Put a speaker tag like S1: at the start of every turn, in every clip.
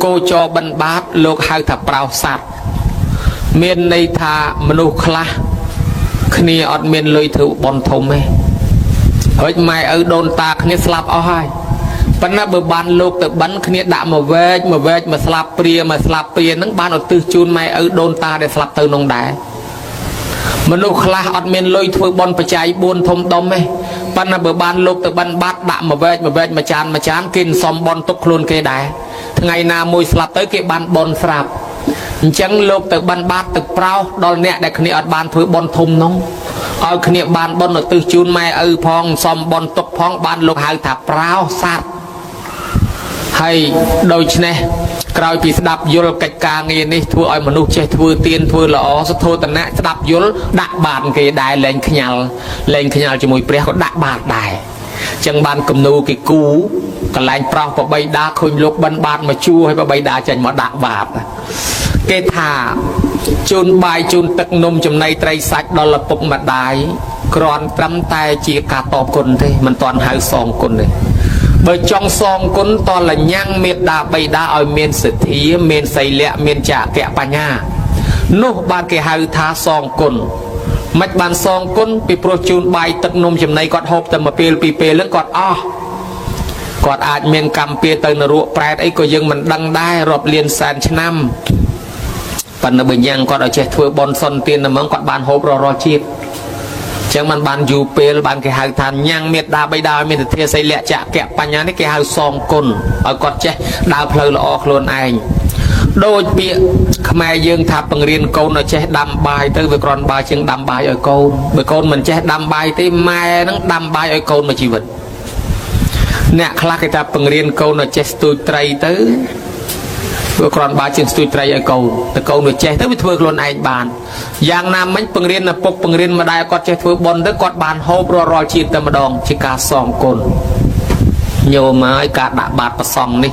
S1: គោចរបិណ្ឌបាតលោកហៅថាប្រោសសត្វមានន័យថាមនុស្សខ្លះគ្នាអត់មានលុយធ្វើបុណ្យធំទេហើយម៉ែឪដូនតាគ្នាស្លាប់អស់ហើយប៉ុន្តែបើបានលោកទៅបិណ្ឌគ្នាដាក់មកវែកមកវែកមកស្លាប់ព្រាមកស្លាប់ព្រាហ្នឹងបានឧទ្ទិសជូនម៉ែឪដូនតាដែលស្លាប់ទៅនោះដែរមនុស្សខ្លះអត់មានលុយធ្វើបុណ្យបច្ច័យ4ធំដុំទេប៉ុន្តែបើបានលោកទៅបិណ្ឌបាតដាក់មកវែកមកវែកមកចានមកចានគេសំបុណ្យទុកខ្លួនគេដែរថ្ងៃណាមួយស្លាប់ទៅគេបានបុណ្យស្រាប់អញ្ចឹងលោកទៅបិណ្ឌបាតទៅប្រោសដល់អ្នកដែលគ្នាអត់បានធ្វើបុណ្យធំនោះឲ្យគ្នាបានបុណ្យឧទ្ទិសជូនម៉ែឪផងសំបុណ្យទុកផងបានលោកហៅថាប្រោសសត្វហើយដូច្នេះក្រោយពីស្ដាប់យល់កិច្ចការងារនេះធ្វើឲ្យមនុស្សចេះធ្វើទានធ្វើល្អសធោតនៈស្ដាប់យល់ដាក់បាតគេដែរលែងខ្ញាល់លែងខ្ញាល់ជាមួយព្រះក៏ដាក់បាតដែរចឹងបានគំនូគេគូកន្លែងប្រោសប្របីដាឃើញលោកបិណ្ឌបាតមកជួឲ្យប្របីដាចេញមកដាក់បាតគេថាជូនបាយជូនទឹកនំចំណីត្រីសាច់ដល់ឪពុកម្ដាយគ្រាន់ត្រឹមតែជាការតបគុណទេមិនទាន់ហៅសងគុណទេបើចង់សងគុណតលញ៉ាំងមេត្តាបិតាឲ្យមានសទ្ធាមានសីលៈមានចក្របញ្ញានោះបានគេហៅថាសងគុណមិនបានសងគុណពីព្រោះជូនបាយទឹកនំចំណីគាត់ហូបតែមួយពេលពីរពេលហ្នឹងគាត់អស់គាត់អាចមានកម្មពៀទៅនរកប្រែតអីក៏យើងមិនដឹងដែររាប់លានសែនឆ្នាំប៉ុន្តែបើញ៉ាំងគាត់ឲ្យចេះធ្វើបុណ្យសុនទានតែហ្មងគាត់បានហូបរាល់ជាតិចឹងมันបានយូរពេលបានគេហៅថាញ៉ាំងមេត្តាបិតាឲ្យមានទធាសីលៈចក្របញ្ញានេះគេហៅសងគុណឲ្យគាត់ចេះដើរផ្លូវល្អខ្លួនឯងដូចពាក្យខ្មែរយើងថាបង្រៀនកូនឲ្យចេះដាំបាយទៅវាគ្រាន់បើជាងដាំបាយឲ្យកូនបើកូនមិនចេះដាំបាយទេម៉ែនឹងដាំបាយឲ្យកូនមួយជីវិតអ្នកខ្លះគេថាបង្រៀនកូនឲ្យចេះស្ទូចត្រីទៅវាគ្រាន់បើជាងស្ទូចត្រីឲ្យកូនតែកូនវាចេះទៅវាធ្វើខ្លួនឯងបានយ៉ាងណាមិញបង្រៀនឪពុកបង្រៀនម្ដាយគាត់ចេះធ្វើបុណ្យទៅគាត់បានហូបរាល់ជាតិតែម្ដងជាការសងគុណញោមហើយការដាក់បាតប្រសង់នេះ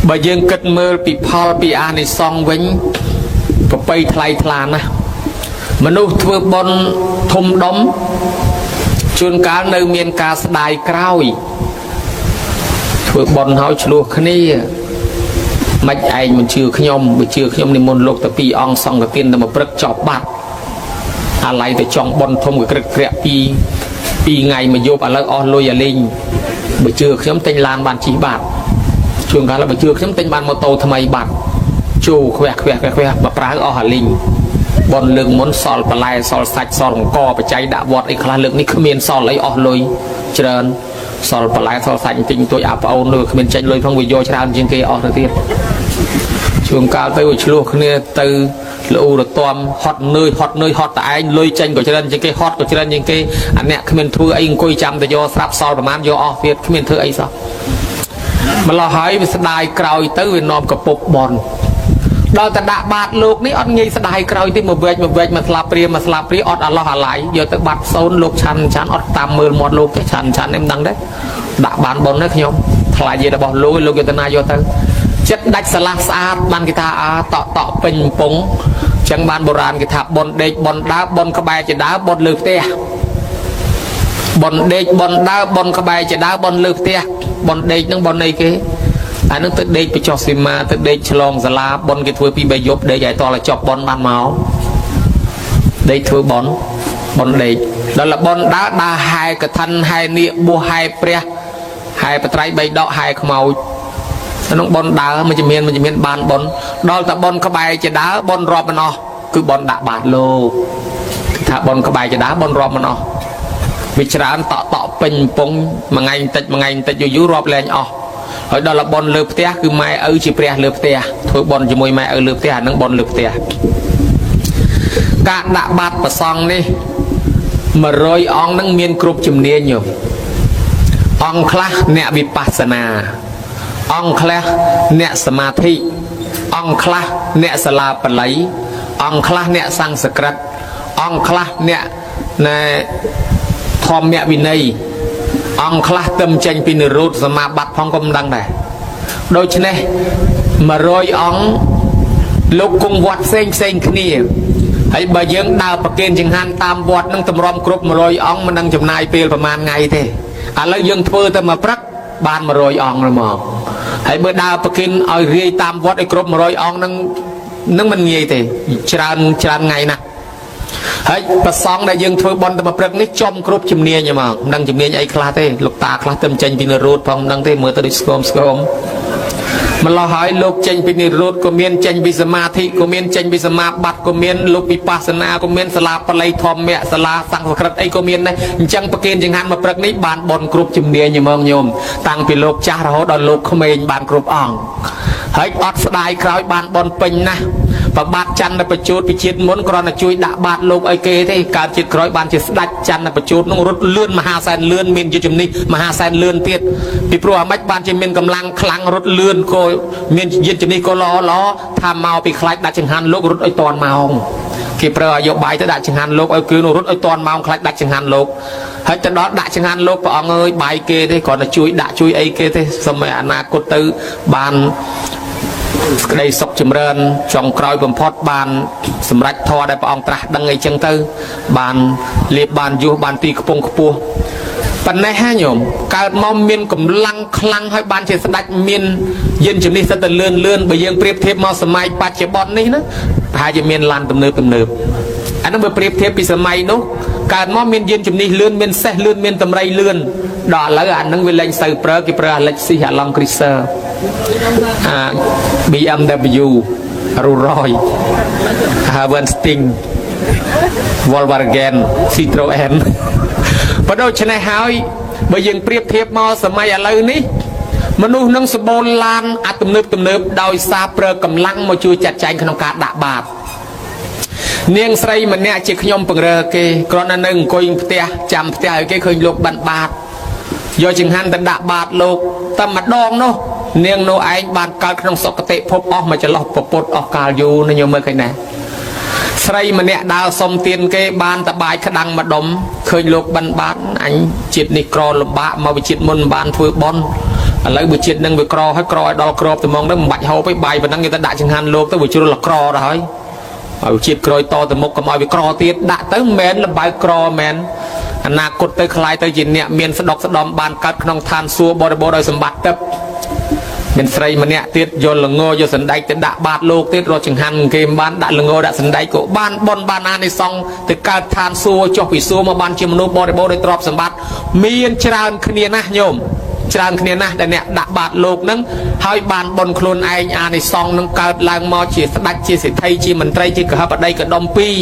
S1: បើយើងគិតមើលពីផលពីអានិសង្សវិញប្របីថ្លៃថ្លាណាស់មនុស្សធ្វើបុណ្យធំដុំជួនកាលនៅមានការស្ដាយក្រោយធ្វើបុណ្យហើយឆ្លោះគ្នាមិនឯងមិនជឿខ្ញុំបើជឿខ្ញុំនិមន្តលោកទៅពីរអង្គសង្ឃទានតែមកព្រឹកចប់បាត់អាឡ័យទៅចង់បុណ្យធំក៏ក្រឹកក្រាក់ពីថ្ងៃមកយប់ឥឡូវអស់លុយអាលីងបើជឿខ្ញុំទិញឡានបានជិះបាត់ជួនកាលបើជឿខ្ញុំទិញបានម៉ូតូថ្មីបាត់ជូខ្វះខ្វះខ្វះខ្វះបើប្រើអស់អាលីងបុណ្យលើកមុនសល់បន្លែសល់សាច់សល់អង្គបច្ច័យដាក់វត្តអីខ្លះលើកនេះគ្មានសល់អីអស់លុយច្រើនសល់បន្លែសល់សាច់បន្តិចបន្តួចអាប្អូននោះគ្មានចេញលុយផងវាយកច្រើនជាងគេអស់ទៅទៀតជួនកាលទៅវាឆ្លោះគ្នាទៅលូរទាំហត់នឿយហត់នឿយហត់តែឯងលុយចេញក៏ច្រើនជាងគេហត់ក៏ច្រើនជាងគេអាអ្នកគ្មានធ្វើអីអង្គុយចាំតែយកស្រាប់សល់ប្រហែលយកអស់ទៀតគ្មានធ្វើអីសោះម្ល៉េះហើយវាស្ដាយក្រោយទៅវានាំកពុបបនដល់តែដាក់បាតលោកនេះអត់ងាយស្ដាយក្រោយទេមកវែកមកវែកមកស្លាប់ព្រាមកស្លាប់ព្រាអត់អាឡោះអាឡៃយកទៅបាត់សូនលោកឆាន់ឆាន់អត់តាមមើលមាត់លោកទេឆាន់ឆាន់នេះមិនដឹងទេដាក់បានប៉ុនទេខ្ញុំថ្លៃយេរបស់លោកលោកយកទៅណាយកទៅចិត្តដាច់ស្រឡះស្អាតបានគេថាអាតក់តក់ពេញកំពង់ចឹងបានបុរាណគេថាប៉ុនដេកប៉ុនដើប៉ុនក្បែរជាដើប៉ុនលើផ្ទះប៉ុនដេកប៉ុនដើប៉ុនក្បែរជាដើប៉ុនលើផ្ទះប៉ុនដេកហ្នឹងប៉ុនអីគេអានឹងទៅដេកបញ្ចុះសីមាទៅដេកឆ្លងសាលាប៉ុនគេធ្វើពី3យប់ដេកឲ្យតឲ្យចប់ប៉ុនបានមកដេកធ្វើប៉ុនប៉ុនដេកដល់ប៉ុនដើដើហែកឋិនហែនាគបួសហែព្រះហែបត្រៃបីដកហែខ្មោចក្នុងប៉ុនដើមួយជំនានមួយជំនានបានប៉ុនដល់តែប៉ុនក្បែរជាដើប៉ុនរាប់មិនអស់គឺប៉ុនដាក់បាតលោកថាប៉ុនក្បែរជាដើប៉ុនរាប់មិនអស់វាច្រើនតក់តក់ពេញពងមួយថ្ងៃបន្តិចមួយថ្ងៃបន្តិចយូរយូររាប់លែងអស់ហើយដល់ប៉ុនលើផ្ទះគឺម៉ែឪជាព្រះលើផ្ទះធ្វើប៉ុនជាមួយម៉ែឪលើផ្ទះអានឹងប៉ុនលើផ្ទះការដាក់បាតប្រសង់នេះ100អង្គនឹងមានគ្រប់ជំនាញញោមអង្គខ្លះអ្នកវិបស្សនាអង្គខ្លះអ្នកសមាធិអង្គខ្លះអ្នកសាលាបាលីអង្គខ្លះអ្នកសំស្ក្រឹតអង្គខ្លះអ្នកណែធម្មវិន័យអង្គខ្លះទឹមចេញពីនិរោធសមាបត្តិផងក៏មិនដឹងដែរដូច្នេះ100អង្គលោកគង់វត្តផ្សេងផ្សេងគ្នាហើយបើយើងដើរប្រគេនចង្ហាន់តាមវត្តនឹងតម្រាំគ្រប់100អង្គមិនដឹងចំណាយពេលប្រហែលថ្ងៃទេឥឡូវយើងធ្វើតែមួយព្រឹក បាន100អង្គហ្មងហើយបើដើរប្រគិនឲ្យរាយតាមវត្តឲ្យគ្រប់100អង្គហ្នឹងនឹងមិនងាយទេច្រើនច្រើនថ្ងៃណាស់ហើយប្រសងដែលយើងធ្វើបន់តែមួយព្រឹកនេះចំគ្រប់ជំនាញហ្មងមិនដឹងជំនាញអីខ្លះទេលោកតាខ្លះទៅចេញពីនិរោធផងមិនដឹងទេមើលទៅដូចស្គមស្គមម្លោះហើយលោកចេញពីនិរោធក៏មានចេញពីសមាធិក៏មានចេញពីសមាបត្តិក៏មានលោកវិបស្សនាក៏មានសាលាបាលីធម្មៈសាលាសំស្ក្រឹតអីក៏មានដែរអញ្ចឹងប្រគេនចង្ហាន់មួយព្រឹកនេះបានបន់គ្រប់ជំនាញហ្មងញោមតាំងពីលោកចាស់រហូតដល់លោកក្មេងបានគ្រប់អង្គហើយអត់ស្ដាយក្រោយបានបន់ពេញណាស់ប្របាទច័ន្ទប្រជូតពីជាតិមុនគ្រាន់តែជួយដាក់បាតលោកឲ្យគេទេកើតជាតិក្រោយបានជាស្ដេចច័ន្ទប្រជូតនោះរត់លឿនមហាសែនលឿនមានយុទ្ធជំនិះមហាសែនលឿនទៀតពីព្រោះអាម៉េចបានជាមានកម្លាំងខ្លាំងរត់លឿនក៏មានយុទ្ធជំនិះក៏ល្អល្អថាមកពីខ្លាចដាក់ចង្ហាន់លោករត់ឲ្យតាន់ម៉ោងគេប្រើឲ្យយកបាយទៅដាក់ចង្ហាន់លោកឲ្យគឺនោះរត់ឲ្យតាន់ម៉ោងខ្លាចដាក់ចង្ហាន់លោកហើយទៅដល់ដាក់ចង្ហាន់លោកព្រះអង្គអើយបាយគេទេគ្រាន់តែជួយដាក់ជួយអីគេទេសូមឲ្យអនាគតទៅបានក្តីសុខចម្រើនចុងក្រោយបំផុតបានសម្រេចធម៌ដែលព្រះអង្គត្រាស់ដឹងអីចឹងទៅបានលៀបបានយុះបានទីខ្ពង់ខ្ពស់ប៉ុណ្ណេះហ่าញោមកើតមកមានកម្លាំងខ្លាំងហើយបានជាស្ដេចមានយានជំនិះសិតតែលឿនលឿនបើយើងប្រៀបធៀបមកសម័យបច្ចុប្បន្ននេះណាប្រហែលជាមានឡានទំនើបទំនើបអានោះបើប្រៀបធៀបពីសម័យនោះកើតមកមានយានជំនិះលឿនមានសេះលឿនមានតម្រៃលឿនដល់ឥឡូវអានឹងវាលែងសូវប្រើគេប្រើអា Lexus អា Land Cruiser អា BMW Rolls-Royce Havenstein Volkswagen Citroen បើដូច្នេះហើយបើយើងប្រៀបធៀបមកសម័យឥឡូវនេះមនុស្សនឹងសម្បូរឡានអាទំនើបទំនើបដោយសារប្រើកម្លាំងមកជួយចាត់ចែងក្នុងការដាក់បាតនាងស្រីម្នាក់ជាខ្ញុំពង្រើគេគ្រាន់តែនៅអង្គុយផ្ទះចាំផ្ទះឲ្យគេឃើញលោកបិណ្ឌបាតយកចង្ហាន់ទៅដាក់បាតលោកតែម្ដងនោះនាងនោះឯងបានកើតក្នុងសុគតិភពអស់មកចន្លោះពពុទ្ធអស់កាលយូរណាញោមមើលឃើញណាស្រីម្នាក់ដើរសុំទានគេបានតបាយក្តាំងម្ដុំឃើញលោកបិណ្ឌបាតអញជាតិនេះក្រលំបាកមកវិជាតិមុនបានធ្វើបុណ្យឥឡូវបើជាតិនឹងវាក្រហើយក្រឲ្យដល់ក្របត្មងទៅមិនបាច់ហូបទេបាយប៉ុណ្ណឹងគេទៅដាក់ចង្ហាន់លោកទៅវាជ្រុលក្រដល់ហើយឲ្យជាតិក្រោយតទៅមុខកុំឲ្យវាក្រទៀតដាក់ទៅមិនមែនលបើក្រមែនអនាគតទៅខ្លាយទៅជាអ្នកមានស្ដុកស្ដំបានកើតក្នុងឋានសួគ៌បរិបូរណ៍ដោយសម្បត្តិទឹកមានស្រីម្នាក់ទៀតយកល្ងយកសណ្ដែកទៅដាក់បាតលោកទៀតរកចង្ហាន់គេមិនបានដាក់ល្ងដាក់សណ្ដែកក៏បានបុណ្យបានអានិសង្សទៅកើតឋានសួគ៌ចុះពីសួគ៌មកបានជាមនុស្សបរិបូរណ៍ដោយទ្រព្យសម្បត្តិមានច្រើនគ្នាណាស់ញោមច្រើនគ្នាណាស់ដែលអ្នកដាក់បាតលោកនឹងហើយបានបុណ្យខ្លួនឯងអានិសង្សនឹងកើតឡើងមកជាស្ដេចជាសេដ្ឋីជាមន្ត្រីជាកហបតីកដុំពីរ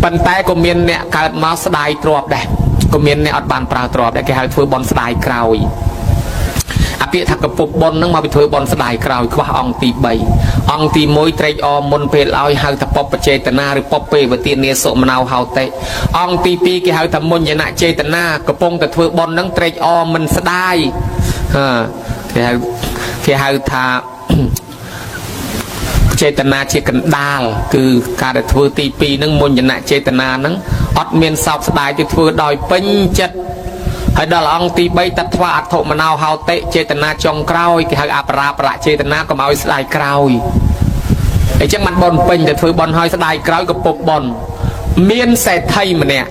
S1: ប៉ុន្តែក៏មានអ្នកកើតមកស្ដាយទ្រព្យដែរក៏មានអ្នកអត់បានប្រើទ្រព្យដែរគេហៅធ្វើបុណ្យស្ដាយក្រោយអាពាក្យថាកពុបបុណ្យនឹងមកពីធ្វើបុណ្យស្ដាយក្រោយខ្វះអង្គទី3អង្គទី1ត្រេកអរមុនពេលឲ្យហៅថាពពចេតនាឬពពេវទានាសុមនោហោតិអង្គទី2គេហៅថាមុញ្ញនចេតនាកំពុងតែធ្វើបុណ្យនឹងត្រេកអរមិនស្ដាយគេហៅថាចេតនាជាកណ្ដាលគឺការដែលធ្វើទី2នឹងមុញ្ញនចេតនានឹងអត់មានសោកស្ដាយទេធ្វើដោយពេញចិត្តហើយដល់អង្គទី3តថ្វាអត្ថមនោហោតិចេតនាចុងក្រោយគេហៅអបរាបរចេតនាកុំឲ្យស្ដាយក្រោយអញ្ចឹងបានបុណ្យពេញតែធ្វើបុណ្យហើយស្ដាយក្រោយកពុបបុណ្យមានសេដ្ឋីម្នាក់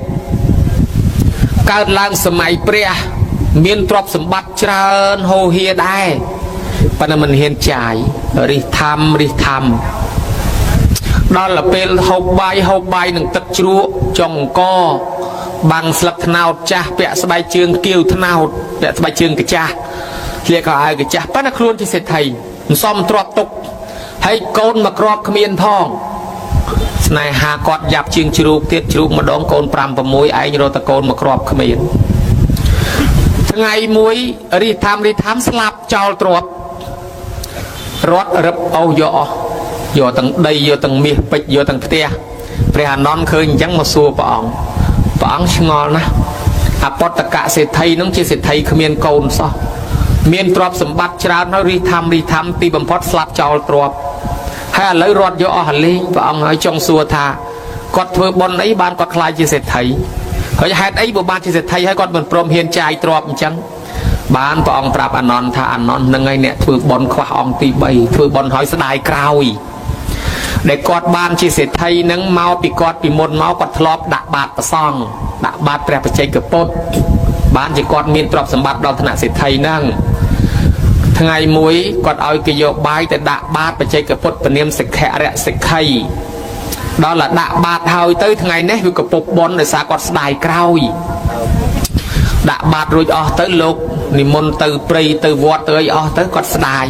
S1: កើតឡើងសម័យព្រះមានទ្រព្យសម្បត្តិច្រើនហូរហៀដែរប៉ុន្តែមិនហ៊ានចាយរិះធម្មរិះធម្មដល់ពេលហូបបាយហូបបាយនឹងទឹកជ្រក់ចុងកបាំងស្លឹកត្នោតចាស់ពាក់ស្បែកជើងគៀវត្នោតពាក់ស្បែកជើងកាចាស់ស្លៀកខោអាវកាចាស់ប៉ុន្តែខ្លួនជាសេដ្ឋីមិនសមទ្រព្យទុកហើយកូនមកក្របគ្មានផងស្នេហាគាត់យ៉ាប់ជាងជ្រូកទៀតជ្រូកម្ដងកូន5 6ឯងរត់តកូនមកក្របគ្មានថ្ងៃមួយរិះធម្មរិះធម្មស្លាប់ចោលទ្រព្យរត់រឹបអូសយកអស់យកទាំងដីយកទាំងមាសពេជ្រយកទាំងផ្ទះព្រះអានន្ទឃើញអញ្ចឹងមកសួរព្រះអង្គព្រះអង្គឆ្ងល់ណាស់អបតកសេដ្ឋីនឹងជាសេដ្ឋីគ្មានកូនសោះមានទ្រព្យសម្បត្តិច្រើនហើយរិះធម្មរិះធម្មទីបំផុតស្លាប់ចោលទ្រព្យហើយឥឡូវរត់យកអស់លេងព្រះអង្គហើយចង់សួរថាគាត់ធ្វើបុណ្យអីបានគាត់ខ្លាចជាសេដ្ឋីហើយហេតុអីបើបានជាសេដ្ឋីហើយគាត់មិនព្រមហ៊ានចាយទ្រព្យអញ្ចឹងបានព្រះអង្គប្រាប់អានន្ទថាអានន្ទនឹងឯងអ្នកធ្វើបុណ្យខ្វះអង្គទី3ធ្វើបុណ្យហើយស្ដាយក្រោយដែលគាត់បានជាសេដ្ឋីនឹងមកពីគាត់ពីមុនមកគាត់ធ្លាប់ដាក់បាតព្រះសង្ឃដាក់បាតព្រះបច្ចេកពុទ្ធ បានជាគាត់មានទ្រព្យសម្បត្តិដល់ថ្នាក់សេដ្ឋីហ្នឹងថ្ងៃមួយគាត់ឲ្យគេយកបាយទៅដាក់បាតបច្ចេកពុទ្ធពនាមសិក្ខរៈសិក្ខីដល់តែដាក់បាតហើយទៅថ្ងៃនេះវាកពុបបុណ្យដោយសារគាត់ស្ដាយក្រោយដាក់បាតរួចអស់ទៅលោកនិមន្តទៅព្រៃទៅវត្តទៅអីអស់ទៅគាត់ស្ដាយ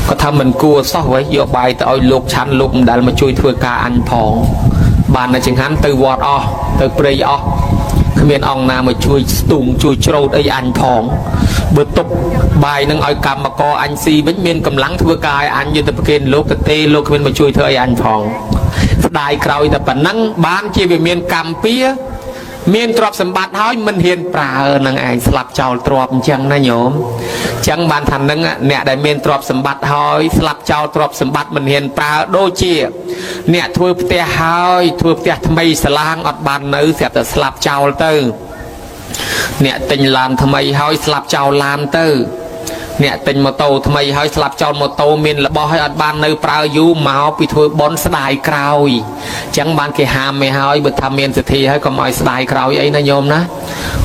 S1: គាត់ថាមិនគួរសោះវ៉េយកបាយទៅឲ្យលោកឆាន់លោកមិនដែលមកជួយធ្វើការអញផងបានតែចង្ហាន់ទៅវត្តអស់ទៅព្រៃអស់គ្មានអង្គណាមកជួយស្ទូងជួយច្រូតអីអញផងបើទុកបាយនឹងឲ្យកម្មករអញស៊ីវិញមានកម្លាំងធ្វើការឲ្យអញយកទៅប្រគេនលោកទៅទេលោកគ្មានមកជួយធ្វើអីអញផងស្ដាយក្រោយតែប៉ុណ្ណឹងបានជាវាមានកម្មពៀមានទ្រព្យសម្បត្តិហើយមិនហ៊ានប្រើនឹងឯងស្លាប់ចោលទ្រព្យអញ្ចឹងណាញោមអញ្ចឹងបានថានឹងអ្នកដែលមានទ្រព្យសម្បត្តិហើយស្លាប់ចោលទ្រព្យសម្បត្តិមិនហ៊ានប្រើដូចជាអ្នកធ្វើផ្ទះហើយធ្វើផ្ទះថ្មីសាឡាងអត់បាននៅស្រាប់តែស្លាប់ចោលទៅអ្នកទិញឡានថ្មីហើយស្លាប់ចោលឡានទៅអ្នកទិញម៉ូតូថ្មីហើយស្លាប់ចោលម៉ូតូមានរបស់ហើយអត់បាននៅប្រើយូរមកពីធ្វើបុណ្យស្ដាយក្រោយអញ្ចឹងបានគេហាមមិនហើយបើថាមានសទ្ធាហើយកុំឲ្យស្ដាយក្រោយអីណាញោមណា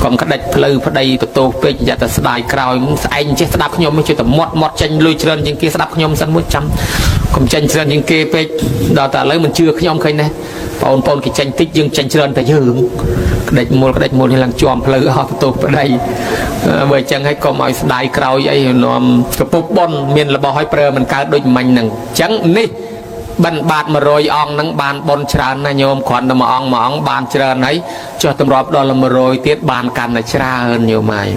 S1: កុំក្តិចផ្លូវប្តីបន្ទោសពេកយ៉ាតែស្ដាយក្រោយស្អែកចេះស្ដាប់ខ្ញុំចេះតែមាត់មាត់ចេញលុយច្រើនជាងគេស្ដាប់ខ្ញុំសិនមួយចាំកុំចេញច្រើនជាងគេពេកដល់តែឥឡូវមិនជឿខ្ញុំឃើញទេបងប្អូនគេចេញតិចយើងចេញច្រើនតែយើងក្តិចមូលក្តិចមូលនេះឡើងជាប់ផ្លូវអស់បន្ទោសប្តីបើអញ្ចឹងហើយកុំឲ្យស្ដាយក្រោយអីនាំកពុបបុណ្យមានរបស់ឲ្យប្រើមិនកើតដូចមិញហ្នឹងអញ្ចឹងនេះបិណ្ឌបាត100អង្គហ្នឹងបានបុណ្យច្រើនណាញោមគ្រាន់តែមួយអង្គមួយអង្គបានច្រើនហើយចុះទម្រាប់ដល់100ទៀតបានកាន់តែច្រើនញោមហើយ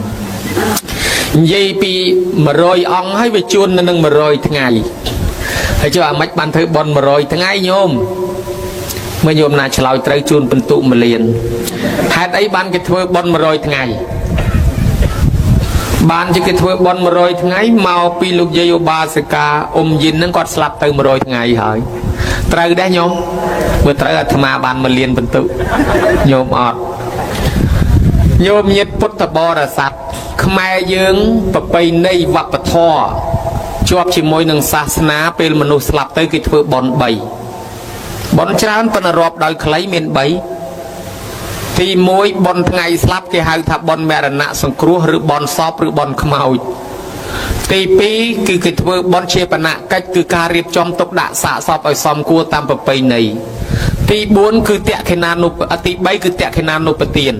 S1: និយាយពី100អង្គហើយវាជួននៅនឹង100ថ្ងៃហើយចុះអាម៉េចបានធ្វើបុណ្យ100ថ្ងៃញោមមើលញោមណាឆ្លើយត្រូវជូនពិន្ទុ1លានហេតុអីបានគេធ្វើបុណ្យ100ថ្ងៃបានជាគេធ្វើបុណ្យ100ថ្ងៃមកពីលោកយាយឧបាសិកាអ៊ំយិនហ្នឹងគាត់ស្លាប់ទៅ100ថ្ងៃហើយត្រូវដែរញោមបើត្រូវអាត្មាបាន1លានពិន្ទុញោមអត់ញោមញាតិពុទ្ធបរិស័ទខ្មែរយើងប្រពៃណីវប្បធម៌ជាប់ជាមួយនឹងសាសនាពេលមនុស្សស្លាប់ទៅគេធ្វើបុណ្យ3បុណ្យច្រើនប៉ុន្តែរាប់ដោយខ្លីមាន3ទី1បុណ្យថ្ងៃស្លាប់គេហៅថាបុណ្យមរណៈសង្គ្រោះឬបុណ្យសពឬបុណ្យខ្មោចទី2គឺគេធ្វើបុណ្យជាបនកិច្ចគឺការរៀបចំទុកដាក់សាកសពឲ្យសមគួរតាមប្រពៃណីទី4គឺតក្ខិណានុបទី3គឺតក្ខិណានុបទាន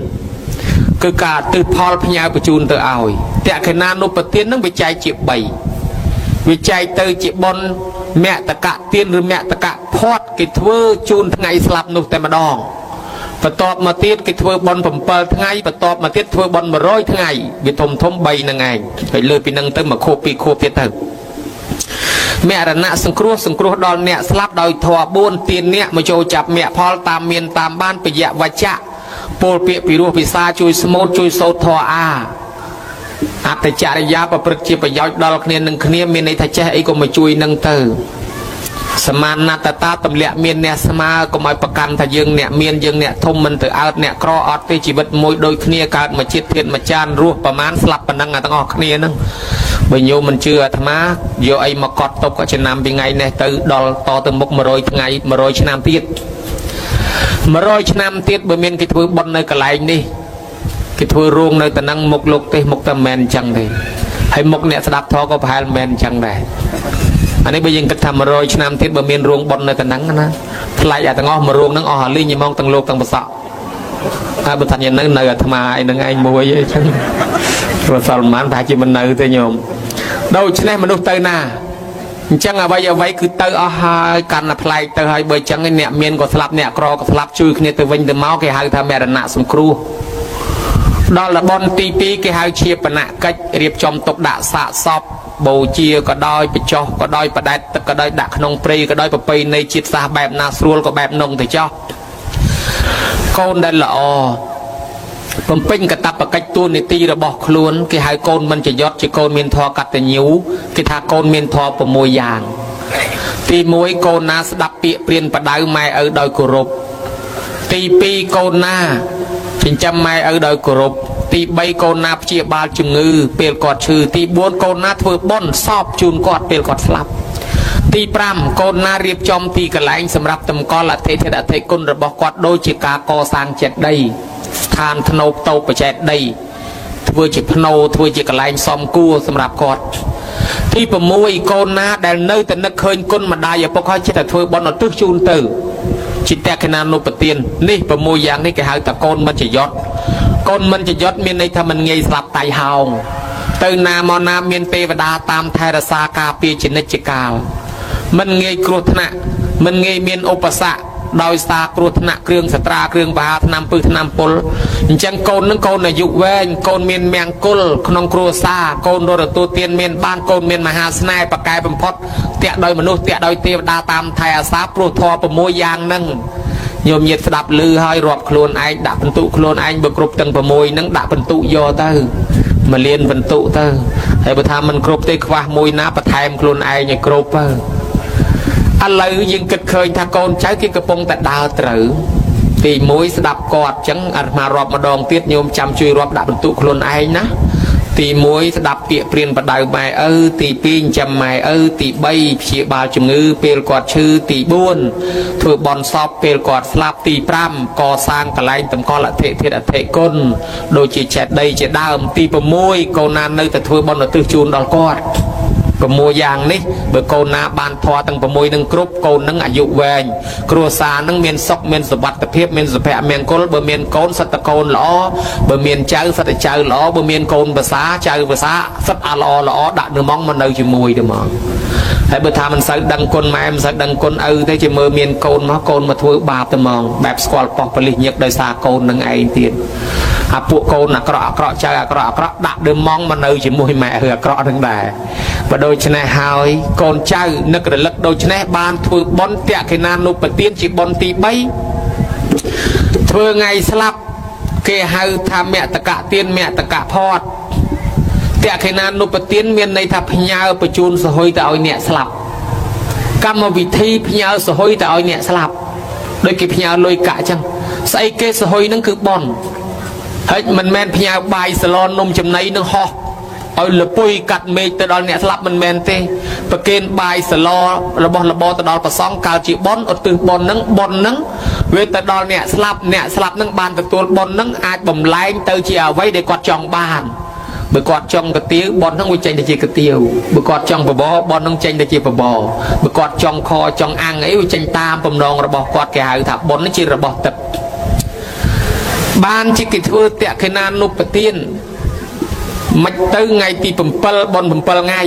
S1: គឺការទិសផលផ្ញើបញ្ជូនទៅឲ្យតក្ខិណានុបទាននឹងវាចែកជា3វាចែកទៅជាបុណ្យមតកទានឬមតកភ័តគេធ្វើជូនថ្ងៃស្លាប់នោះតែម្ដងបន្ទាប់មកទៀតគេធ្វើបុណ្យ7ថ្ងៃបន្ទាប់មកទៀតធ្វើបុណ្យ100ថ្ងៃវាធំធំ3ហ្នឹងឯងហើយលើពីហ្នឹងទៅមួយខួបពីរខួបទៀតទៅមរណៈសង្គ្រោះសង្គ្រោះដល់អ្នកស្លាប់ដោយធម៌4ទានអ្នកមកចូលចាប់មគ្គផលតាមមានតាមបានពយវច្ចៈពោលពាក្យពិរោះពិសាជួយស្មូតជួយសូត្រធម៌អាអត្តចរិយាប្រព្រឹត្តជាប្រយោជន៍ដល់គ្នានឹងគ្នាមានន័យថាចេះអីក៏មកជួយនឹងទៅសមានណត្តតាទម្លាក់មានអ្នកស្មើកុំឲ្យប្រកាន់ថាយើងអ្នកមានយើងអ្នកធំមិនទៅអើតអ្នកក្រអត់ទេជីវិតមួយដូចគ្នាកើតមកជាតិធាតមួយចានរស់ប្រមាណស្លាប់ប៉ុណ្ណឹងទាំងអស់គ្នាហ្នឹងបើញោមមិនជឿអាត្មាយកអីមកកត់ទុកក៏ចំណាំពីថ្ងៃនេះទៅដល់តទៅមុខ100ថ្ងៃ100ឆ្នាំទៀត100ឆ្នាំទៀតបើមានគេធ្វើបុណ្យនៅកន្លែងនេះគេធ្វើរោងនៅតំណឹងមុខលោកទេសមុខតែមិនមែនអញ្ចឹងទេហើយមុខអ្នកស្ដាប់ធម៌ក៏ប្រហែលមិនមែនអញ្ចឹងដែរអានេះបើយើងគិតថា100ឆ្នាំទៀតបើមានរោងបុណ្យនៅតំណឹងណាថ្លៃអាទាំងអស់មួយរោងហ្នឹងអស់អាលីងហ្មងទាំងលោកទាំងប្រសក់ហើយបើថាយ៉ាងនៅនៅអាត្មាឯនឹងឯងមួយអីចឹងព្រោះសល់ប៉ុន្មានប្រហែលជាមិននៅទេញោមដូច្នេះមនុស្សទៅណាអញ្ចឹងអ្វីអ្វីគឺទៅអស់ហើយកាន់តែប្លែកទៅហើយបើអញ្ចឹងអ្នកមានក៏ស្លាប់អ្នកក្រក៏ស្លាប់ជួយគ្នាទៅវិញទៅមកគេហៅថាមរណៈសង្គ្រោះដល់លបុណ្យទី2គេហៅជាបនកិច្ចរៀបចំទុកដាក់សាកសពបូជាក៏ដោយបញ្ចុះក៏ដោយបដែតទឹកក៏ដោយដាក់ក្នុងព្រៃក៏ដោយប្រពៃណីជាតិសាសន៍បែបណាស្រួលក៏បែបនងទៅចោះកូនដែលល្អបំពេញកតបកិច្ចតួនាទីរបស់ខ្លួនគេហៅកូនមិនចយត់ជាកូនមានធម៌កតញ្ញូគេថាកូនមានធម៌6យ៉ាងទី1កូនណាស្ដាប់ពាក្យព្រានបដៅម៉ែឪដោយគោរពទី2កូនណាចិញ្ចឹមម៉ែឪដោយគោរពទី3កូនណាព្យាបាលជំងឺពេលគាត់ឈឺទី4កូនណាធ្វើបុណ្យសពជូនគាត់ពេលគាត់ស្លាប់ទី5កូនណារៀបចំទីកន្លែងសម្រាប់តម្កល់អធិធិអធិគុណរបស់គាត់ដូចជាការកសាងចេតិយស្ថានធ្នូបតោបចេតិយ ធ្វើជាភ្នោធ្វើជាកន្លែងសំគួរសម្រាប់គាត់ទី6កូនណាដែលនៅតែនឹកឃើញគុណម្ដាយឪពុកហើយចិត្តតែធ្វើបុណ្យឧទ្ទិសជូនទៅជាតក្កណានុបទាននេះ6យ៉ាងនេះគេហៅថាកូនមិនចយត់កូនមិនចយត់មានន័យថាមិនងាយស្លាប់តៃហោងទៅណាមកណាមានទេវតាតាមថែរក្សាការពារជានិច្ចកាលមិនងាយគ្រោះថ្នាក់មិនងាយមានឧបសគ្គដោយសារគ្រោះថ្នាក់គ្រឿងសត្រាគ្រឿងបហាថ្នាំពឹសថ្នាំពុលអញ្ចឹងកូននឹងកូនអាយុវែងកូនមានមង្គលក្នុងគ្រួសារកូនរត់ទទួលទានមានបានកូនមានមហាស្នេហ៍ប្រកែបំផុតតាក់ដោយមនុស្សតាក់ដោយទេវតាតាមថែអាសាព្រោះធម៌6យ៉ាងហ្នឹងញោមញាតស្ដាប់ឮហើយរាប់ខ្លួនឯងដាក់បន្ទុកខ្លួនឯងបើគ្រប់ទាំង6ហ្នឹងដាក់បន្ទុកយកទៅមួយលានបន្ទុកទៅហើយបើថាមិនគ្រប់ទេខ្វះមួយណាបន្ថែមខ្លួនឯងឲ្យគ្រប់ទៅឥឡូវយើងគិតឃើញថាកូនចៅគេកំពុងតែដើរត្រូវទី1ស្ដាប់គាត់អញ្ចឹងអាត្មារាប់ម្ដងទៀតញោមចាំជួយរាប់ដាក់បន្ទុកខ្លួនឯងណាទី1ស្ដាប់ពាក្យព្រានបដៅម៉ែឪទី2ចិញ្ចឹមម៉ែឪទី3ព្យាបាលជំងឺពេលគាត់ឈឺទី4ធ្វើបន់សពពេលគាត់ស្លាប់ទី5កសាងកន្លែងតម្កល់អធិធាតុអធិគុណដូចជាចេតិយជាដើមទី6កូនណានៅតែធ្វើបុណ្យឧទ្ទិសជូនដល់គាត់6យ៉ាងនេះបើកូនណាបានធម៌ទាំង6នឹងគ្រប់កូននឹងអាយុវែងគ្រួសារនឹងមានសុខមានសុវត្ថិភាពមានសុភមង្គលបើមានកូនសិតតកូនល្អបើមានចៅសិតតែចៅល្អបើមានកូនភាសាចៅភាសាសិតអាល្អល្អដាក់នៅម៉ងមកនៅជាមួយទៅហ្មងហើយបើថាមិនសូវដឹងគុណម៉ែមិនសូវដឹងគុណឪទេជាមើលមានកូនមកកូនមកធ្វើបាបទៅហ្មងបែបស្គាល់ប៉ោះប៉លិសញឹកដោយសារកូននឹងឯងទៀតអាពួកកូនអាក្រក់អាក្រក់ចៅអាក្រក់អាក្រក់ដាក់ដើមម៉ងមកនៅជាមួយម៉ែឪអាក្រក់នឹងដែរបើដូច្នេះហើយកូនចៅនឹករលឹកដូច្នេះបានធ្វើបុណ្យតក្កណានុបទានជាបុណ្យទី3ធ្វើថ្ងៃស្លាប់គេហៅថាមតកទានមតកផតតក្កណានុបទានមានន័យថាផ្ញើបញ្ជូនសហុយទៅឲ្យអ្នកស្លាប់កម្មវិធីផ្ញើសហុយទៅឲ្យអ្នកស្លាប់ដូចគេផ្ញើលុយកាក់អញ្ចឹងស្អីគេសហុយនឹងគឺបុណ្យហើយមិនមែនផ្ញើបាយសាឡននំចំណីនឹងហោះឲ្យលពុយកាត់មេឃទៅដល់អ្នកស្លាប់មិនមែនទេប្រគេនបាយសាឡរបស់របរទៅដល់ប្រសង់កើតជាបុណ្យឧទ្ទិសបុណ្យនឹងបុណ្យនឹងវាទៅដល់អ្នកស្លាប់អ្នកស្លាប់នឹងបានទទួលបុណ្យនឹងអាចបំលែងទៅជាអ្វីដែលគាត់ចង់បានបើគាត់ចង់កាទៀវបុណ្យនឹងវាចេញទៅជាកាទៀវបើគាត់ចង់បបរបុណ្យនឹងចេញទៅជាបបរបើគាត់ចង់ខចង់អាំងអីវាចេញតាមបំណងរបស់គាត់គេហៅថាបុណ្យជារបស់ទឹកបានជាគេធ្វើតក្កណានុបទានមិនទៅថ្ងៃទី7បុណ្យ7ថ្ងៃ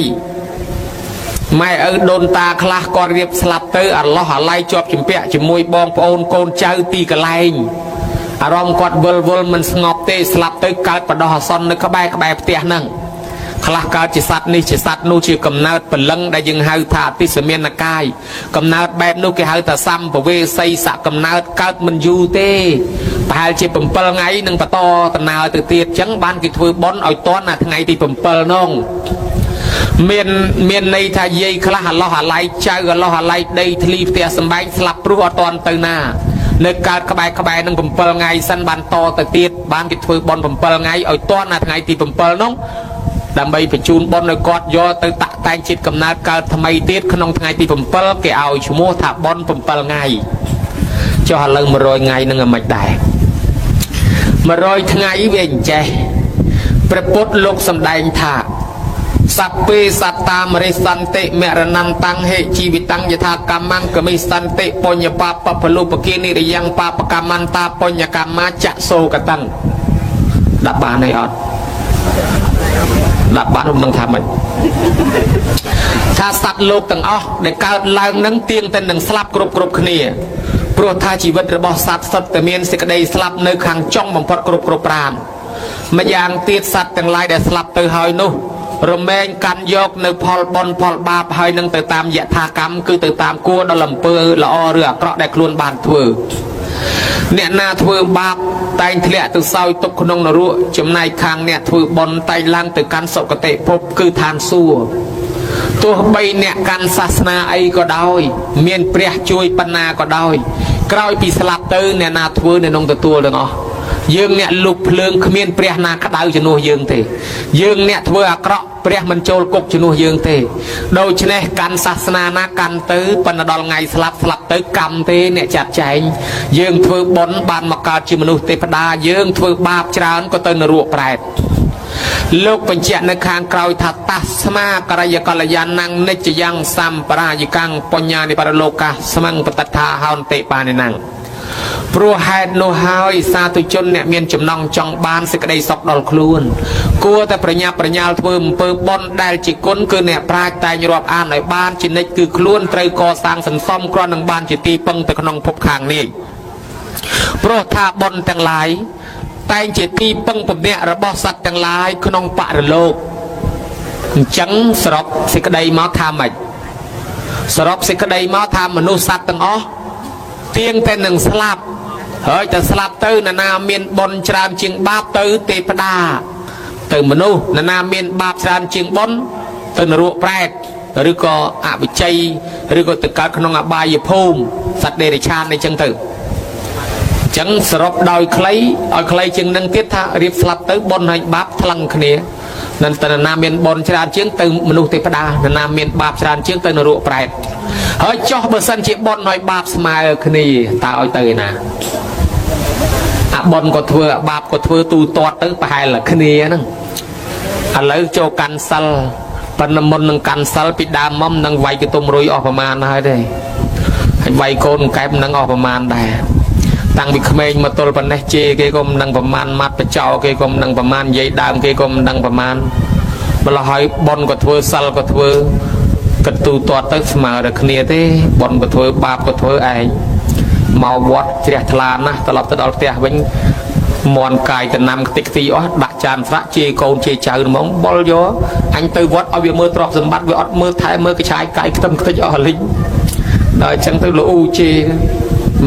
S1: ម៉ែឪដូនតាខ្លះគាត់រៀបស្លាប់ទៅអាឡោះអាឡៃជាប់ជំពាក់ជាមួយបងប្អូនកូនចៅទីកន្លែងអារម្មណ៍គាត់វិលវល់មិនស្ងប់ទេស្លាប់ទៅកើតបដោះអាសន្ននៅក្បែរផ្ទះហ្នឹងខ្លះកើតជាសត្វនេះជាសត្វនោះជាកំណើតព្រលឹងដែលយើងហៅថាអតិសមានកាយកំណើតបែបនោះគេហៅថាសម្ពវេសីសៈកំណើតកើតមិនយូរទេប្រហែលជា7ថ្ងៃនឹងបន្តដំណើរទៅទៀតអញ្ចឹងបានគេធ្វើបុណ្យឲ្យតន់អាថ្ងៃទី7នោះមានន័យថាយាយខ្លះអាឡោះអាឡៃចៅអាឡោះអាឡៃដីធ្លីផ្ទះសម្បែងស្លាប់ព្រោះអត់តន់ទៅណានៅកើតក្បែរនឹង7ថ្ងៃសិនបានតទៅទៀតបានគេធ្វើបុណ្យ7ថ្ងៃឲ្យតន់អាថ្ងៃទី7នោះដើម្បីបញ្ជូនបុណ្យឲ្យគាត់យកទៅតាក់តែងជាតិកំណើតកើតថ្មីទៀតក្នុងថ្ងៃទី7គេឲ្យឈ្មោះថាបុណ្យ7ថ្ងៃចុះឥឡូវ100ថ្ងៃនឹងមិនដែរ100ថ្ងៃវាអញ្ចេះព្រះពុទ្ធលោកសម្ដែងថាសព្វេសត្តាមរិសន្តិមរណន្តੰហេជីវិតੰយថាកម្មង្កមិសន្តិបញ្ញបាបពលុបគានិរិយ៉ាងបាបកម្មន្តាបញ្ញកម្មាចសោកតੰដាក់បានហើយអត់ដាក់បានមិនដឹងថាម៉េចថាសត្វលោកទាំងអស់ដែលកើតឡើងនឹងទៀងតែនឹងស្លាប់គ្រប់គ្នាព្រោះថាជីវិតរបស់សត្វសុទ្ធតែមានសេចក្តីស្លាប់នៅខាងចុងបំផុតគ្រប់ប្រាណម្យ៉ាងទៀតសត្វទាំងឡាយដែលស្លាប់ទៅហើយនោះរមែងកាន់យកនៅផលបុណ្យផលបាបហើយនឹងទៅតាមយថាកម្មគឺទៅតាមគួរដល់អំពើល្អឬអាក្រក់ដែលខ្លួនបានធ្វើអ្នកណាធ្វើបាបតែងធ្លាក់ទៅសោយទុកក្នុងនរកចំណែកខាងអ្នកធ្វើបុណ្យតែងឡើងទៅកាន់សុគតិភពគឺឋានសួគ៌ទោះបីអ្នកកាន់សាសនាអីក៏ដោយមានព្រះជួយបណ្ណាក៏ដោយក្រោយពីស្លាប់ទៅអ្នកណាធ្វើអ្នកនងទទួលទាំងអស់យើងអ្នកលុបភ្លើងគ្មានព្រះណាក្តៅជំនួសយើងទេយើងអ្នកធ្វើអាក្រក់ព្រះមិនចូលគុកជំនួសយើងទេដូច្នេះកាន់សាសនាណាកាន់ទៅប៉ុន្តែដល់ថ្ងៃស្លាប់ទៅកម្មទេអ្នកចាត់ចែងយើងធ្វើបុណ្យបានមកកើតជាមនុស្សទេវតាយើងធ្វើបាបច្រើនក៏ទៅនរកប្រែត លោកបញ្ជាក់នៅខាងក្រោយថាតាស្មាករយកល្យាណੰនិច្ចយ៉ាងសម្បរាយកាំងបញ្ញានិបរលោកាស្មੰបតថាហោនតិបានិណੰព្រោះហេតុនោះហើយសាធុជនអ្នកមានចំណងចង់បានសេចក្តីសុខដល់ខ្លួនគួរតែប្រញាប់ប្រញាល់ធ្វើអំពើបុណ្យដែលជាគុណគឺអ្នកប្រាជ្ញតែងរាប់អានឲ្យបានជានិច្ចគឺខ្លួនត្រូវកសាងសន្សំគ្រាន់នឹងបានជាទីពឹងទៅក្នុងភពខាងនេះព្រោះថាបុណ្យទាំងឡាយតែងជាទីពឹងពំនាក់របស់សត្វទាំងឡាយក្នុងបរលោកអញ្ចឹងសរុបសេចក្តីមកថាម៉េចសរុបសេចក្តីមកថាមនុស្សសត្វទាំងអស់ទៀងតែនឹងស្លាប់ហើយតែស្លាប់ទៅនរណាមានបុណ្យច្រើនជាងបាបទៅទេវតាទៅមនុស្សនរណាមានបាបច្រើនជាងបុណ្យទៅនរកប្រែតឬក៏អវិជ័យឬក៏ទៅកើតក្នុងអបាយភូមិសត្វដេរិឆានអីចឹងទៅចឹងសរុបដោយខ្លីឲ្យខ្លីជាងនឹងទៀតថារៀបស្លាប់ទៅបុណ្យហើយបាបថ្លឹងគ្នានរណាមានបុណ្យច្រើនជាងទៅមនុស្សទេវតានរណាមានបាបច្រើនជាងទៅនរកប្រែតហើយចោះបើសិនជាបុណ្យហើយបាបស្មើគ្នាតើឲ្យទៅឯណាអាបុណ្យក៏ធ្វើអាបាបក៏ធ្វើទូទាត់ទៅប្រហែលគ្នាហ្នឹងឥឡូវចូលកាន់សិលប៉ុន្តែមុននឹងកាន់សិលពីដើមមកនឹងវាយកតុំរុយអស់ប្រមាណហើយទេហើយវាយកូនកែបនឹងអស់ប្រមាណដែរតាំងពីក្មេងមកទល់ប៉ុណ្ណេះជេរគេក៏មិនដឹងប្រមាណម៉ាត់បចោគេក៏មិនដឹងប្រមាណនិយាយដើមគេក៏មិនដឹងប្រមាណម្ល៉េះហើយបុណ្យក៏ធ្វើសិលក៏ធ្វើគិតទូទាត់ទៅស្មើដល់គ្នាទេបុណ្យក៏ធ្វើបាបក៏ធ្វើឯងមកវត្តជ្រះថ្លាណាស់ត្រឡប់ទៅដល់ផ្ទះវិញមន់កាយទៅណាំខ្ទេចខ្ទីអស់ដាក់ចានស្រាក់ជេរកូនជេរចៅហ្មងបុលយកអញទៅវត្តឲ្យវាមើលទ្រព្យសម្បត្តិវាអត់មើលថែមើលកឆាយកាយខ្ទឹមខ្ទេចអស់លិញដល់អញ្ចឹងទៅលូជេរ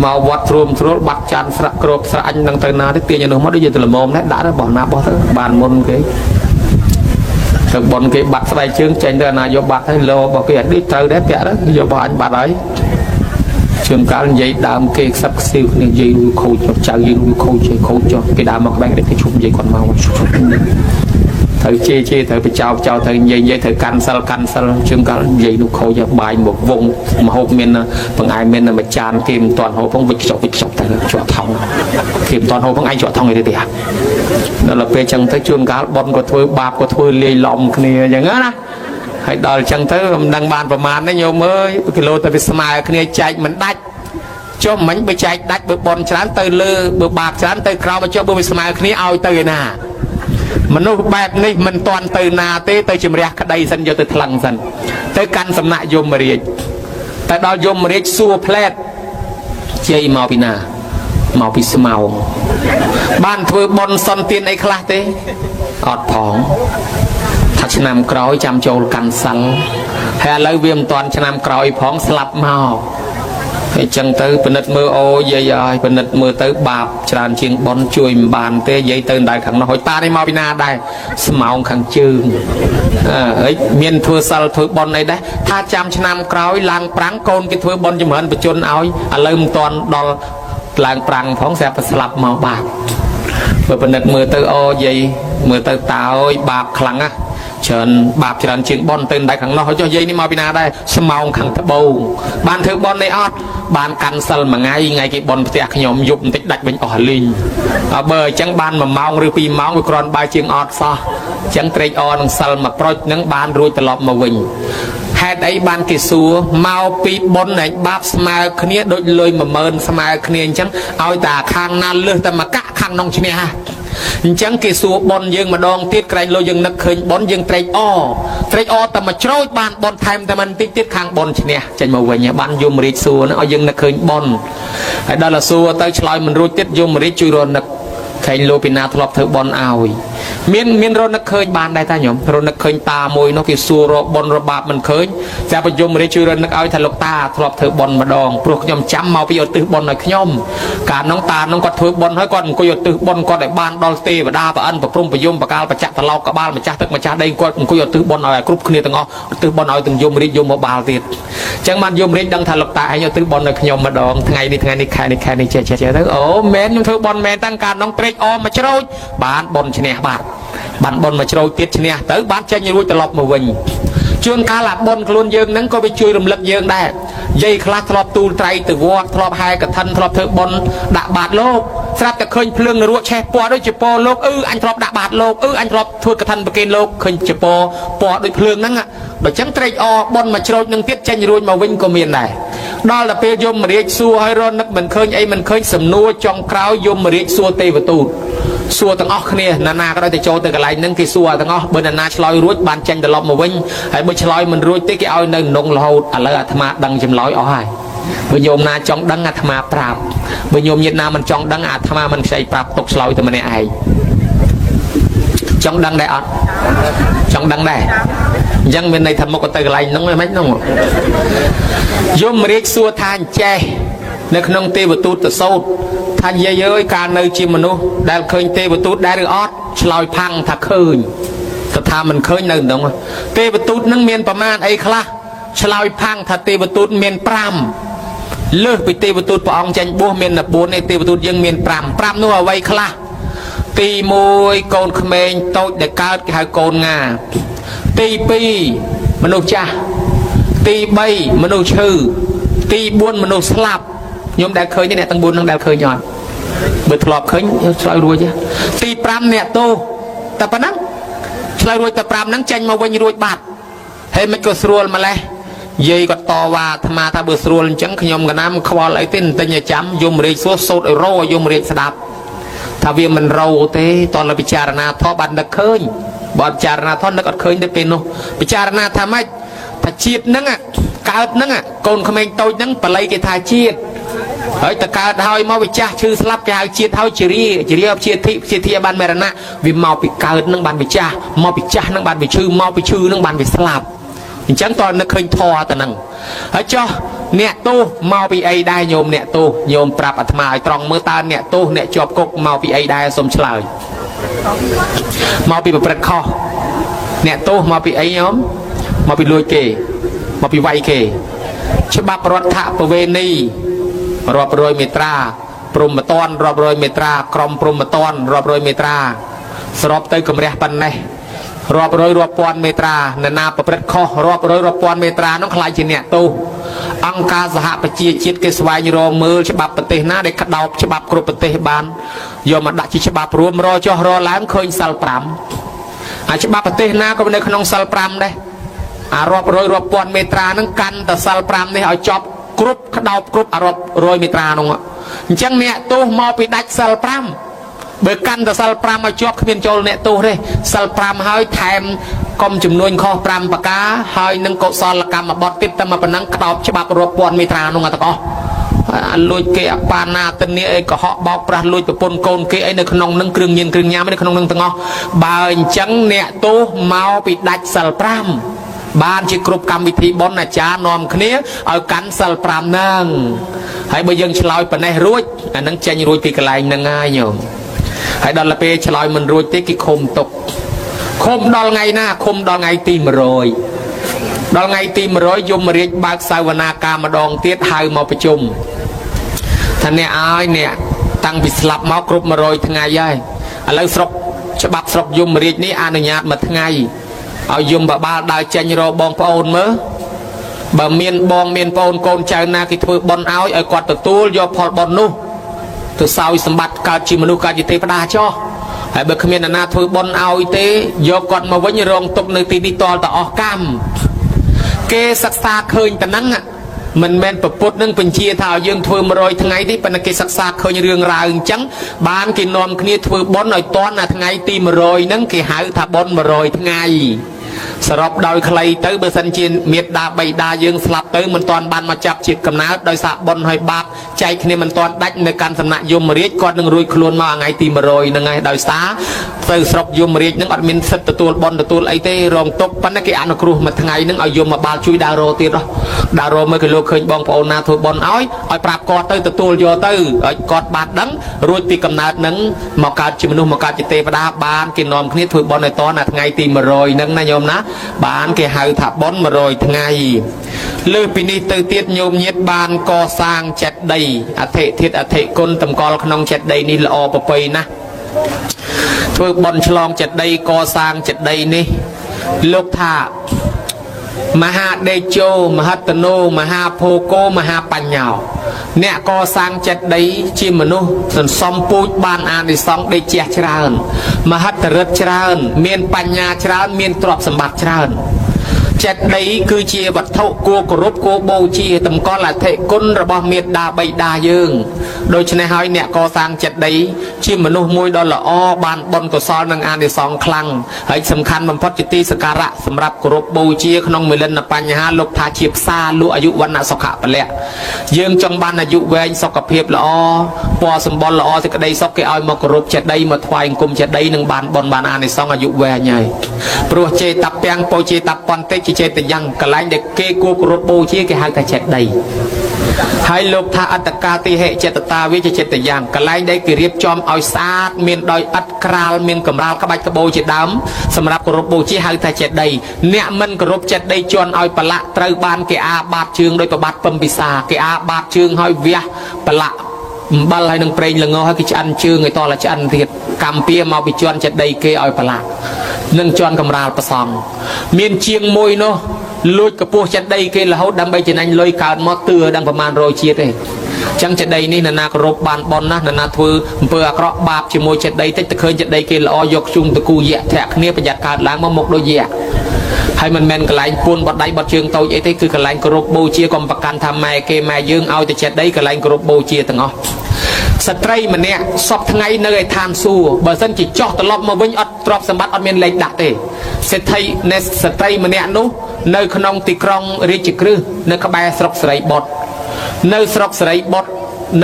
S1: មកវត្តត្រួមត្រួលបាត់ចានស្រាក់គ្របស្រាក់អញនឹងទៅណាទេទាញឲ្យនោះមកដូចជាទៅល្មមដែរដាក់ទៅបោះណាបោះទៅបានមុនគេទៅប៉ុនគេបាត់ស្បែកជើងចេញទៅអាណាយកបាត់ហើយលោរបស់គេអត់ដូចត្រូវដែរពាក់ទៅយករបស់អញបាត់ហើយជើងកាលនិយាយដើមគេខ្សឹបខ្សៀវគ្នានិយាយខូចចៅយើងខូចខូចចុះគេដើមមកក្បែរគេឈប់និយាយគាត់មកឈប់ត្រូវជេរជេរត្រូវបចោបចោត្រូវនិយាយនិយាយត្រូវកាន់សិលកាន់សិលជើងកាលនិយាយនោះខូចបាយមកវងមហូបមានបង្អែមមានមួយចានគេមិនទាន់ហូបផងវិចខ្ចប់វិចខ្ចប់ទៅជាប់ថងគេមិនទាន់ហូបផងឯងជាប់ថងឯទេទេដល់ពេលចឹងទៅជួនកាលបុណ្យក៏ធ្វើបាបក៏ធ្វើលាយឡំគ្នាអញ្ចឹងណាហើយដល់ចឹងទៅមិនដឹងបានប្រមាណទេញោមអើយគីឡូតែវាស្មើគ្នាចែកមិនដាច់ចុះមិញបើចែកដាច់បើបុណ្យច្រើនទៅលើបើបាបច្រើនទៅក្រោមចុះបើវាស្មើគ្នាឲ្យទៅឯណាមនុស្សបែបនេះមិនទាន់ទៅណាទេទៅជំរះក្តីសិនយកទៅថ្លឹងសិនទៅកាន់សំណាក់យមរាជតែដល់យមរាជសួរផ្លែតជ័យមកពីណាមកពីស្មៅបានធ្វើបុណ្យសន្ទានអីខ្លះទេអត់ផងថាឆ្នាំក្រោយចាំចូលកាន់សិលហើយឥឡូវវាមិនទាន់ឆ្នាំក្រោយផងស្លាប់មកហើយចឹងទៅពិនិត្យមើលអូយាយហើយពិនិត្យមើលទៅបាបច្រើនជាងបុណ្យជួយមិនបានទេយាយទៅដៅខាងនោះហើយតានេះមកពីណាដែរស្មោងខាងជើងអើយមានធ្វើសិលធ្វើបុណ្យអីដែរថាចាំឆ្នាំក្រោយឡើងប្រាំងកូនគេធ្វើបុណ្យចម្រើនបជនឲ្យឥឡូវមិនទាន់ដល់ឡើងប្រាំងផងស្រាប់តែស្លាប់មកបាបបើពិនិត្យមើលទៅអូយាយមើលទៅតើអើយបាបខ្លាំងណាស់ច្រើនបាបច្រើនជាងបុណ្យទៅដៃខាងនោះហើយចុះយាយនេះមកពីណាដែរស្មោងខាងត្បូងបានធ្វើបុណ្យអីអត់បានកាន់សិលមួយថ្ងៃថ្ងៃគេបុណ្យផ្ទះខ្ញុំយប់បន្តិចដាច់វិញអស់លីងអើបើអញ្ចឹងបាន1ម៉ោងឬ2ម៉ោងវាគ្រាន់បើជាងអត់សោះអញ្ចឹងត្រេកអរនឹងសិលមួយប្រុចនឹងបានរួចត្រឡប់មកវិញហេតុអីបានគេសួរមកពីបុណ្យនិងបាបស្មើគ្នាដូចលុយ10000ស្មើគ្នាអញ្ចឹងឲ្យតែខាងណាលើសតែមកកាក់ខាងនោះឈ្នះអញ្ចឹងគេសួរបុណ្យយើងម្ដងទៀតក្រែងលោយើងនឹកឃើញបុណ្យយើងត្រេកអរត្រេកអរតែមកច្រូចបានបុណ្យថែមតែមិនតិចទៀតខាងបុណ្យឈ្នះចេញមកវិញបានយមរាជសួរហ្នឹងឲ្យយើងនឹកឃើញបុណ្យហើយដល់សួរទៅឆ្លើយមិនរួចទៀតយមរាជជួយរនឹកខែងលោកពីណាធ្លាប់ធ្វើបុណ្យឲ្យមានរនឹកឃើញបានដែរតាញោមរនឹកឃើញតាមួយនោះគេសួររកបុណ្យរបាបមិនឃើញតែបយមរាជជួយរនឹកឲ្យថាលោកតាធ្លាប់ធ្វើបុណ្យម្ដងព្រោះខ្ញុំចាំមកពីឧទ្ទិសបុណ្យឲ្យខ្ញុំកាលនោះតានោះគាត់ធ្វើបុណ្យហើយគាត់អង្គុយឧទ្ទិសបុណ្យគាត់ឲ្យបានដល់ទេវតាប្រអិនប្រព្រំប្រយមបកាលបច្ចៈត្រឡោកក្បាលម្ចាស់ទឹកម្ចាស់ដីគាត់អង្គុយឧទ្ទិសបុណ្យឲ្យគ្រប់គ្នាទាំងអស់ឧទ្ទិសបុណ្យឲ្យទាំងយមរាជយមបាលទៀតអញ្ចឹងបានយមរាជដឹងថាលោកតាឯងឧទ្ទិសបុណ្យឲ្យខ្ញុំម្ដងថ្ងៃនេះថ្ងៃនេះខែនេះខែនេះចេះចេះទៅអូមែនខ្ញុំធ្វើបុណ្យមែនតាំងកាលនោះត្រេកអរមកច្រូចបានបុណ្យឈ្នះបាទបានបុណ្យមកច្រូចទៀតឈ្នះទៅបានចេញរួចត្រឡប់មកវិញ ជួនកាលអាបុណ្យខ្លួនយើងហ្នឹងក៏វាជួយរំលឹកយើងដែរយាយខ្លះធ្លាប់ទូលត្រៃទៅវត្តធ្លាប់ហែកឋិនធ្លាប់ធ្វើបុណ្យដាក់បាតលោកស្រាប់តែឃើញភ្លើងនរកឆេះពណ៌ដូចជាពណ៌លោកអឺអញធ្លាប់ដាក់បាតលោកអឺអញធ្លាប់ធ្វើកឋិនប្រគេនលោកឃើញជាពណ៌ពណ៌ដូចភ្លើងហ្នឹងដល់ចឹងត្រេកអរបុណ្យមកច្រូចនឹងទៀតចេញរួចមកវិញក៏មានដែរដល់ទៅពេលយមរាជសួរឲ្យរនឹកមិនឃើញអីមិនឃើញសំណួរចុងក្រោយយមរាជសួរទេវទូតសួរទាំងអស់គ្នាណានាក៏ដោយតែចូលទៅកន្លែងហ្នឹងគេសួរទាំងអស់បើណានាឆ្លើយរួចបានចេញត្រឡប់មកវិញហើយបើឆ្លើយមិនរួចទេគេឲ្យនៅនងរហូតឥឡូវអាត្មាដឹងចម្លើយអស់ហើយបើញោមណាចង់ដឹងអាត្មាប្រាប់បើញោមញាតិណាមិនចង់ដឹងអាត្មាមិនខ្ចីប្រាប់ទុកឆ្លើយតែម្នាក់ឯងចង់ដឹងដែរអត់ចង់ដឹងដែរអញ្ចឹងមានន័យថាមកក៏ទៅកន្លែងហ្នឹងមិនហ្នឹងយមរាជសួរថាអញ្ចេះនៅក្នុងទេវទូតទៅសោតថាយាយអើយកាលនៅជាមនុស្សដែលឃើញទេវទូតដែរឬអត់ឆ្លើយផាំងថាឃើញទៅថាមិនឃើញនៅក្នុងទេវទូតនឹងមានប្រមាណអីខ្លះឆ្លើយផាំងថាទេវទូតមាន5លើសពីទេវទូតព្រះអង្គចេញបួសមាន4ទេវទូតយើងមាន5 5នោះអ្វីខ្លះទី1កូនក្មេងតូចដែលកើតគេហៅកូនងាទី2មនុស្សចាស់ទី3មនុស្សឈឺទី4មនុស្សស្លាប់ខ្ញុំដែលឃើញទេអ្នកទាំង4នឹងដែលឃើញអត់បើធ្លាប់ឃើញឆ្លើយរួចទី5អ្នកទោសតែប៉ុណ្ណឹងឆ្លើយរួចតែ5ហ្នឹងចេញមកវិញរួចបាត់ហើយមិនក៏ស្រួលម្លេះយាយក៏តវ៉ាអាត្មាថាបើស្រួលអញ្ចឹងខ្ញុំកណាមខ្វល់អីទេទិញឲ្យចាំយមរាជសួរសូត្រឲ្យរោយមរាជស្ដាប់ថាវាមិនរោទេតើពិចារណាធម៌បាននឹកឃើញបើពិចារណាធម៌នឹកអត់ឃើញទេពេលនោះពិចារណាថាម៉េចថាជាតិហ្នឹងកើតហ្នឹងកូនក្មេងតូចហ្នឹងបល័យគេថាជាតិហើយតកើតហើយមកវាចាស់ឈឺស្លាប់គេហៅជាតិហើយជារាជារាជាធិជាធិបានមរណៈវាមកពីកើតនឹងបានវាចាស់មកពីចាស់នឹងបានវាឈឺមកពីឈឺនឹងបានវាស្លាប់អញ្ចឹងតើនឹកឃើញធម៌ទៅនឹងហើយចុះអ្នកទោសមកពីអីដែរញោមអ្នកទោសញោមប្រាប់អាត្មាឲ្យត្រង់មើលតើអ្នកទោសអ្នកជាប់គុកមកពីអីដែរសូមឆ្លើយមកពីប្រព្រឹត្តខុសអ្នកទោសមកពីអីញោមមកពីលួចគេមកពីវាយគេច្បាប់រដ្ឋប្រវេណីរាប់រយមេត្រាព្រហ្មទណ្ឌរាប់រយមេត្រាក្រមព្រហ្មទណ្ឌរាប់រយមេត្រាសរុបទៅកម្រះប៉ុណ្ណេះរាប់រយរាប់ពាន់មេត្រានរណាប្រព្រឹត្តខុសរាប់រយរាប់ពាន់មេត្រានោះខ្លាចជាអ្នកទោសអង្គការសហប្រជាជាតិគេស្វែងរកមើលច្បាប់ប្រទេសណាដែលក្តោបច្បាប់គ្រប់ប្រទេសបានយកមកដាក់ជាច្បាប់រួមរចុះរឡើងឃើញសិល5អាច្បាប់ប្រទេសណាក៏នៅក្នុងសិល5ដែរអារាប់រយរាប់ពាន់មេត្រាហ្នឹងកាន់តែសិល5នេះឲ្យចប់គ្រប់ក្តោបគ្រប់អារាប់រយមេត្រានោះអញ្ចឹងអ្នកទោសមកពីដាច់សិល5បើកាន់តែសិល5ឲ្យជាប់គ្មានចូលអ្នកទោសទេសិល5ហើយថែមកុំចំនួនខុស5ប្រការហើយនឹងកុសលកម្មបត្តិទៀតតែមកប៉ុណ្ណឹងក្តោបច្បាប់រាប់ពាន់មេត្រានោះទាំងអស់លួចគេអបាណាទនីអីកុហកបោកប្រាស់លួចប្រពន្ធកូនគេអីនៅក្នុងនឹងគ្រឿងញៀនគ្រឿងញ៉ាំនៅក្នុងនឹងទាំងអស់បើអញ្ចឹងអ្នកទោសមកពីដាច់សិល5បានជាគ្រប់កម្មវិធីបុណ្យអាចារ្យនាំគ្នាឲ្យកាន់សិល5ហ្នឹងហើយបើយើងឆ្លើយប៉ុណ្ណេះរួចអានឹងចេញរួចពីកន្លែងហ្នឹងហើយញោមហើយដល់ពេលឆ្លើយមិនរួចទេគេឃុំទុកឃុំដល់ថ្ងៃណាឃុំដល់ថ្ងៃទី100ដល់ថ្ងៃទី100យមរាជបើកសាវនាការម្ដងទៀតហៅមកប្រជុំថាអ្នកឲ្យអ្នកតាំងពីស្លាប់មកគ្រប់100ថ្ងៃហើយឥឡូវស្រុកច្បាប់ស្រុកយមរាជនេះអនុញ្ញាតមួយថ្ងៃឲ្យយមបបាលដើរចេញរកបងប្អូនមើលបើមានបងមានប្អូនកូនចៅណាគេធ្វើបុណ្យឲ្យគាត់ទទួលយកផលបុណ្យនោះទៅសោយសម្បត្តិកើតជាមនុស្សកើតជាទេវតាចោះហើយបើគ្មានអ្នកណាធ្វើបុណ្យឲ្យទេយកគាត់មកវិញរងទុកនៅទីនេះតលតអស់កម្មគេសិក្សាឃើញតែហ្នឹងមិនមែនប្រពុតនឹងបញ្ជាថាឲ្យយើងធ្វើ100ថ្ងៃទេប៉ុន្តែគេសិក្សាឃើញរឿងរ៉ាវអញ្ចឹងបានគេនាំគ្នាធ្វើបុណ្យឲ្យតាន់អាថ្ងៃទី100ហ្នឹងគេហៅថាបុណ្យ100ថ្ងៃសរុបដោយខ្លីទៅបើសិនជាមេដាបៃតាយើងស្លាប់ទៅមិនទាន់បានមកចាប់ជាតិកំណើតដោយសារបុណ្យហើយបាបចែកគ្នាមិនទាន់ដាច់នៅកាន់សំណាក់យមរាជគាត់នឹងរួចខ្លួនមកថ្ងៃទី100ហ្នឹងហើយដោយសារទៅស្រុកយមរាជហ្នឹងអត់មានសិទ្ធិទទួលបុណ្យទទួលអីទេរងទុកប៉ុន្តែគេអនុគ្រោះមួយថ្ងៃហ្នឹងឲ្យយមបាលជួយដើររោទៀតដើររោមើលគេលោកឃើញបងប្អូនណាធ្វើបុណ្យឲ្យប្រាប់គាត់ទៅទទួលយកទៅឲ្យគាត់បានដឹងរួចពីកំណើតហ្នឹងមកកើតជាមនុស្សមកកើតជាទេវតាបានគេនាំគ្នាធ្វើបុណ្យឲ្យតនៅថ្ងៃទី100ហ្នឹងណាញោមណាបានគេហៅថាបុណ្យ100ថ្ងៃលើសពីនេះទៅទៀតញោមញាតបានកសាងចេតិយអធិធាតុអធិគុណតម្កល់ក្នុងចេតិយនេះល្អប្រពៃណាស់ធ្វើបុណ្យឆ្លងចេតិយកសាងចេតិយនេះលោកថា មហាដេជោមហត្តនោមហាភោគោមហាបញ្ញោអ្នកកសាងចេតិយជាមនុស្សសន្សំពូជបានអានិសង្សដេកជះច្រើនមហិទ្ធិឫទ្ធិច្រើនមានបញ្ញាច្រើនមានទ្រព្យសម្បត្តិច្រើនចេតិយគឺជាវត្ថុគួរគោរពគួរបូជាតម្កល់អធិគុណរបស់មេដាបិតាយើងដូច្នេះហើយអ្នកកសាងចេតិយជាមនុស្សមួយដ៏ល្អបានបុណ្យកុសលនិងអានិសង្សខ្លាំងហើយសំខាន់បំផុតជាទីសក្ការៈសម្រាប់គោរពបូជាក្នុងមិលិនបញ្ហាលោកថាជាផ្សារលក់អាយុវណ្ណៈសុខៈពលៈយើងចង់បានអាយុវែងសុខភាពល្អពណ៌សម្បុរល្អសេចក្តីសុខគេឲ្យមកគោរពចេតិយមកថ្វាយអង្គមចេតិយនឹងបានបុណ្យបានអានិសង្សអាយុវែងហើយព្រោះចេតពាំងពោចេតពន្តិជាចេតយ៉ាងកន្លែងដែលគេគួរគោរពបូជាគេហៅថាចេតិយហើយលោកថាអត្តកាតិហិចេតតាវាជាចេតយ៉ាងកន្លែងដែលគេរៀបចំឲ្យស្អាតមានដោយឥដ្ឋក្រាលមានកម្រាលក្បាច់ក្បូរជាដើមសម្រាប់គោរពបូជាហៅថាចេតិយអ្នកមិនគោរពចេតិយជន់ឲ្យប្រឡាក់ត្រូវបានគេអាបាតជើងដោយប្របាត់ពំពិសាគេអាបាតជើងឲ្យវះប្រឡាក់អំបិលហើយនឹងប្រេងល្ងហើយគេឆ្អិនជើងឲ្យតលឆ្អិនទៀតកម្មពៀមកពីជន់ចេតិយគេឲ្យប្រឡាក់នឹងជន់កម្រាលប្រសងមានជាងមួយនោះលួចកពស់ចេតិយគេរហូតដើម្បីចំណេញលុយកើតមកទឿដឹងប្រមាណ100ជាតិទេចឹងចេតិយនេះនរណាគោរពបានប៉ុនណាស់នរណាធ្វើអំពើអាក្រក់បាបជាមួយចេតិយតិចទៅឃើញចេតិយគេល្អយកជុំតគូយៈធាក់គ្នាប្រយ័ត្នកើតឡើងមកមុខដូចយៈហើយមិនមែនកន្លែងពួនបត់ដៃបត់ជើងតូចអីទេគឺកន្លែងគោរពបូជាកុំប្រកាន់ថាម៉ែគេម៉ែយើងឲ្យតែចេតិយកន្លែងគោរពបូជាទាំងអស់ស្ត្រីម្នាក់សពថ្ងៃនៅឯឋានសួគ៌បើសិនជាចោះត្រឡប់មកវិញអត់ទ្រព្យសម្បត្តិអត់មានលេខដាក់ទេសេដ្ឋីនៃស្ត្រីម្នាក់នោះនៅក្នុងទីក្រុងរាជក្រឹសនៅក្បែរស្រុកសិរីបុត្រនៅស្រុកសិរីបុត្រ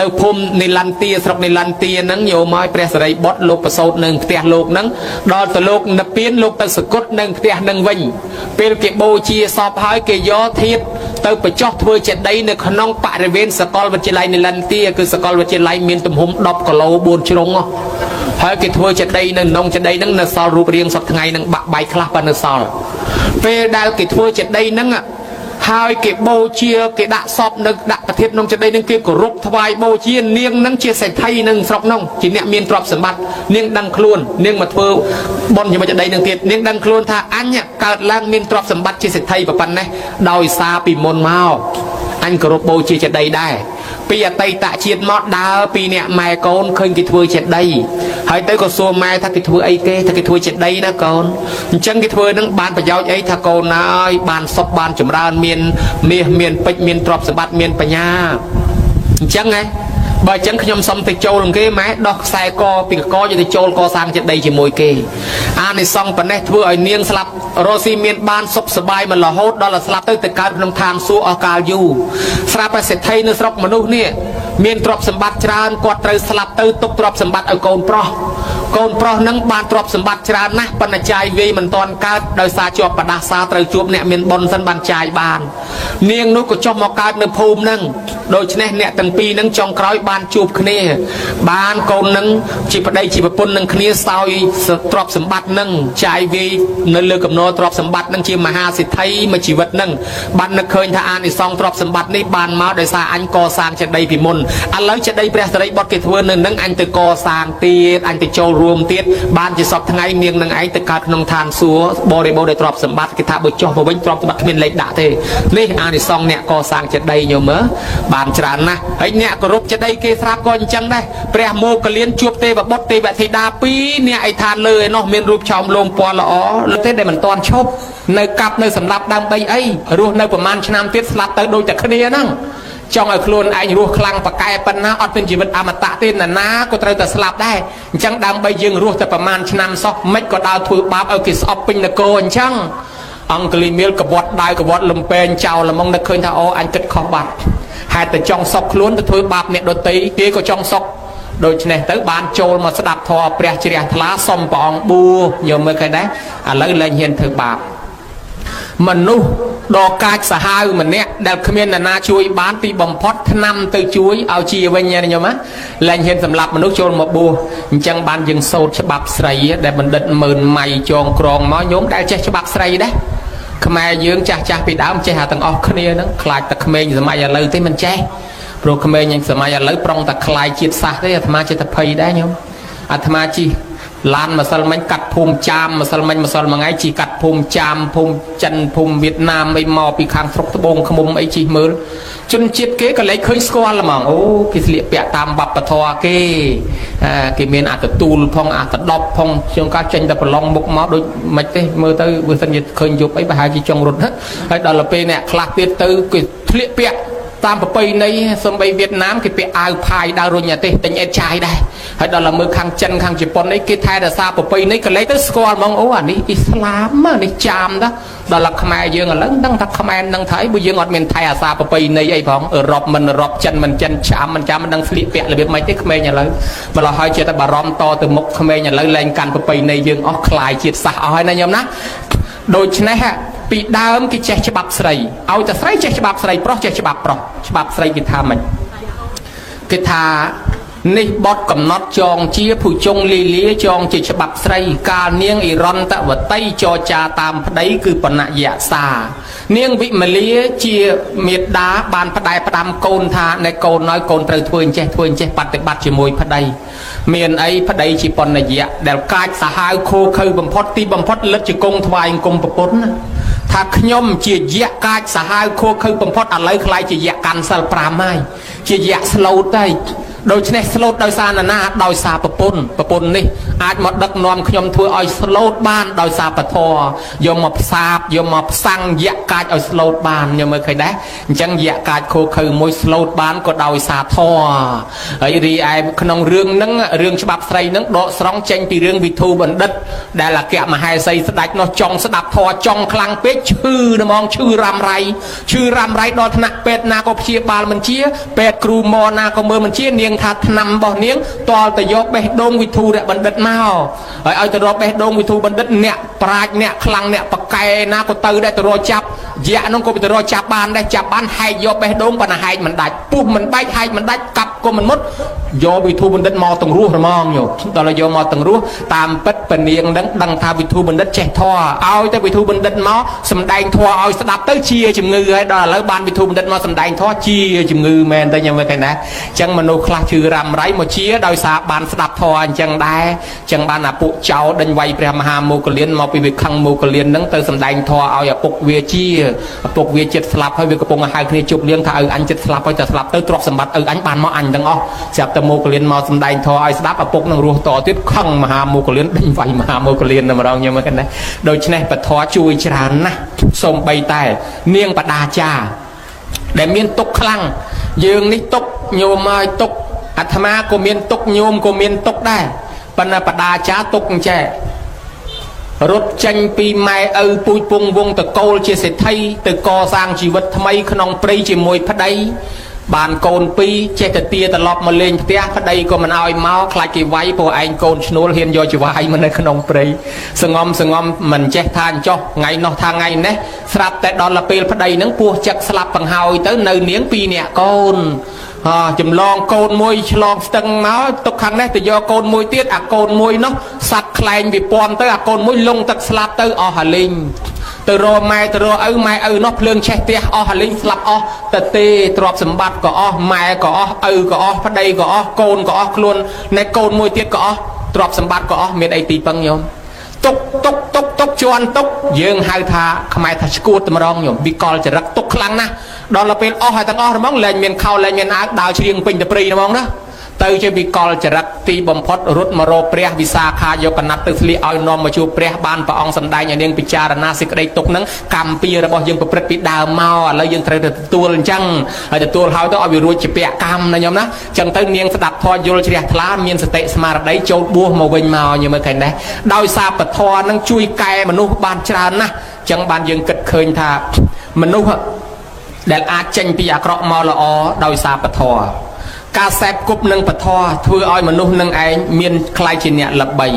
S1: នៅភូមិនិលន្ទាស្រុកនិលន្ទាហ្នឹងយោមកព្រះសិរីបុត្រលោកប្រសូតនៅផ្ទះលោកហ្នឹងដល់ទៅលោកនិព្វានលោកទៅសគត់នៅផ្ទះហ្នឹងវិញពេលគេបូជាសពហើយគេយកធាតុទៅបញ្ចុះធ្វើចេតិយនៅក្នុងបរិវេណសកលវិទ្យាល័យនិលន្ទាគឺសកលវិទ្យាល័យមានទំហំ10គីឡូ4ជ្រុងហើយគេធ្វើចេតិយនៅក្នុងចេតិយហ្នឹងនៅសល់រូបរាងសពថ្ងៃហ្នឹងបាក់បែកខ្លះប៉ុន្តែនៅសល់ពេលដែលគេធ្វើចេតិយហ្នឹងហើយគេបូជាគេដាក់សពនៅដាក់ប្រធានក្នុងចេតិយនឹងគេគោរពថ្វាយបូជានាងនឹងជាសេដ្ឋីនឹងស្រុកនោះជាអ្នកមានទ្រព្យសម្បត្តិនាងដឹងខ្លួននាងមកធ្វើបុណ្យជាមួយចេតិយនឹងទៀតនាងដឹងខ្លួនថាអញកើតឡើងមានទ្រព្យសម្បត្តិជាសេដ្ឋីប៉ុណ្ណេះដោយសារពីមុនមកអញគោរពបូជាចេតិយដែរពីអតីតជាតិមកដើរពីអ្នកម៉ែកូនឃើញគេធ្វើចេតិយហើយទៅក៏សួរម៉ែថាគេធ្វើអីគេថាគេធ្វើចេតិយណាកូនអញ្ចឹងគេធ្វើនឹងបានប្រយោជន៍អីថាកូនហើយបានសុខបានចម្រើនមានមាសមានពេជ្រមានទ្រព្យសម្បត្តិមានបញ្ញាអញ្ចឹងហ៎បើអញ្ចឹងខ្ញុំសុំទៅចូលគេម៉ែដោះខ្សែកពីកកយកទៅចូលកសាងចេតិយជាមួយគេអានិសង្សប៉ុណ្ណេះធ្វើឲ្យនាងស្លាប់រស់ស៊ីមានបានសុខសប្បាយមករហូតដល់ស្លាប់ទៅទៅកើតក្នុងឋានសួគ៌អស់កាលយូរស្រាប់តែសេដ្ឋីនៅស្រុកមនុស្សនេះមានទ្រព្យសម្បត្តិច្រើនគាត់ត្រូវស្លាប់ទៅទុកទ្រព្យសម្បត្តិឲ្យកូនប្រុសកូនប្រុសនឹងបានទ្រព្យសម្បត្តិច្រើនណាស់ប៉ុន្តែចាយវាយមិនទាន់កើតដោយសារជាប់បដាសាត្រូវជួបអ្នកមានបុណ្យសិនបានចាយបាននាងនោះក៏ចុះមកកើតនៅភូមិនឹងដូច្នេះអ្នកទាំងពីរនឹងចុងក្រោយបានជួបគ្នាបានកូននឹងជាប្តីជាប្រពន្ធនឹងគ្នាសោយទ្រព្យសម្បត្តិនឹងចាយវាយនៅលើកំណរទ្រព្យសម្បត្តិនឹងជាមហាសេដ្ឋីមួយជីវិតនឹងបាននឹកឃើញថាអានិសង្សទ្រព្យសម្បត្តិនេះបានមកដោយសារអញកសាងចេតិយពីមុនឥឡូវចេតិយព្រះសិរីបុត្រគេធ្វើនៅនឹងអញទៅកសាងទៀតអញទៅចូលរួមទៀតបានជាសពថ្ងៃនាងនឹងឯងទៅកើតក្នុងឋានសួគ៌បរិបូរណ៍ដោយទ្រព្យសម្បត្តិគេថាបើចុះមកវិញទ្រព្យសម្បត្តិគ្មានលេខដាក់ទេនេះអានិសង្សអ្នកកសាងចេតិយញោមមើលបានច្រើនណាស់ហើយអ្នកគោរពចេតិយគេស្រាប់ក៏អញ្ចឹងដែរព្រះមោគលានជួបទេវបុត្រទេវធីតាពីរអ្នកឯឋានលើឯនោះមានរូបឆោមលោមពណ៌ល្អទេដែលមិនទាន់ឈប់នៅកាប់នៅសម្លាប់ដើម្បីអីរស់នៅប្រហែលឆ្នាំទៀតស្លាប់ទៅដូចតែគ្នាហ្នឹងចង់ឲ្យខ្លួនឯងរស់ខ្លាំងប៉កែប៉ុណ្ណាអត់មានជីវិតអមតៈទេណាណាក៏ត្រូវតែស្លាប់ដែរអញ្ចឹងដើម្បីយើងរស់តែប្រហែលឆ្នាំសោះមិនក៏ដើរធ្វើបាបឲ្យគេស្អប់ពេញនគរអញ្ចឹងអង្គលីមៀលកវត្តដាវកវត្តលំពេងចោលល្មងនឹកឃើញថាអូអញគិតខុសបាត់ហេតុតែចង់សុកខ្លួនទៅធ្វើបាបអ្នកដទៃគេក៏ចង់សុកដូច្នេះទៅបានចូលមកស្ដាប់ធម៌ព្រះជ្រះថ្លាសុំព្រះអង្គបួសយកមើលឃើញដែរឥឡូវលែងហ៊ានធ្វើបាបមនុស្សដ៏កាចសាហាវម្នាក់ដែលគ្មាននរណាជួយបានទីបំផុតឆ្នាំទៅជួយឲ្យជាវិញណាញោមណាលែងហ៊ានសម្លាប់មនុស្សចូលមកបួសអញ្ចឹងបានយើងសូត្រច្បាប់ស្រីដែលបណ្ឌិតម៉ឺនម៉ៃចងក្រងមកញោមដែលចេះច្បាប់ស្រីដែរខ្មែរយើងចាស់ចាស់ពីដើមចេះអាទាំងអស់គ្នាហ្នឹងខ្លាចតែក្មេងសម័យឥឡូវទេមិនចេះព្រោះក្មេងសម័យឥឡូវប្រុងតែខ្លាយជាតិសាសន៍ទេអាត្មាចេះតែភ័យដែរញោមអាត្មាជី ឡានម្សិលមិញកាត់ភូមិចាមម្សិលមិញម្សិលមួយថ្ងៃជិះកាត់ភូមិចាមភូមិចិនភូមិវៀតណាមអីមកពីខាងស្រុកត្បូងឃ្មុំអីជិះមើលជនជាតិគេក៏លែងឃើញស្គាល់ហ្មងអូគេស្លៀកពាក់តាមវប្បធម៌គេគេមានអាទទូលផងអាតដប់ផងជាងកាចេញតែប្រឡងមុខមកដូចមិនទេមើលទៅបើសិនជាឃើញយប់អីប្រហែលជាចង់រត់ហើយដល់ពេលអ្នកខ្លះទៀតទៅគេស្លៀកពាក់តាមប្រពៃណីសំបីវៀតណាមគេពាក់អាវផាយដើររុញអាទេសទិញអេតចាយដែរហើយដល់តែមើលខាងចិនខាងជប៉ុនអីគេថែរក្សាប្រពៃណីក៏លេចទៅស្គាល់ហ្មងអូអានេះអ៊ីស្លាមនេះចាមតាដល់តែខ្មែរយើងឥឡូវដឹងថាខ្មែរនឹងថៃបើយើងអត់មានថែអាសាប្រពៃណីអីផងអឺរ៉ុបមិនអឺរ៉ុបចិនមិនចិនចាមមិនចាមមិនដឹងស្លៀកពាក់របៀបម៉េចទេក្មេងឥឡូវម្ល៉េះហើយចេះតែបារម្ភតទៅមុខក្មេងឥឡូវលែងកាន់ប្រពៃណីយើងអស់ខ្លាយជាតិសាសអស់ហើយណាញោមណាដូច្នេះពីដើមគេចេះច្បាប់ស្រីឲ្យតែស្រីចេះច្បាប់ស្រីប្រុសចេះច្បាប់ប្រុសច្បាប់ស្រីគេថាម៉េចគេថានេះបត់កំណត់ចងជាភុជង្គលីលាចងជាច្បាប់ស្រីកាលនាងអ៊ីរន្តវតីចរចាតាមប្តីគឺបណយសានាងវិមលាជាមេដាបានផ្ដែផ្ដាំកូនថាណែកូនហើយកូនត្រូវធ្វើអញ្ចេះធ្វើអញ្ចេះបប្រតិបត្តិជាមួយប្តីមានអីប្តីជាបណយៈដែលកាចសាហាវខូខើបំផុតទីបំផុតលិតជាគង់ថ្វាយអង្គមប្រពន្ធណាថាខ្ញុំជាយៈកាចសាហាវខូខើបំផុតឥឡូវខ្លាយជាយៈកាន់សិល5ហើយជាយៈស្លូតហើយដូច្នេះស្លូតដោយសារណាដោយសារប្រពន្ធប្រពន្ធនេះអាចមកដឹកនាំខ្ញុំធ្វើឲ្យស្លូតបានដោយសារពធយកមកផ្សាបយកមកផ្សាំងយៈកាចឲ្យស្លូតបានខ្ញុំមើលឃើញដែរអញ្ចឹងយៈកាចខូខើមួយស្លូតបានក៏ដោយសារធម៌ហើយរីឯក្នុងរឿងហ្នឹងរឿងច្បាប់ស្រីហ្នឹងដកស្រង់ចេញពីរឿងវិធូបណ្ឌិតដែលអគ្គមហេសីស្ដេចនោះចង់ស្ដាប់ធម៌ចង់ខ្លាំងពេកឈឺហ្មងឈឺរ៉ាំរ៉ៃឈឺរ៉ាំរ៉ៃដល់ថ្នាក់ពេទ្យណាក៏ព្យាបាលមិនជាពេទ្យគ្រូមណាក៏មើលមិនជានាងថាថ្នាំរបស់នាងតលទៅយកបេះដូងវិធូរបណ្ឌិតមកហើយឲ្យទៅរកបេះដូងវិធូបណ្ឌិតអ្នកប្រាជ្ញអ្នកខ្លាំងអ្នកបកែណាក៏ទៅដែរទៅរកចាប់យៈនោះក៏ទៅរកចាប់បានដែរចាប់បានហែកយកបេះដូងប៉ុន្តែហែកមិនដាច់ពុះមិនបែកហែកមិនដាច់កាប់ក៏មិនមុតយកវិធូបណ្ឌិតមកទាំងរស់ហ្មងយោដល់យកមកទាំងរស់តាមពិតពនាងនឹងដឹងថាវិធូបណ្ឌិតចេះធម៌ឲ្យទៅវិធូបណ្ឌិតមកសំដែងធម៌ឲ្យស្ដាប់ទៅជាជំងឺហើយដល់ឥឡូវបានវិធូបណ្ឌិតមកសំដែងធម៌ជាជំងឺមែនទេញ៉ាំមើលឃើញណាអញ្ចឹងមនុស្សខ្លះឈឺរ៉ាំរ៉ៃមកជាដោយសារបានស្ដាប់ធម៌អញ្ចឹងដែរអញ្ចឹងបានអាពួកចៅដេញវាយព្រះមហាមោគលានមកពីវាខឹងមោគលានហ្នឹងទៅសំដែងធម៌ឲ្យឪពុកវាជាឪពុកវាចិត្តស្លាប់ហើយវាកំពុងហៅគ្នាជប់លៀងថាឪអញចិត្តស្លាប់ហើយតែស្លាប់ទៅទ្រព្យសម្បត្តិឪអញបានមកអញទាំងអស់ស្រាប់តែមោគលានមកសំដែងធម៌ឲ្យស្ដាប់ឪពុកនឹងរស់តទៀតខឹងមហាមោគលានដេញវាយមហាមោគលានតែម្ដងខ្ញុំមើលឃើញណាដូច្នេះពធជួយច្រើនណាស់សូម្បីតែនាងបដាចាដែលមានទុកខ្លាំងយើងនេះទុកញោមឲ្យទុកអាត្មាក៏មានទុកញោមក៏មានទុកដែរប៉ុន្តែបដាចាទុកអញ្ចេះរត់ចេញពីម៉ែឪពូជពងវងតកូលជាសេដ្ឋីទៅកសាងជីវិតថ្មីក្នុងព្រៃជាមួយប្តីបានកូនពីរចេះតែទាត្រឡប់មកលេងផ្ទះប្តីក៏មិនឲ្យមកខ្លាចគេវាយព្រោះឯងកូនឈ្នួលហ៊ានយកជីវាយមកនៅក្នុងព្រៃសងំសងំមិនចេះថាអញ្ចោះថ្ងៃនោះថាថ្ងៃនេះស្រាប់តែដល់ពេលប្តីនឹងពោះចឹកស្លាប់បង្ហើយទៅនៅនាងពីរនាក់កូនចម្លងកូនមួយឆ្លងស្ទឹងមកទុកខាងនេះទៅយកកូនមួយទៀតអាកូនមួយនោះសัตว์ខ្លែងវាពំទៅអាកូនមួយលងទឹកស្លាប់ទៅអស់អាលីងទៅរកម៉ែទៅរកឪម៉ែឪនោះភ្លើងឆេះផ្ទះអស់អាលីងស្លាប់អស់ទៅទេទ្រព្យសម្បត្តិក៏អស់ម៉ែក៏អស់ឪក៏អស់ប្តីក៏អស់កូនក៏អស់ខ្លួនណែកូនមួយទៀតក៏អស់ទ្រព្យសម្បត្តិក៏អស់មានអីទីពឹងញោមទុកទុកទុកទុកជន់ទុកយើងហៅថាខ្មែរថាឈួតតម្រងញោមវិកលចរិតទុកខ្លាំងណាស់ដល់ពេលអស់ហើយទាំងអស់ហ្មងលែងមានខោលែងមានអាវដើរច្រៀងពេញទៅព្រៃហ្មងណាទៅជាវិកលចរិតទីបំផុតរត់មករកព្រះវិសាខាយកកណាត់ទៅស្លៀកឲ្យនាំមកជួបព្រះបានព្រះអង្គសម្ដែងឲ្យនាងពិចារណាសេចក្តីទុកហ្នឹងកម្មពៀរបស់យើងប្រព្រឹត្តពីដើមមកឥឡូវយើងត្រូវតែទទួលអញ្ចឹងហើយទទួលហើយទៅឲ្យវារួចជាពកម្មណាញោមណាអញ្ចឹងទៅនាងស្ដាប់ធម៌យល់ជ្រះថ្លាមានសតិស្មារតីចូលបួសមកវិញមកញោមមើលឃើញដែរដោយសារពធហ្នឹងជួយកែមនុស្សបានច្រើនណាស់អញ្ចឹងបានយើងគិតឃើញថាមនុស្សដែលអាចចេញពីអាក្រក់មកល្អដោយសារពធការសែបគប់នឹងពធធ្វើឲ្យមនុស្សនឹងឯងមានខ្លាយជាអ្នកល្បី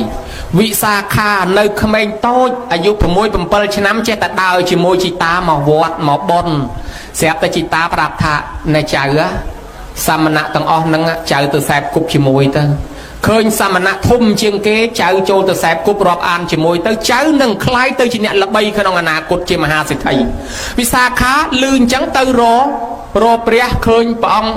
S1: វិសាខានៅក្មេងតូចអាយុ6 7ឆ្នាំចេះតែដើរជាមួយជីតាមកវត្តមកបុណ្យស្រាប់តែជីតាប្រាប់ថាណែចៅសមណៈទាំងអស់នឹងចៅទៅសែបគប់ជាមួយទៅឃើញសមណៈធំជាងគេចៅចូលទៅសែបគប់រាប់អានជាមួយទៅចៅនឹងខ្លាយទៅជាអ្នកល្បីក្នុងអនាគតជាមហាសេដ្ឋីវិសាខាលឺអញ្ចឹងទៅរកព្រះឃើញព្រះអង្គ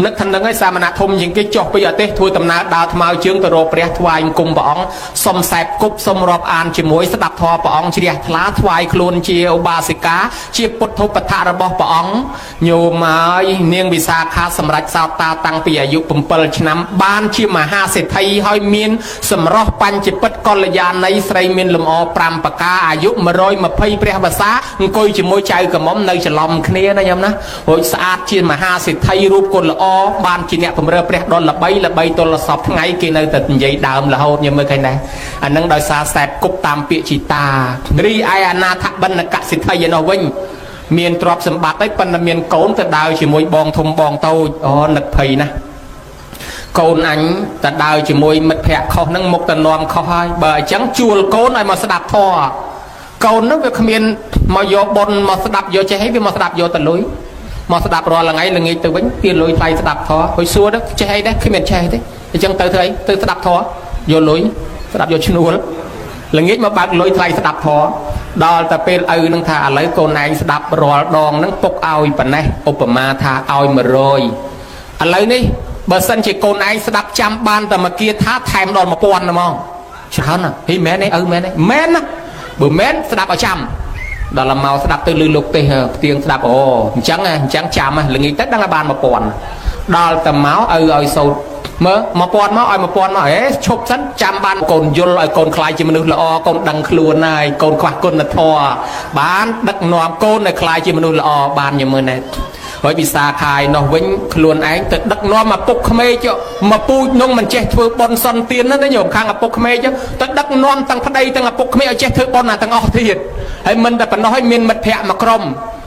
S1: នឹកថានឹងឯងសាមណៈធំជាងគេចុះពីអទេសធ្វើដំណើរដើរថ្មើរជើងទៅរកព្រះថ្វាយអង្គមព្រះអង្គសុំសែបគប់សុំរាប់អានជាមួយស្ដាប់ធម៌ព្រះអង្គជ្រះថ្លាថ្វាយខ្លួនជាឧបាសិកាជាពុទ្ធុបឋរបស់ព្រះអង្គញោមហើយនាងវិសាខាសម្រេចសោតាតាំងពីអាយុ7ឆ្នាំបានជាមហាសេដ្ឋីហើយមានសម្រស់បញ្ញពិតកល្យាណីស្រីមានលំអ5ប្រការអាយុ120ព្រះវស្សាអង្គុយជាមួយចៅក្រមុំនៅច្រឡំគ្នាណាញោមណារួចស្អាតជាមហាសេដ្ឋីរូបគុណល្អបានជាអ្នកពម្រើព្រះដ៏ល្បីល្បីទល់សពថ្ងៃគេនៅតែនិយាយដើមរហូតញោមមើលឃើញដែរអានឹងដោយសារសែបគប់តាមពាក្យជីតារីឯអនាថបណ្ឌកសិទ្ធិឯនោះវិញមានទ្រព្យសម្បត្តិហើយប៉ុន្តែមានកូនទៅដើរជាមួយបងធំបងតូចអូនឹកភ័យណាស់កូនអញទៅដើរជាមួយមិត្តភ័ក្តិខុសហ្នឹងមុខទៅនាំខុសហើយបើអញ្ចឹងជួលកូនឲ្យមកស្ដាប់ធម៌កូនហ្នឹងវាគ្មានមកយកបុណ្យមកស្ដាប់យកចេះអីវាមកស្ដាប់យកទៅលុយមកស្ដាប់រាល់ថ្ងៃល្ងាចទៅវិញវាលុយថ្លៃស្ដាប់ធម៌ហើយសួរទៅចេះអីដែរគ្មានចេះទេអញ្ចឹងទៅធ្វើអីទៅស្ដាប់ធម៌យកលុយស្ដាប់យកឈ្នួលល្ងាចមកបើកលុយថ្លៃស្ដាប់ធម៌ដល់តែពេលឪនឹងថាឥឡូវកូនឯងស្ដាប់រាល់ដងហ្នឹងពុកឲ្យប៉ុណ្ណេះឧបមាថាឲ្យ100ឥឡូវនេះបើសិនជាកូនឯងស្ដាប់ចាំបានតែមួយគាថាថែមដល់1000ហ្មងច្រើនណាស់ហីមែនទេឪមែនទេមែនណាបើមែនស្ដាប់ឲ្យចាំដល់មកស្ដាប់ទៅលឺលោកទេសផ្ទៀងស្ដាប់អូអញ្ចឹងអញ្ចឹងចាំល្ងាចទៅដឹងឲ្យបាន1000ដល់តែមកឪឲ្យសូត្រមើល1000មកឲ្យ1000មកហេឈប់សិនចាំបានកូនយល់ឲ្យកូនខ្លាយជាមនុស្សល្អកូនដឹងខ្លួនហើយកូនខ្វះគុណធម៌បានដឹកនាំកូនឲ្យខ្លាយជាមនុស្សល្អបានញមើលណែហើយវិសាខាយនោះវិញខ្លួនឯងទៅដឹកនាំឪពុកក្មេកមកពូជនោះមិនចេះធ្វើបុណ្យសន្ទានណាញោមខាងឪពុកក្មេកទៅដឹកនាំទាំងប្តីទាំងឪពុកក្មេកឲ្យចេះធ្វើបុណ្យណាទាំងអស់ទៀតហើយមិនតែប៉ុណ្ណោះឲ្យមានមិត្តភ័ក្តិមួយក្រុម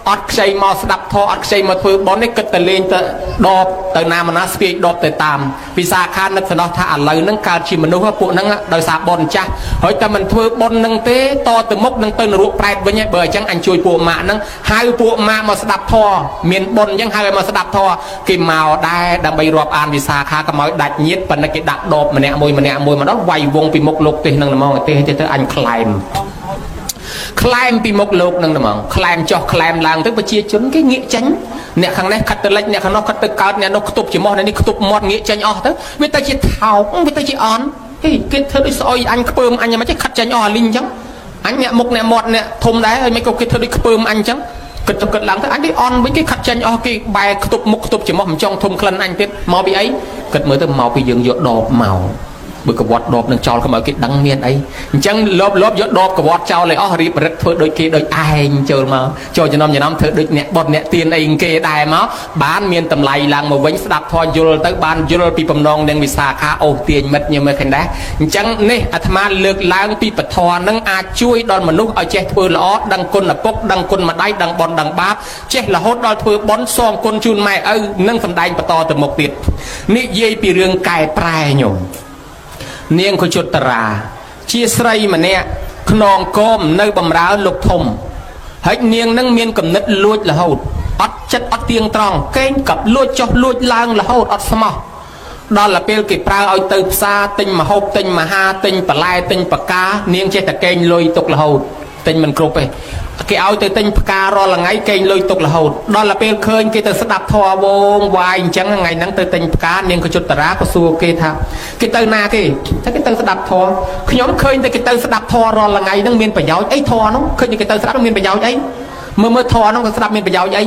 S1: អត់ខ្ចីមកស្ដាប់ធម៌អត់ខ្ចីមកធ្វើបុណ្យនេះគិតតែលេងទៅដបទៅណាមណាស្ពាយដបទៅតាមវិសាខានឹកសំណោះថាឥឡូវហ្នឹងកើតជាមនុស្សពួកហ្នឹងដោយសារបុណ្យចាស់ហើយតែមិនធ្វើបុណ្យហ្នឹងទេតទៅមុខនឹងទៅនរកប្រែតវិញហើយបើអញ្ចឹងអញជួយពួកម៉ាក់ហ្នឹងហៅពួកម៉ាក់មកស្ដាប់ធម៌មានបុណ្យអញ្ចឹងហៅឲ្យមកស្ដាប់ធម៌គេមកដែរដើម្បីរាប់អានវិសាខាកុំឲ្យដាច់ញាតប៉ុន្តែគេដាក់ដបម្នាក់មួយម្នាក់មួយម្ដងវាយវងពីមុខលោកទេសហ្នឹងហ្មងទេសទៅអញក្លែមក្លែមពីមុខលោកនឹងហ្មងក្លែមចុះក្លែមឡើងទៅប្រជាជនគេងាកចេញអ្នកខាងនេះខិតទៅលិចអ្នកខាងនោះខិតទៅកើតអ្នកនោះខ្ទប់ច្រមុះអ្នកនេះខ្ទប់មាត់ងាកចេញអស់ទៅវាទៅជាថោកវាទៅជាអន់ហេគេធ្វើដូចស្អុយអញខ្ពើមអញមិនចេះខិតចេញអស់អាលីងអញ្ចឹងអញអ្នកមុខអ្នកមាត់អ្នកធំដែរហើយមិនក៏គេធ្វើដូចខ្ពើមអញអញ្ចឹងគិតទៅគិតឡើងទៅអញនេះអន់វិញគេខិតចេញអស់គេបែរខ្ទប់មុខខ្ទប់ច្រមុះមិនចង់ធំក្លិនអញទៀតមកពីអីគិតមើលទៅមកពីយើងយកដបមកបើកវត្តដបនឹងចោលកុំឲ្យគេដឹងមានអីអញ្ចឹងលបលបយកដបកវត្តចោលឲ្យអស់រៀបរិទ្ធធ្វើដូចគេដូចឯងចូលមកចូលចំណំចំណំធ្វើដូចអ្នកបុតអ្នកទៀនអីគេដែរមកបានមានតម្លៃឡើងមកវិញស្ដាប់ធម៌យល់ទៅបានយល់ពីបំណងនឹងវិសាខាអូសទាញមិត្តញមើលឃើញដែរអញ្ចឹងនេះអាត្មាលើកឡើងពីពធនឹងអាចជួយដល់មនុស្សឲ្យចេះធ្វើល្អដឹងគុណឪពុកដឹងគុណម្ដាយដឹងបុណ្យដឹងបាបចេះរហូតដល់ធ្វើបុណ្យសងគុណជូនម៉ែឪនិងសម្ដែងបន្តទៅមុខទៀតនិយាយពីរឿងកែប្រែញោមនាងខុជត្តរាជាស្រីម្នាក់ខ្នងកមនៅបំរើលោកធំហើយនាងនឹងមានគំនិតលួចរហូតអត់ចិត្តអត់ទៀងត្រង់កេងកັບលួចចុះលួចឡើងរហូតអត់ស្មោះដល់ទៅពេលគេប្រើឲ្យទៅផ្សារទិញម្ហូបទិញមហាទិញបន្លែទិញបកានាងចេះតែកេងលុយទុករហូតទិញមិនគ្រប់ទេគេឲ្យទៅទិញផ្ការាល់ថ្ងៃកេងលុយទុករហូតដល់ទៅពេលឃើញគេទៅស្ដាប់ធម៌វងវាយអញ្ចឹងថ្ងៃហ្នឹងទៅទិញផ្កានាងកុជត្តរាក៏សួរគេថាគេទៅណាគេថាគេទៅស្ដាប់ធម៌ខ្ញុំឃើញតែគេទៅស្ដាប់ធម៌រាល់ថ្ងៃហ្នឹងមានប្រយោជន៍អីធម៌ហ្នឹងឃើញគេទៅស្ដាប់មានប្រយោជន៍អីមើលមើលធម៌ហ្នឹងក៏ស្ដាប់មានប្រយោជន៍អី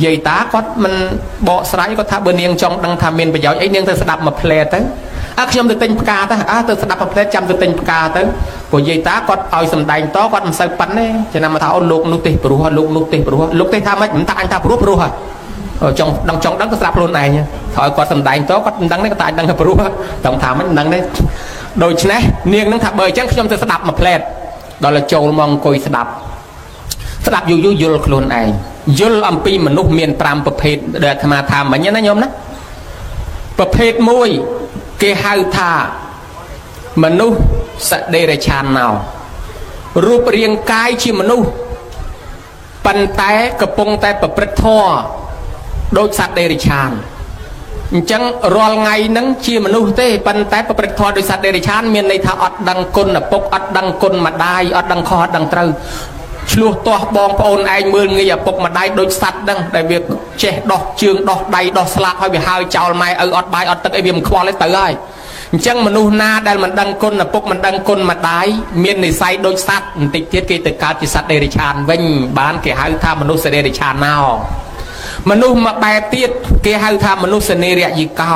S1: យាយតាគាត់មិនបកស្រាយគាត់ថាបើនាងចង់ដឹងថាមានប្រយោជន៍អីនាងទៅស្ដាប់មួយផ្លែទៅអើខ្ញុំទៅទិញផ្កាទៅអើទៅស្ដាប់មួយផ្លែចាំទៅទិញផ្កាទៅព្រោះយាយតាគាត់ឲ្យសំដែងតគាត់មិនសូវប៉ិនទេចំណាំថាអូលោកនោះទេព្រោះលោកនោះទេព្រោះលោកទេថាម៉េចមិនថាអញថាព្រោះព្រោះចង់ដឹងចង់ដឹងក៏ស្ដាប់ខ្លួនឯងហើយគាត់សំដែងតគាត់មិនដឹងទេគាត់តែដឹងថាព្រោះចង់ថាម៉េចមិនដឹងទេដូច្នេះនាងនឹងថាបើអញ្ចឹងខ្ញុំទៅស្ដាប់មួយផ្លែដល់ចូលមកអង្គុយស្ដាប់ស្ដាប់យូរយូរយល់ខ្លួនឯងយល់អំពីមនុស្សមាន5ប្រភេទដែលអាត្មាថាមិញណាញោមណាប្រភេទមួយគេហៅថាមនុស្សសដេរឆានណោរូបរាងកាយជាមនុស្សប៉ុន្តែកំពុងតែប្រព្រឹត្តធម៌ដូចសត្វដេរឆានអញ្ចឹងរាល់ថ្ងៃហ្នឹងជាមនុស្សទេប៉ុន្តែប្រព្រឹត្តធម៌ដូចសត្វដេរឆានមានន័យថាអត់ដឹងគុណឪពុកអត់ដឹងគុណម្ដាយអត់ដឹងខុសអត់ដឹងត្រូវ ឆ្លោះទាស់បងប្អូនឯងមើលងាយឪពុកម្ដាយដូចសัตว์ដឹងដែលវាចេះដោះជើងដោះដៃដោះស្លាប់ហើយវាហើយចោលម៉ែឪអត់បាយអត់ទឹកអីវាមិនខ្វល់ទេទៅហើយអញ្ចឹងមនុស្សណាដែលមិនដឹងគុណឪពុកមិនដឹងគុណម្ដាយមាននិស័យដូចសัตว์បន្តិចទៀតគេទៅកើតជាសัตว์เดรัจฉานវិញបានគេហៅថាមនុស្សเดรัจฉานមកមនុស្សមួយបែបទៀតគេហៅថាមនុស្សនិរយិកោ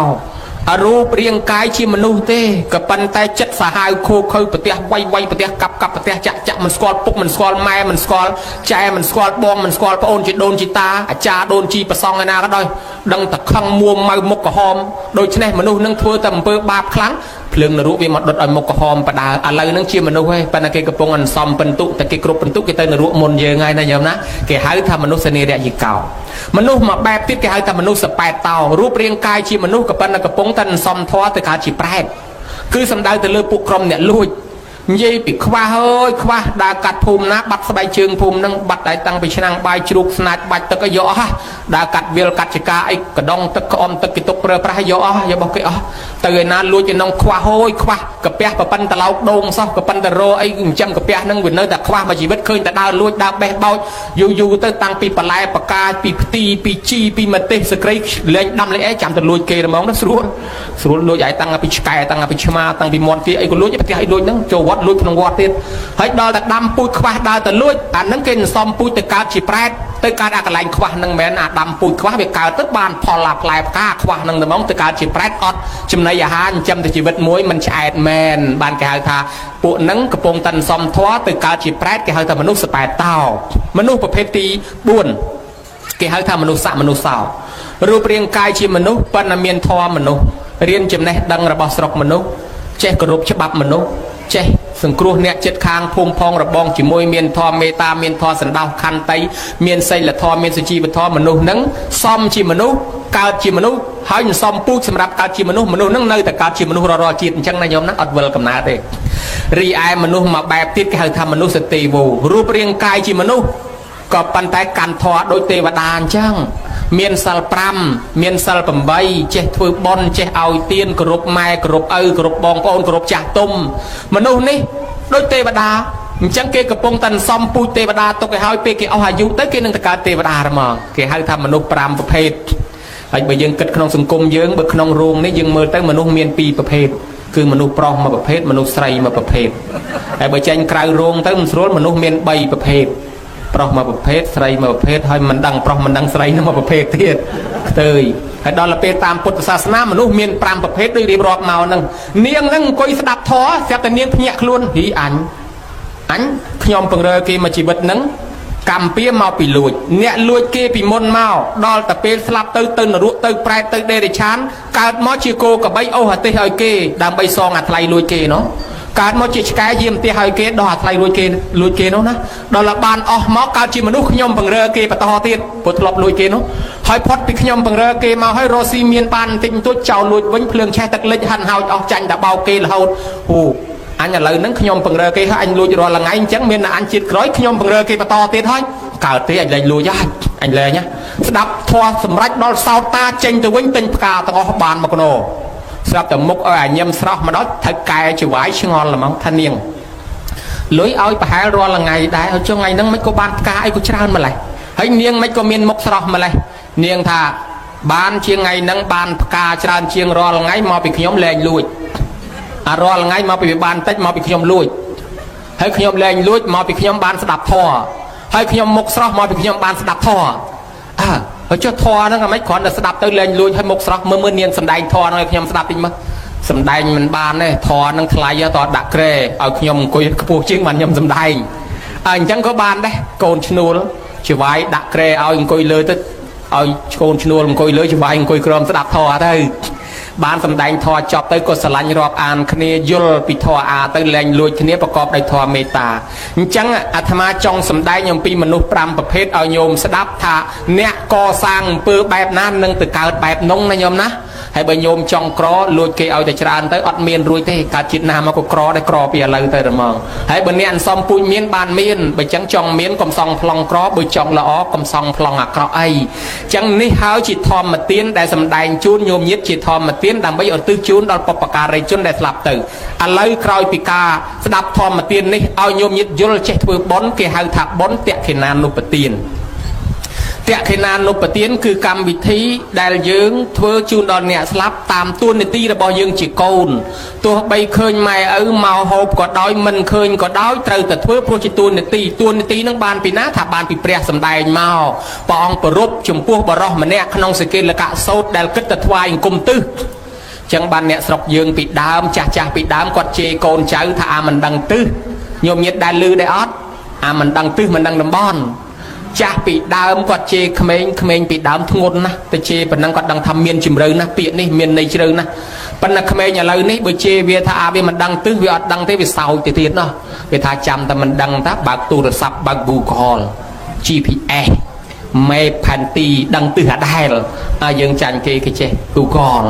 S1: រូបរាងកាយជាមនុស្សទេក៏ប៉ុន្តែចិត្តសាហាវខូខើប្រទះវាយវាយប្រទះកាប់កាប់ប្រទះចាក់ចាក់មិនស្គាល់ពុកមិនស្គាល់ម៉ែមិនស្គាល់ចែមិនស្គាល់បងមិនស្គាល់ប្អូនជាដូនជាតាអាចារ្យដូនជីប្រសងឯណាក៏ដោយដឹងតែខឹងមួម៉ៅមុខក្រហមដូច្នេះមនុស្សនឹងធ្វើតែអំពើបាបខ្លាំងភ្លើងនរកវាមកដុតឲ្យមុខក្រហមបដើឥឡូវនឹងជាមនុស្សហេប៉ុន្តែគេកំពុងអន្សំពិន្ទុតែគេគ្រប់ពិន្ទុគេទៅនរកមុនយើងហើយណាញោមណាគេហៅថាមនុស្សនិរយិកោមនុស្សមួយបែបទៀតគេហៅថាមនុស្សសប៉ែតតោរូបរាងកាយជាមនុស្សក៏ប៉ុន្តែកំពុងតែអន្សំធម៌ទៅកើតជាប្រែតគឺសំដៅទៅលើពួកក្រុមអ្នកលួចនិយាយពីខ្វះអើយខ្វះដើរកាត់ភូមិណាបាត់ស្បែកជើងភូមិហ្នឹងបាត់តែតាំងពីឆ្នាំងបាយជ្រូកស្នាច់បាច់ទឹកឲ្យយកអស់ដើរកាត់វាលកាត់ចកាអីកដងទឹកក្អមទឹកគេទុកប្រើប្រាស់យកអស់យករបស់គេអស់ទៅឯណាលួចឯនងខ្វះអើយខ្វះកាពះប្រប៉ិនតឡោកដូងសោះក៏ប៉ុន្តែរអីអញ្ចឹងកាពះហ្នឹងវានៅតែខ្វះមួយជីវិតឃើញតែដើរលួចដើរបេះបោចយូរយូរទៅតាំងពីបន្លែបកាពីផ្ទីពីជីពីម្ទេសសក្រីលែងដាំលែងអីចាំទៅលួចគេហ្មងណាស្រួលស្រួលលួចឲ្យតាំងពីឆ្កែតាំងពីឆ្មាតាំងពីមាន់គេអីក៏លួចផ្ទះអីលួចហ្នឹងចូលវត្តលួចក្នុងវត្តទៀតហើយដល់តែដាំពូជខ្វះដើរទៅលួចអាហ្នឹងគេសំពូជទៅកើតជាប្រែតទៅកើតអាកន្លែងខ្វះហ្នឹងមែនអាដាំពូជខ្វះវាកើតទៅបានផលឡាផ្លែផ្កាខ្វះហ្នឹងតែហ្មងទៅកើតជាប្រែតអត់ចំណីអាហារចិញ្ចឹមទៅជីវិតមួយមិនឆ្អែតមែនបានគេហៅថាពួកហ្នឹងកំពុងតែសំធွာទៅកើតជាប្រែតគេហៅថាមនុស្សសប៉ែតតោមនុស្សប្រភេទទី4គេហៅថាមនុស្សសមនុស្សសោរូបរាងកាយជាមនុស្សប៉ុន្តែមានធម៌មនុស្សរៀនចំណេះដឹងរបស់ស្រុកមនុស្សចេះគោរពច្បាប់មនុស្សចេះសង្គ្រោះអ្នកចិត្តខាងភូមិផងរបងជាមួយមានធម៌មេត្តាមានធម៌សន្តោសខន្តីមានសីលធម៌មានសុជីវធម៌មនុស្សនឹងសមជាមនុស្សកើតជាមនុស្សហើយមិនសមពូជសម្រាប់កើតជាមនុស្សមនុស្សនឹងនៅតែកើតជាមនុស្សរាល់ជាតិអញ្ចឹងណាញោមណាអត់វិលកំណើតទេរីឯមនុស្សមួយបែបទៀតគេហៅថាមនុស្សសទេវោរូបរាងកាយជាមនុស្សក៏ប៉ុន្តែកាន់ធម៌ដូចទេវតាអញ្ចឹងមានសិល5មានសិល8ចេះធ្វើបុណ្យចេះឲ្យទានគោរពម៉ែគោរពឪគោរពបងប្អូនគោរពចាស់ទុំមនុស្សនេះដូចទេវតាអញ្ចឹងគេកំពុងតែសំពូជទេវតាទុកឲ្យហើយពេលគេអស់អាយុទៅគេនឹងទៅកើតទេវតាហ្មងគេហៅថាមនុស្ស5ប្រភេទហើយបើយើងគិតក្នុងសង្គមយើងបើក្នុងរោងនេះយើងមើលទៅមនុស្សមាន2ប្រភេទគឺមនុស្សប្រុសមួយប្រភេទមនុស្សស្រីមួយប្រភេទហើយបើចេញក្រៅរោងទៅមិនស្រួលមនុស្សមាន3ប្រភេទប្រុសមួយប្រភេទស្រីមួយប្រភេទហើយមិនដឹងប្រុសមិនដឹងស្រីនឹងមួយប្រភេទទៀតខ្ទើយហើយដល់ទៅពេលតាមពុទ្ធសាសនាមនុស្សមាន5ប្រភេទដូចរៀបរាប់មកហ្នឹងនាងហ្នឹងអង្គុយស្ដាប់ធម៌ស្រាប់តែនាងភ្ញាក់ខ្លួនហ៊ីអញខ្ញុំពង្រើគេមួយជីវិតហ្នឹងកម្មពៀមកពីលួចអ្នកលួចគេពីមុនមកដល់តែពេលស្លាប់ទៅទៅនរកទៅប្រែតទៅដេរិឆានកើតមកជាគោកបីអូសអាទិសឲ្យគេដើម្បីសងអាថ្លៃលួចគេណោះកើតមកជាឆ្កែយាមផ្ទះឲ្យគេដោះអាថ្លៃលួចគេលួចគេនោះណាដល់តែបានអស់មកកើតជាមនុស្សខ្ញុំពង្រើគេបន្តទៀតព្រោះធ្លាប់លួចគេនោះហើយផុតពីខ្ញុំពង្រើគេមកហើយរស់ស៊ីមានបានបន្តិចបន្តួចចោលលួចវិញភ្លើងឆេះទឹកលិចហាន់ហោចអស់ចាញ់តែបោកគេរហូតហូអញឥឡូវហ្នឹងខ្ញុំពង្រើគេហើយអញលួចរាល់ថ្ងៃអញ្ចឹងមានតែអញជាតិក្រោយខ្ញុំពង្រើគេបន្តទៀតហើយកើតទេអញលែងលួចហើយអញលែងណាស្ដាប់ធម៌សម្រេចដល់សោតតាចេញទៅវិញទិញផ្កាទាំងអស់បានមកណោស្រាប់តែមុខឲ្យអាញឹមស្រស់មកដល់ត្រូវកែច្វាយឆ្ងល់ហ្មងថានាងលុយឲ្យប្រហែលរាល់ថ្ងៃដែរឲ្យចុងថ្ងៃហ្នឹងមិនក៏បានផ្កាអីក៏ច្រើនម្លេះហើយនាងមិនក៏មានមុខស្រស់ម្លេះនាងថាបានជាងថ្ងៃហ្នឹងបានផ្កាច្រើនជាងរាល់ថ្ងៃមកពីខ្ញុំលែងលួចអារាល់ថ្ងៃមកពីវាបានតិចមកពីខ្ញុំលួចហើយខ្ញុំលែងលួចមកពីខ្ញុំបានស្ដាប់ធម៌ហើយខ្ញុំមុខស្រស់មកពីខ្ញុំបានស្ដាប់ធម៌អើហើយចុះធម៌ហ្នឹងអាម៉េចគ្រាន់តែស្ដាប់ទៅលែងលួចហើយមុខស្រស់មើលមើលនាងសំដែងធម៌ហ្នឹងឲ្យខ្ញុំស្ដាប់តិចមើលសំដែងមិនបានទេធម៌ហ្នឹងថ្លៃតដាក់ក្រែឲ្យខ្ញុំអង្គុយខ្ពស់ជាងបានខ្ញុំសំដែងអញ្ចឹងក៏បានដែរកូនឈ្នួលច្វាយដាក់ក្រែឲ្យអង្គុយលើទៅឲ្យកូនឈ្នួលអង្គុយលើច្វាយអង្គុយក្រោមស្ដាប់ធម៌ទៅបានសំដែងធម៌ចប់ទៅក៏ស្រឡាញ់រាប់អានគ្នាយល់ពីធម៌អាទៅលែងលួចគ្នាប្រកបដោយធម៌មេត្តាអញ្ចឹងអាត្មាចង់សំដែងអំពីមនុស្ស5ប្រភេទឲ្យញោមស្ដាប់ថាអ្នកកសាងអំពើបែបណានឹងទៅកើតបែបនោះណាញោមណា ហើយបើញោមចង់ក្រលួចគេឲ្យតែច្រើនទៅអត់មានរួចទេកើតជាតិណាមកក៏ក្រដែរក្រពីឥឡូវទៅហ្មងហើយបើអ្នកអន្សំពូជមានបានមានបើចឹងចង់មានកុំសង់ប្លង់ក្របើចង់ល្អកុំសង់ប្លង់អាក្រក់អីចឹងនេះហើយជាធម្មទានដែលសម្ដែងជូនញោមញាតិជាធម្មទានដើម្បីឧទ្ទិសជូនដល់បុព្វការីជនដែលស្លាប់ទៅឥឡូវក្រោយពីការស្ដាប់ធម្មទាននេះឲ្យញោមញាតិយល់ចេះធ្វើបុណ្យគេហៅថាបុណ្យទក្ខិណានុបទានទក្ខិណានុបទានគឺកម្មវិធីដែលយើងធ្វើជូនដល់អ្នកស្លាប់តាមតួនាទីរបស់យើងជាកូនទោះបីឃើញម៉ែឪមកហូបក៏ដោយមិនឃើញក៏ដោយត្រូវតែធ្វើព្រោះជាតួនាទីតួនាទីនឹងបានពីណាថាបានពីព្រះសម្ដែងមកព្រះអង្គប្រពចំពោះបរោះម្នាក់ក្នុងសេចក្ដីលកសោតដែលគិតតែថ្វាយអង្គមទិសចឹងបានអ្នកស្រុកយើងពីដើមចាស់ចាស់ពីដើមគាត់ជេរកូនចៅថាអាមិនដឹងទិសញោមញាតដែលលឺដែរអត់អាមិនដឹងទិសមិនដឹងតំបន់ចាស់ពីដើមគាត់ជេរក្មេងក្មេងពីដើមធ្ងន់ណាស់ទៅជេរប៉ុណ្ណឹងគាត់ដឹងថាមានជំរឿណាស់ពាក្យនេះមានន័យជ្រៅណាស់ប៉ុន្តែក្មេងឥឡូវនេះបើជេរវាថាអាវាមិនដឹងទិសវាអត់ដឹងទេវាសោចទៅទៀតណោះវាថាចាំតែមិនដឹងតាបើកទូរស័ព្ទបើក Google GPS មេផែនទីដឹងទិសអាដែលហើយយើងចាញ់គេគេចេះ Google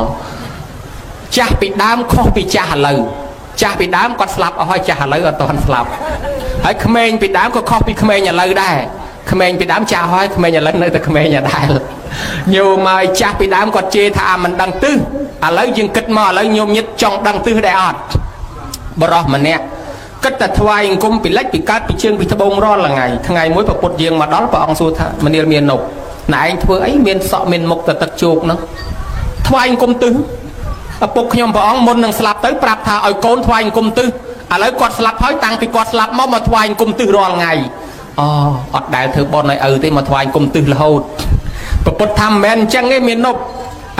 S1: ចាស់ពីដើមខុសពីចាស់ឥឡូវចាស់ពីដើមគាត់ស្លាប់អស់ហើយចាស់ឥឡូវអត់ទាន់ស្លាប់ហើយក្មេងពីដើមក៏ខុសពីក្មេងឥឡូវដែរក្មេងពីដើមចាស់ហើយក្មេងឥឡូវនៅតែក្មេងអាដែលញោមឲ្យចាស់ពីដើមគាត់ជេរថាអាមិនដឹងទិសឥឡូវយើងគិតមកឥឡូវញោមញាតចង់ដឹងទិសដែរអត់បរោះម្នាក់គិតតែថ្វាយអង្គមពីលិចពីកើតពីជើងពីត្បូងរាល់ថ្ងៃថ្ងៃមួយប្រពុតយើងមកដល់ព្រះអង្គសួរថាមនាលមាននប់ណែឯងធ្វើអីមានសក់មានមុខទៅទឹកជោកហ្នឹងថ្វាយអង្គមទិសឪពុកខ្ញុំព្រះអង្គមុននឹងស្លាប់ទៅប្រាប់ថាឲ្យកូនថ្វាយអង្គមទិសឥឡូវគាត់ស្លាប់ហើយតាំងពីគាត់ស្លាប់មកមកថ្វាយអង្គមទិសរាល់ថ្ងៃអូអត់ដែលធ្វើបន់ឲ្យឪទេមកថ្វាយអង្គមទិសរហូតប្រពុតថាមិនមែនអញ្ចឹងទេមាននប់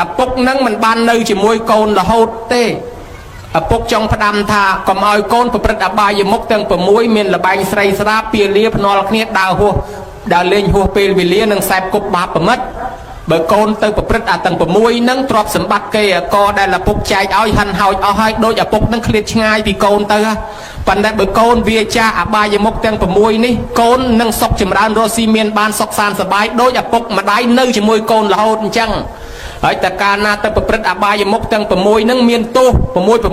S1: ឪពុកនឹងមិនបាននៅជាមួយកូនរហូតទេឪពុកចង់ផ្ដាំថាកុំឲ្យកូនប្រព្រឹត្តអបាយមុខទាំង6មានលបែងស្រីស្រាពាលាភ្នាល់គ្នាដើរហួសដើរលេងហួសពេលវេលានិងសែបគប់បាបប្រមិតបើកូនទៅប្រព្រឹត្តអាទាំង6នឹងទ្រព្យសម្បត្តិគេអកដែលឪពុកចែកឲ្យហិនហោចអស់ហើយដូចឪពុកនឹងឃ្លាតឆ្ងាយពីកូនទៅប៉ុន្តែបើកូនវាចាអបាយមុខទាំង6នេះកូននឹងសុខចម្រើនរស់ស៊ីមានបានសុខសាន្តសប្បាយដូចឪពុកម្ដាយនៅជាមួយកូនរហូតអញ្ចឹងហើយតែកាលណាទៅប្រព្រឹត្តអបាយមុខទាំង6នឹងមានទោស6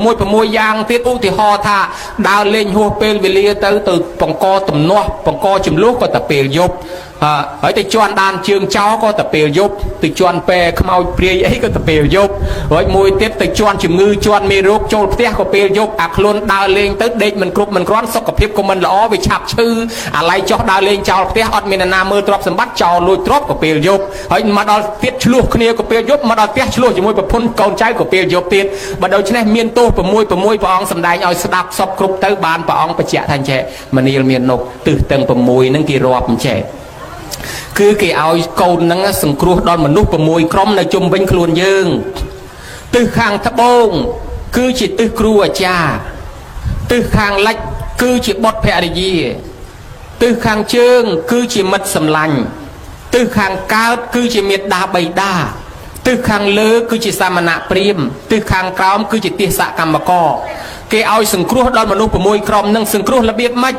S1: 6 6យ៉ាងទៀតឧទាហរណ៍ថាដើរលេងហួសពេលវេលាទៅទៅបង្កទំនាស់បង្កចំនួនក៏តែពេលយប់ហើយទៅជន់ដានជើងចោលក៏តែពេលយប់ទៅជន់ពែខ្មោចព្រាយអីក៏តែពេលយប់ហើយមួយទៀតទៅជន់ជំងឺជន់មេរោគចូលផ្ទះក៏ពេលយប់អាខ្លួនដើរលេងទៅដេកមិនគ្រប់មិនគ្រាន់សុខភាពក៏មិនល្អវាឆាប់ឈឺអាឡ័យចោះដើរលេងចោលផ្ទះអត់មានអ្នកណាមើលទ្រព្យសម្បត្តិចោលលួចទ្រព្យក៏ពេលយប់ហើយមកដល់ទៀតឆ្លោះគ្នាក៏ពេលយប់មកដល់ផ្ទះឆ្លោះជាមួយប្រពន្ធកូនចៅក៏ពេលយប់ទៀតបើដូច្នេះមានទោស6 6ព្រះអង្គសម្ដែងឲ្យស្ដាប់សពគ្រប់ទៅបានព្រះអង្គបញ្ជាក់ថាអញ្ចេះមនាលមាននប់ទិសទាំង6ហ្នឹងគេរាប់អញ្ចេះគឺគេឲ្យកូននឹងសង្គ្រោះដល់មនុស្ស6ក្រុមនៅជុំវិញខ្លួនយើងទិសខាងត្បូងគឺជាទិសគ្រូអាចារ្យទិសខាងលិចគឺជាបុត្រភរិយាទិសខាងជើងគឺជាមិត្តសម្លាញ់ទិសខាងកើតគឺជាមេដាបៃតាទិសខាងលើគឺជាសាមណៈព្រាហ្មណ៍ទិសខាងក្រោមគឺជាទាសកម្មករគេឲ្យសង្គ្រោះដល់មនុស្ស6ក្រុមនឹងសង្គ្រោះរបៀបម៉េច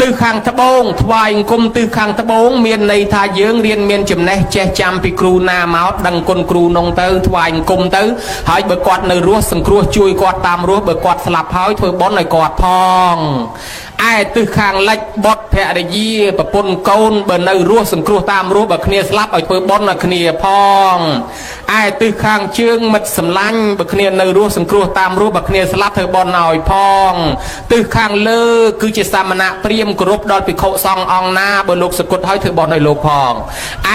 S1: ទិសខាងត្បូងថ្វាយអង្គមទិសខាងត្បូងមានន័យថាយើងរៀនមានចំណេះចេះចាំពីគ្រូណាមកដឹងគុណគ្រូនងទៅថ្វាយអង្គមទៅហើយបើគាត់នៅរស់សង្គ្រោះជួយគាត់តាមរស់បើគាត់ស្លាប់ហើយធ្វើបុណ្យឲ្យគាត់ផងឯទិសខាងលិចបុត្រភរិយាប្រពន្ធកូនបើនៅរស់សង្គ្រោះតាមរស់បើគ្នាស្លាប់ឲ្យធ្វើបុណ្យឲ្យគ្នាផងឯទិសខាងជើងមិត្តសម្លាញ់បើគ្នានៅរស់សង្គ្រោះតាមរស់បើគ្នាស្លាប់ធ្វើបុណ្យឲ្យផងទិសខាងលើគឺជាសាមណៈព្រាហ្មណ៍គោរពដល់ភិក្ខុសង្ឃអង្គណាបើលោកសគត់ហើយធ្វើបុណ្យឲ្យលោកផង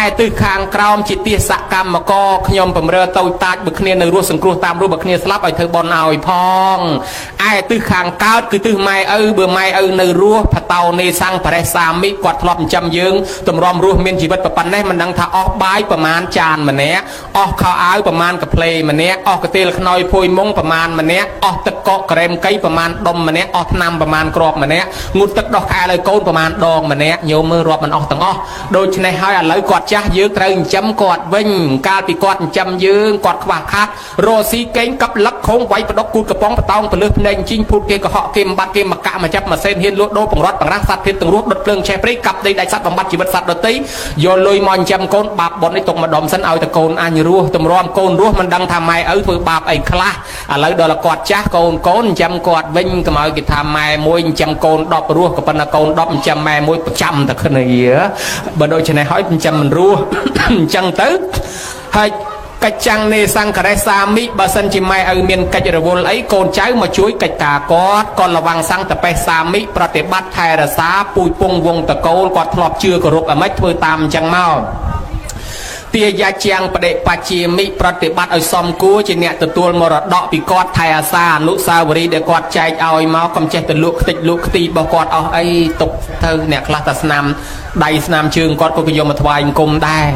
S1: ឯទិសខាងក្រោមជាទាសកម្មករខ្ញុំបំរើតូចតាចបើគ្នានៅរស់សង្គ្រោះតាមរស់បើគ្នាស្លាប់ឲ្យធ្វើបុណ្យឲ្យផងឯទិសខាងកើតគឺទិសម៉ែឪបើម៉ែឪនៅរស់ផតោនេសੰបរិសាមិគាត់ធ្លាប់ចិញ្ចឹមយើងទម្រាំរស់មានជីវិតប៉ុណ្ណេះមិនដឹងថាអស់បាយប្រមាណចានម្នាក់អស់ខោអាវប្រមាណកាផ្លេម្នាក់អស់កាទៀលខ្នើយភួយមុងប្រមាណម្នាក់អស់ទឹកកកក្រែមកៃប្រមាណដុំម្នាក់អស់ថ្នាំប្រមាណគ្រាប់ម្នាក់ងូតទឹកដោះខែឲ្យកូនប្រមាណដងម្នាក់ញោមមើលរាប់មិនអស់ទាំងអស់ដូច្នេះហើយឥឡូវគាត់ចាស់យើងត្រូវចិញ្ចឹមគាត់វិញកាលពីគាត់ចិញ្ចឹមយើងគាត់ខ្វះខាតរស់ស៊ីកេងកັບលឹកខងវាយបដុកគូតកំប៉ុងបតោងពលឹះភ្នែកជីងភូតគេកុហកគេបំបត្តិគេមកកាក់មកចាប់មកសេនហ៊ានលក់ដូរបង្រត់បង្រាស់សត្វធាតទាំងរស់ដុតភ្លើងឆេះព្រៃកាប់ដីដាច់សត្វបំបត្តិជីវិតសត្វដទៃយកលុយមកចិញ្ចឹមកូនបាបបុណ្យនេះទុកម្ដុំសិនឲ្យតែកូនអញរស់ទ ទម្រាំកូនរស់មិនដឹងថាម៉ែឪធ្វើបាបអីខ្លះឥឡូវដល់គាត់ចាស់កូនកូនចិញ្ចឹមគាត់វិញកុំឲ្យគេថាម៉ែមួយចិញ្ចឹមកូន10រស់ក៏ប៉ុន្តែកូន10ចិញ្ចឹមម៉ែមួយប្រចាំតែគ្នាបើដូច្នេះហើយចិញ្ចឹមមិនរស់អញ្ចឹងទៅហើយកិច្ចចាំងនេសង្ករេសាមិបើសិនជាម៉ែឪមានកិច្ចរវល់អីកូនចៅមកជួយកិច្ចការគាត់កលវੰសង្កតបេសាមិប្រតិបត្តិថែរក្សាពូជពងវងតកូលគាត់ធ្លាប់ជឿគោរពអាម៉េចធ្វើតាមអញ្ចឹងមកទាយាជាងបដិបជាមិប្រតិបត្តិឲ្យសមគួរជាអ្នកទទួលមរតកពីគាត់ថែអាសាអនុសាវរីយ៍ដែលគាត់ចែកឲ្យមកកុំចេះទៅលក់ខ្ទេចលក់ខ្ទីរបស់គាត់អស់អីទុកទៅអ្នកខ្លះតាស្នាមដៃស្នាមជើងគាត់ក៏គេយកមកថ្វាយអង្គមដែរ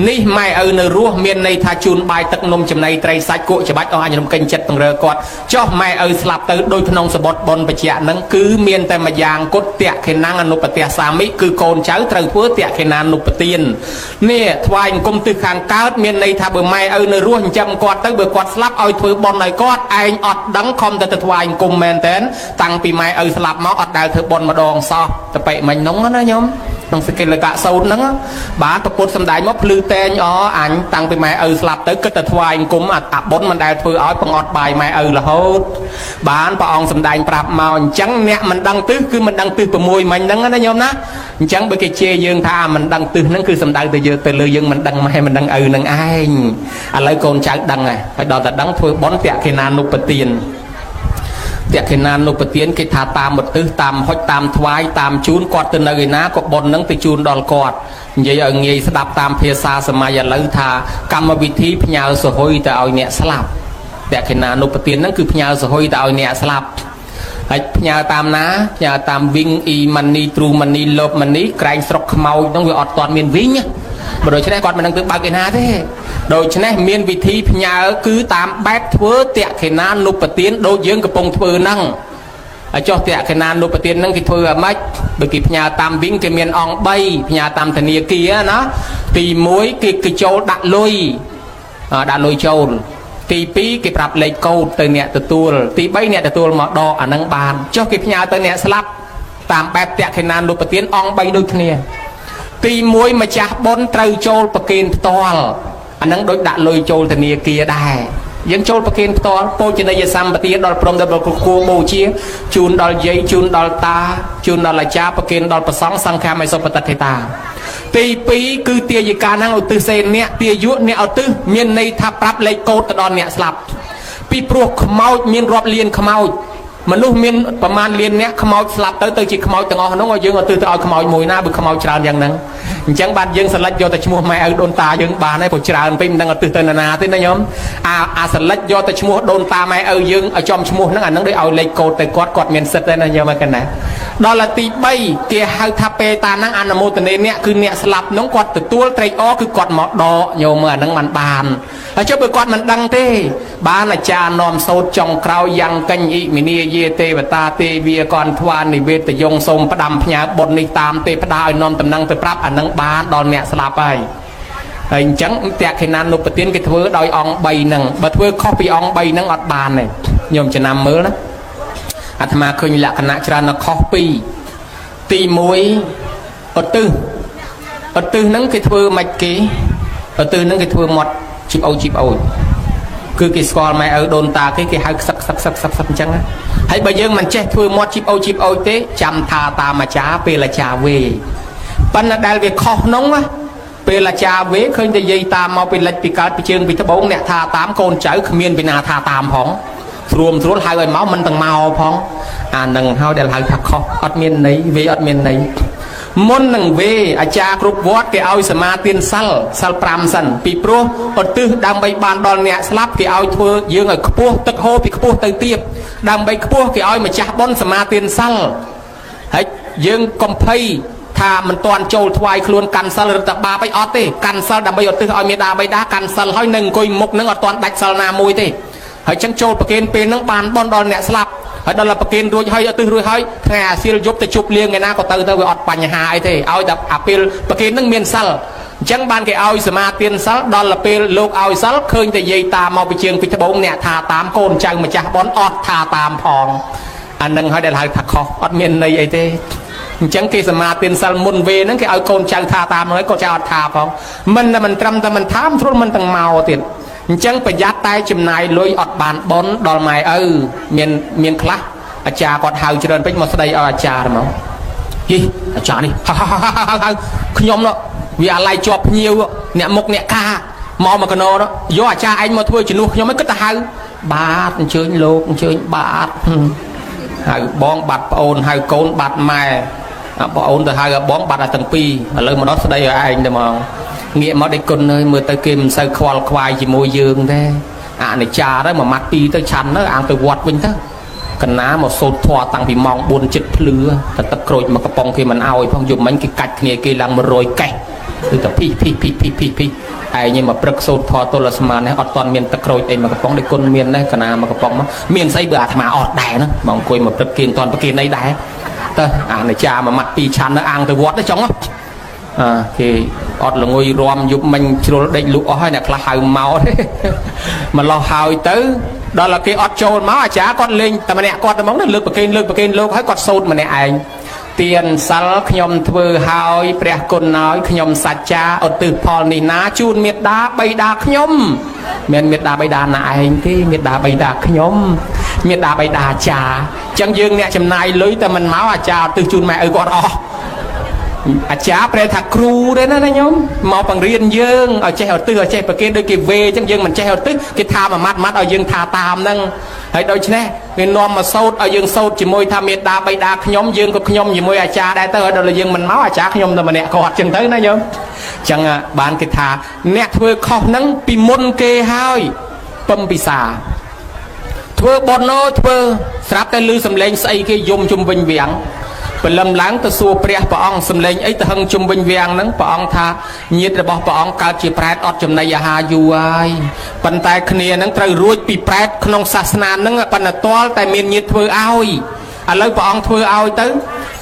S1: នេះម៉ែឪនៅរស់មានន័យថាជូនបាយទឹកនំចំណីត្រីសាច់គក់ច្បាច់អស់អញរំកិញចិត្តពង្រើគាត់ចុះម៉ែឪស្លាប់ទៅដូចក្នុងសបុតបុណ្យបច្ចៈហ្នឹងគឺមានតែមួយយ៉ាងគត់តក្ខិណាំងអនុបទសាមិគឺកូនចៅត្រូវធ្វើតក្ខិណានុបទាននេះថ្វាយអង្គមទិសខាងកើតមានន័យថាបើម៉ែឪនៅរស់ចិញ្ចឹមគាត់ទៅបើគាត់ស្លាប់ឲ្យធ្វើបុណ្យឲ្យគាត់ឯងអត់ដឹងខំតែទៅថ្វាយអង្គមមែនតែនតាំងពីម៉ែឪស្លាប់មកអត់ដែលធ្វើបុណ្យម្ដងសោះតបិមិញនោះណាញោមក្នុងសកិលកៈសោតហ្នឹងបាទប្រពុតសំដែងមកភ្លឺតែងអអញតាំងពីម៉ែឪស្លាប់ទៅគិតតែថ្វាយអង្គមអាបុណ្យមិនដែលធ្វើឲ្យបង្អត់បាយម៉ែឪរហូតបានព្រះអង្គសំដែងប្រាប់មកអញ្ចឹងអ្នកមិនដឹងទិសគឺមិនដឹងទិស6មិញហ្នឹងណាញោមណាអញ្ចឹងបើគេជេរយើងថាមិនដឹងទិសហ្នឹងគឺសំដៅទៅយើងទៅលើយើងមិនដឹងម៉ែមិនដឹងឪនឹងឯងឥឡូវកូនចៅដឹងហើយដល់តែដឹងធ្វើបុណ្យតក្ខិណានុបទានតក្ខិណានុបទានគេថាតាមឧទ្ទិសតាមហុចតាមថ្វាយតាមជូនគាត់ទៅនៅឯណាក៏បុណ្យនឹងទៅជូនដល់គាត់និយាយឲ្យងាយស្ដាប់តាមភាសាសម័យឥឡូវថាកម្មវិធីផ្ញើសហុយទៅឲ្យអ្នកស្លាប់តក្ខិណានុបទានហ្នឹងគឺផ្ញើសហុយទៅឲ្យអ្នកស្លាប់ហើយផ្ញើតាមណាផ្ញើតាម Wing E Money True Money Love Money ក្រែងស្រុកខ្មោចហ្នឹងវាអត់ទាន់មាន Wing បើដូច្នេះគាត់មិនដឹងទៅបើកឯណាទេដូច្នេះមានវិធីផ្ញើគឺតាមបែបធ្វើតក្ខិណានុបទានដូចយើងកំពុងធ្វើហ្នឹងហើយចុះតក្ខិណានុបទានហ្នឹងគេធ្វើអាម៉េចបើគេផ្ញើតាមវិញគេមានអង្គ3ផ្ញើតាមធនាគារណាទី1គេចូលដាក់លុយដាក់លុយចូលទី2គេប្រាប់លេខកូដទៅអ្នកទទួលទី3អ្នកទទួលមកដកអាហ្នឹងបានចុះគេផ្ញើទៅអ្នកស្លាប់តាមបែបតក្ខិណានុបទានអង្គ3ដូចគ្នាទី1ម្ចាស់បុណ្យត្រូវចូលប្រគេនផ្ទាល់អាហ្នឹងដូចដាក់លុយចូលធនាគារដែរយើងចូលប្រគេនផ្ទាល់ពោជនីយសម្បទាដល់ព្រមដល់គួបូជាជូនដល់យាយជូនដល់តាជូនដល់អាចារ្យប្រគេនដល់ព្រះសង្ឃសង្ឃាមិសុបតិដ្ឋិតាទី2គឺទាយិកាហ្នឹងឧទ្ទិសសេអ្នកទាយុអ្នកឧទ្ទិសមានន័យថាប្រាប់លេខកូដទៅដល់អ្នកស្លាប់ពីព្រោះខ្មោចមានរាប់លានខ្មោចមនុស្សមានប្រមាណលានអ្នកខ្មោចស្លាប់ទៅទៅជាខ្មោចទាំងអស់ហ្នឹងឲ្យយើងឧទ្ទិសទៅឲ្យខ្មោចមួយណាបើខ្មោចច្រើនយ៉ាងហ្នឹងអញ្ចឹងបានយើងសិលិចយកតែឈ្មោះម៉ែឪដូនតាយើងបានហើយព្រោះច្រើនពេកមិនដឹងឧទ្ទិសទៅណាទេណាញោមអាសិលិចយកតែឈ្មោះដូនតាម៉ែឪយើងឲ្យចំឈ្មោះហ្នឹងអាហ្នឹងដូចឲ្យលេខកូដទៅគាត់គាត់មានសិទ្ធិដែរណាញោមហ្នឹងណាដល់ទី3គេហៅថាពេតាហ្នឹងអនុមោទនេអ្នកគឺអ្នកស្លាប់ហ្នឹងគាត់ទទួលត្រេកអរគឺគាត់មកដកញោមអាហ្នឹងមិនបានហើយចុះបើគាត់មិនដឹងទេបានអាចារ្យនាំសូត្រចុងក្រោយយ៉ាងកញ្ញិមិនីយាទេវតាទេវាកនថ្វានិវេតយងសូមផ្ដាំផ្ញើបុណ្យនេះតាមទេផ្ដាឲ្យនាំតំណែងទៅប្រាប់អានឹងបានដល់អ្នកស្លាប់ហើយហើយអញ្ចឹងតក្ខិណានុបទានគេធ្វើដោយអង្គ3ហ្នឹងបើធ្វើខុសពីអង្គ3ហ្នឹងអត់បានទេញោមចំណាំមើលណាអាត្មាឃើញលក្ខណៈច្រើននៅខុសពីរទី1ឧទ្ទិសឧទ្ទិសហ្នឹងគេធ្វើមិនគេឧទ្ទិសហ្នឹងគេធ្វើមាត់ជីបអូជីបអូគឺគេស្គាល់ម៉ែឪដូនតាគេគេហៅខ្សឹកខ្សឹកខ្សឹកខ្សឹកអញ្ចឹងហើយបើយើងមិនចេះធ្វើមាត់ជីបអូជីបអូទេចាំថាតាមអាចារ្យពេលអាចារ្យវេប៉ុន្តែដែលវាខុសនោះពេលអាចារ្យវេឃើញតែយាយតាមមកពីលិចពីកើតពីជើងពីត្បូងអ្នកថាតាមកូនចៅគ្មានពីណាថាតាមផងស្រួលហៅឲ្យមកមិនទាំងមកផងអានឹងហើយដែលហៅថាខុសអត់មានន័យវាអត់មានន័យមុននឹងវេអាចារ្យគ្រប់វត្តគេឲ្យសមាទានសិលសិល5សិនពីព្រោះឧទ្ទិសដើម្បីបានដល់អ្នកស្លាប់គេឲ្យធ្វើយើងឲ្យខ្ពស់ទឹកហូរពីខ្ពស់ទៅទាបដើម្បីខ្ពស់គេឲ្យម្ចាស់បុណ្យសមាទានសិលហើយយើងកំភៃថាមិនទាន់ចូលថ្វាយខ្លួនកាន់សិលឬតែបាបអីអត់ទេកាន់សិលដើម្បីឧទ្ទិសឲ្យមេដាបៃតាកាន់សិលហើយនឹងអង្គុយមុខនឹងអត់ទាន់ដាច់សិលណាមួយទេហើយចឹងចូលប្រគេនពេលហ្នឹងបានបុណ្យដល់អ្នកស្លាប់ហើយដល់ប្រគេនរួចហើយឧទ្ទិសរួចហើយថ្ងៃអាសៀលយប់ទៅជប់លៀងឯណាក៏ទៅទៅវាអត់បញ្ហាអីទេឲ្យតែអាពេលប្រគេនហ្នឹងមានសិលអញ្ចឹងបានគេឲ្យសមាទានសិលដល់ពេលលោកឲ្យសិលឃើញតែយាយតាមមកពីជើងពីត្បូងអ្នកថាតាមកូនចៅម្ចាស់បុណ្យអត់ថាតាមផងអានឹងហើយដែលហៅថាខុសអត់មានន័យអីទេអញ្ចឹងគេសមាទានសិលមុនវេហ្នឹងគេឲ្យកូនចៅថាតាមហើយកូនចៅអត់ថាផងមិនតែមិនត្រឹមតែមិនថាមិនស្រួលមិនទាំងមកទៀត អញ្ចឹងប្រយ័ត្នតែចំណាយលុយអត់បានបុណ្យដល់ម៉ែឪមានមានខ្លះអាចារ្យគាត់ហៅច្រើនពេកមកស្ដីឲ្យអាចារ្យហ្មងយីអាចារ្យនេះហៅខ្ញុំនោះវាអាឡ័យជាប់ភ្ញៀវអ្នកមុខអ្នកកាមកមកកណោនោះយកអាចារ្យឯងមកធ្វើជំនួសខ្ញុំឯងគិតទៅហៅបាទអញ្ជើញលោកអញ្ជើញបាទហៅបងបាត់ប្អូនហៅកូនបាត់ម៉ែបងអូនទៅហៅបងបាត់ឲ្យទាំងពីរឥឡូវមកដល់ស្ដីឲ្យឯងទៅហ្មងងាកមកដេកគុណអើយមើលទៅគេមិនសូវខ្វល់ខ្វាយជាមួយយើងទេអនិច្ចាទៅមួយម៉ាត់ពីរទៅឆាន់ទៅអាងទៅវត្តវិញទៅកណាមកសូត្រធម៌តាំងពីម៉ោង4ជិតភ្លឺតែទឹកក្រូចមកកំប៉ុងគេមិនអោយផងយប់មិញគេកាច់គ្នាគេឡើង100កេះគឺតែភីភីភីភីភីភីឯងមកព្រឹកសូត្រធម៌ទល់ស្មាននេះអត់ទាន់មានទឹកក្រូចអីមកកំប៉ុងដេកគុណមានដែរកណាមកកំប៉ុងមកមានស្អីបើអាត្មាអត់ដែរហ្នឹងមកអង្គុយមកព្រឹកគេមិនទាន់ប្រគេនអីដែរទៅអានិច្ចាមួយម៉ាត់ពីរឆាន់ទៅអាងទៅវត្តទៅចុងអើគេអត់ល្ងុយរំយប់មិញជ្រុលដេកលក់អស់ហើយអ្នកខ្លះហៅមកទេម្លោះហើយទៅដល់តែគេអត់ចូលមកអាចារ្យគាត់លេងតែម្នាក់គាត់តែហ្មងលើកប្រគេនលើកប្រគេនលោកហើយគាត់សូត្រម្នាក់ឯងទានសិលខ្ញុំធ្វើហើយព្រះគុណឲ្យខ្ញុំសច្ចាឧទ្ទិសផលនេះណាជូនមេដាបៃតាខ្ញុំមានមេដាបៃតាណាឯងទេមេដាបៃតាខ្ញុំមេដាបៃតាអាចារ្យអញ្ចឹងយើងអ្នកចំណាយលុយតែមិនមកអាចារ្យឧទ្ទិសជូនម៉ែឪគាត់អស់អាចារ្យប្រែថាគ្រូទេណាណាញោមមកបង្រៀនយើងឲ្យចេះឧទ្ទិសឲ្យចេះប្រគេនដូចគេវេអញ្ចឹងយើងមិនចេះឧទ្ទិសគេថាមួយម៉ាត់ម៉ាត់ឲ្យយើងថាតាមហ្នឹងហើយដូច្នេះគេនាំមកសូត្រឲ្យយើងសូត្រជាមួយថាមេដាបៃតាខ្ញុំយើងក៏ខ្ញុំជាមួយអាចារ្យដែរទៅឲ្យដល់យើងមិនមកអាចារ្យខ្ញុំតែម្នាក់គាត់អញ្ចឹងទៅណាញោមអញ្ចឹងបានគេថាអ្នកធ្វើខុសហ្នឹងពីមុនគេហើយពំពិសាធ្វើបុណ្យអូធ្វើស្រាប់តែឮសំឡេងស្អីគេយំជុំវិញវាំងព្រលឹមឡើងទៅសួរព្រះព្រះអង្គសំឡេងអីទៅហឹងជុំវិញវាំងហ្នឹងព្រះអង្គថាញាតិរបស់ព្រះអង្គកើតជាប្រែតអត់ចំណីអាហារយូរហើយប៉ុន្តែគ្នាហ្នឹងត្រូវរួចពីប្រែតក្នុងសាសនាហ្នឹងប៉ុន្តែតលតែមានញាតិធ្វើឲ្យឥឡូវព្រះអង្គធ្វើឲ្យទៅ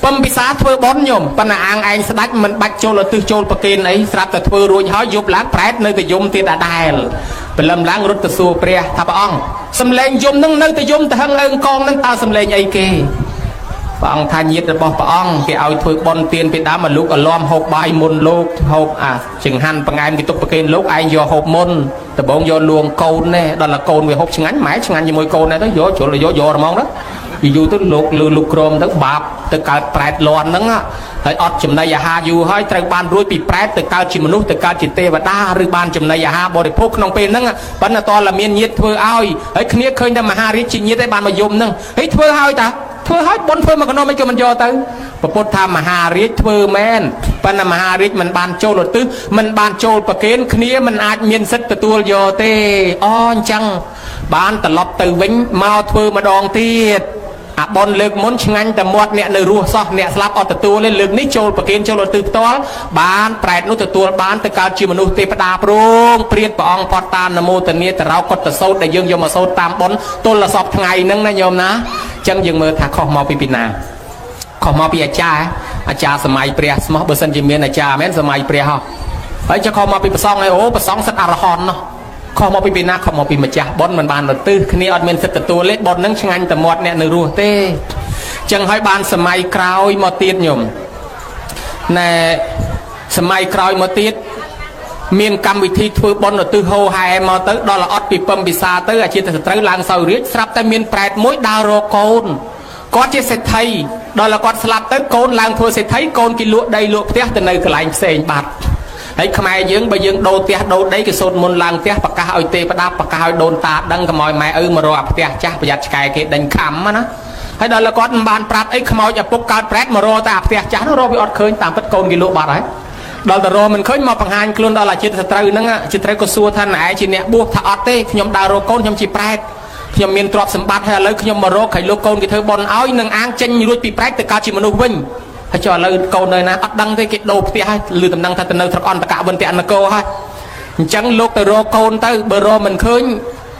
S1: ពំពិសាធ្វើបុណ្យញោមប៉ុន្តែអាងឯងស្ដាច់មិនបាច់ចូលឧទ្ទិសចូលប្រគេនអីស្រាប់តែធ្វើរួចហើយយប់ឡើងប្រែតនៅតែយំទៀតដដែលព្រលឹមឡើងរត់ទៅសួរព្រះថាព្រះអង្គសំឡេងយំហ្នឹងនៅតែយំទៅហឹងអើងកងហ្នឹងតើសំឡេងអីគេព្រះអង្គថាញាតិរបស់ព្រះអង្គគេឲ្យធ្វើបុណ្យទានពីដើមមកលោកអលំហូបបាយមុនលោកហូបអាចង្ហាន់បង្អែមគេទុកប្រគេនលោកឯងយកហូបមុនដំបងយកលួងកូននេះដល់តែកូនវាហូបឆ្ងាញ់ម៉ែឆ្ងាញ់ជាមួយកូនដែរទៅយកជ្រុលយកយកហ្មងទៅយូរទៅលោកលឺលោកក្រមទៅបាបទៅកើតប្រែតលន់ហ្នឹងហើយអត់ចំណីអាហារយូរហើយត្រូវបានរួចពីប្រែតទៅកើតជាមនុស្សទៅកើតជាទេវតាឬបានចំណីអាហារបរិភោគក្នុងពេលហ្នឹងប៉ុន្តែតើមានញាតិធ្វើឲ្យហើយគ្នាឃើញតែមហារាជជាញាតិឯងបានមកយំហ្នឹងហើយធ្វើឲ្យតាធ្វើឲ្យបុណ្យធ្វើមកកណោមិនក៏មិនយកទៅពពុទ្ធថាមហារាជធ្វើមែនប៉ុន្តែមហារាជមិនបានចូលឧទ្ទិសមិនបានចូលប្រគេនគ្នាមិនអាចមានសិទ្ធិទទួលយកទេអូអញ្ចឹងបានត្រឡប់ទៅវិញមកធ្វើម្ដងទៀតអាបុណ្យលើកមុនឆ្ងាញ់តែមាត់អ្នកនៅរស់សោះអ្នកស្លាប់អត់ទទួលទេលើកនេះចូលប្រគេនចូលឧទ្ទិសផ្ទាល់បានប្រែតនោះទទួលបានទៅកើតជាមនុស្សទេវតាព្រងព្រាតព្រះអង្គផតតានមោទនាតរោកុត្តសោតដែលយើងយកមកសូត្រតាមបុណ្យទល់សពថ្ងៃហ្នឹងណាញោមណាចឹងយើងមើលថាខុសមកពីពីណាខុសមកពីអាចារ្យអាចារ្យសម័យព្រះស្មោះបើសិនជាមានអាចារ្យមែនសម័យព្រះហោះហើយចុះខុសមកពីព្រះសង្ឃហើយអូព្រះសង្ឃសិតអរហន្តណោះខុសមកពីពីណាខុសមកពីម្ចាស់បុណ្យមិនបានឧទ្ទិសគ្នាអត់មានសិទ្ធិទទួលទេបុណ្យនឹងឆ្ងាញ់តែមាត់អ្នកនៅរស់ទេចឹងហើយបានសម័យក្រោយមកទៀតញោមណែសម័យក្រោយមកទៀតមានកម្មវិធីធ្វើបុណ្យឧទ្ទិសហោហែមកទៅដល់អត់ពីពំពិសាទៅអាជាតិសត្រូវឡើងសោយរាជស្រាប់តែមានប្រែតមួយដើររកកូនគាត់ជាសេដ្ឋីដល់គាត់ស្លាប់ទៅកូនឡើងធ្វើសេដ្ឋីកូនគេលក់ដីលក់ផ្ទះទៅនៅកន្លែងផ្សេងបាត់ហើយខ្មែរយើងបើយើងដូរផ្ទះដូរដីគេសូត្រមុនឡើងផ្ទះប្រកាសឲ្យទេវតាប្រកាសឲ្យដូនតាដឹងកុំឲ្យម៉ែឪមករកអាផ្ទះចាស់ប្រយ័ត្នឆ្កែគេដេញខំណាហើយដល់គាត់មិនបានប្រាប់អីខ្មោចឪពុកកើតប្រែតមករកតែអាផ្ទះចាស់នោះរកវាអត់ឃើញតាមពិតកូនគេលក់បាត់ហើយដល់ទៅរកមិនឃើញមកបង្ហាញខ្លួនដល់អាជាតិសត្រូវហ្នឹងជាតិត្រូវក៏សួរថាណែជាអ្នកបួសថាអត់ទេខ្ញុំដើររកកូនខ្ញុំជាប្រែតខ្ញុំមានទ្រព្យសម្បត្តិហើយឥឡូវខ្ញុំមករកឲ្យលោកកូនគេធ្វើបុណ្យឲ្យនឹងអាងចេញរួចពីប្រែតទៅកើតជាមនុស្សវិញហើយចុះឥឡូវកូននៅណាអត់ដឹងទេគេដូរផ្ទះហើយឮតំណែងថាទៅនៅស្រុកអន្តកវិនតនគរហើយអញ្ចឹងលោកទៅរកកូនទៅបើរកមិនឃើញ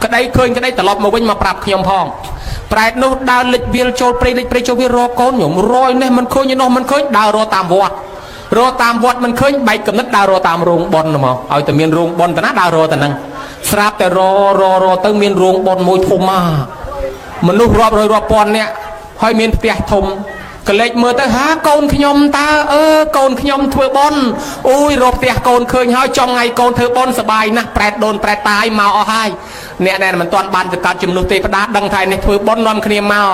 S1: ក្តីឃើញក្តីត្រឡប់មកវិញមកប្រាប់ខ្ញុំផងប្រែតនោះដើរលិចវាលចូលព្រៃលិចព្រៃចូលវារកកូនខ្ញុំរយនេះមិនឃើញឯនោះមិនឃើញដើររកតាមវត្តរកតាមវត្តមិនឃើញបែកកំណត់ដើររកតាមរោងបុណ្យហ្មងឲ្យតែមានរោងបុណ្យតាណាដើររកតែហ្នឹងស្រាប់តែរររទៅមានរោងបុណ្យមួយធំមកមនុស្សរាប់រយរាប់ពាន់នាក់ហើយមានផ្ទះធំ កលេចមើលទៅហាកូនខ្ញុំតើអឺកូនខ្ញុំធ្វើបុណ្យអូយរកផ្ទះកូនឃើញហើយចង់ថ្ងៃកូនធ្វើបុណ្យសបាយណាស់ប្រែតដូនប្រែតតាយមកអស់ហើយអ្នកដែលមិនទាន់បានទៅកើតជំនួសទេវតាដឹងថានេះធ្វើបុណ្យនាំគ្នាមក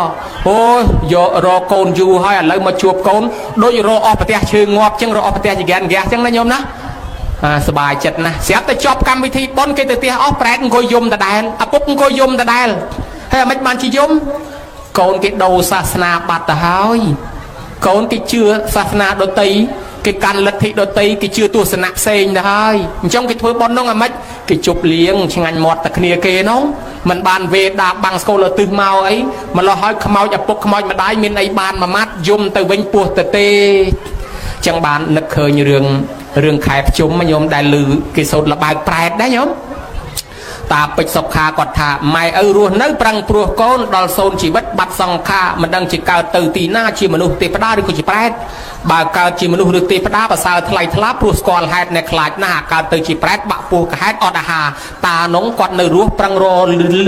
S1: អូយយករកកូនយូរហើយឥឡូវមកជួបកូនដូចរកអស់ប្រទះឈើងាប់ចឹងរកអស់ប្រទះចហ្គានហ្គាសចឹងណាញោមណាអាសបាយចិត្តណាស់ស្រាប់តែចប់កម្មវិធីបុណ្យគេទៅផ្ទះអស់ប្រែតអង្គុយយំដដែលឪពុកអង្គុយយំដដែលហើយអាម៉េចបានជាយំកូនគេដូរសាសនាបាត់ទៅហើយកូនគេជឿសាសនាដតីគេកាន់លទ្ធិដតីគេជឿទស្សនៈផ្សេងទៅហើយអញ្ចឹងគេធ្វើបុណ្យនោះអាម៉េចគេជប់លៀងឆ្ងាញ់មាត់តែគ្នាគេនោះមិនបានវេដាបាំងស្កូលទិសមកអីម្លោះហើយខ្មោចឪពុកខ្មោចម្ដាយមានអីបានមួយម៉ាត់យំទៅវិញពោះទៅទេចឹងបាននឹកឃើញរឿងខែភ្ជុំញោមដែលឮគេសូត្រលបើកប្រែតដែរញោមតាពេជ្រសុខាគាត់ថាម៉ែឪរស់នៅប្រឹងព្រោះកូនដល់សូនជីវិតបាត់សង្ខារមិនដឹងជាកើតទៅទីណាជាមនុស្សទេវតាឬក៏ជាប្រែតបើកើតជាមនុស្សឬទេវតាប្រសើរថ្លៃថ្លាព្រោះស្គាល់ហេតុអ្នកខ្លាចណាស់កើតទៅជាប្រែតបាក់ពោះកហេតុអត់អាហារតានងគាត់នៅរស់ប្រឹងរ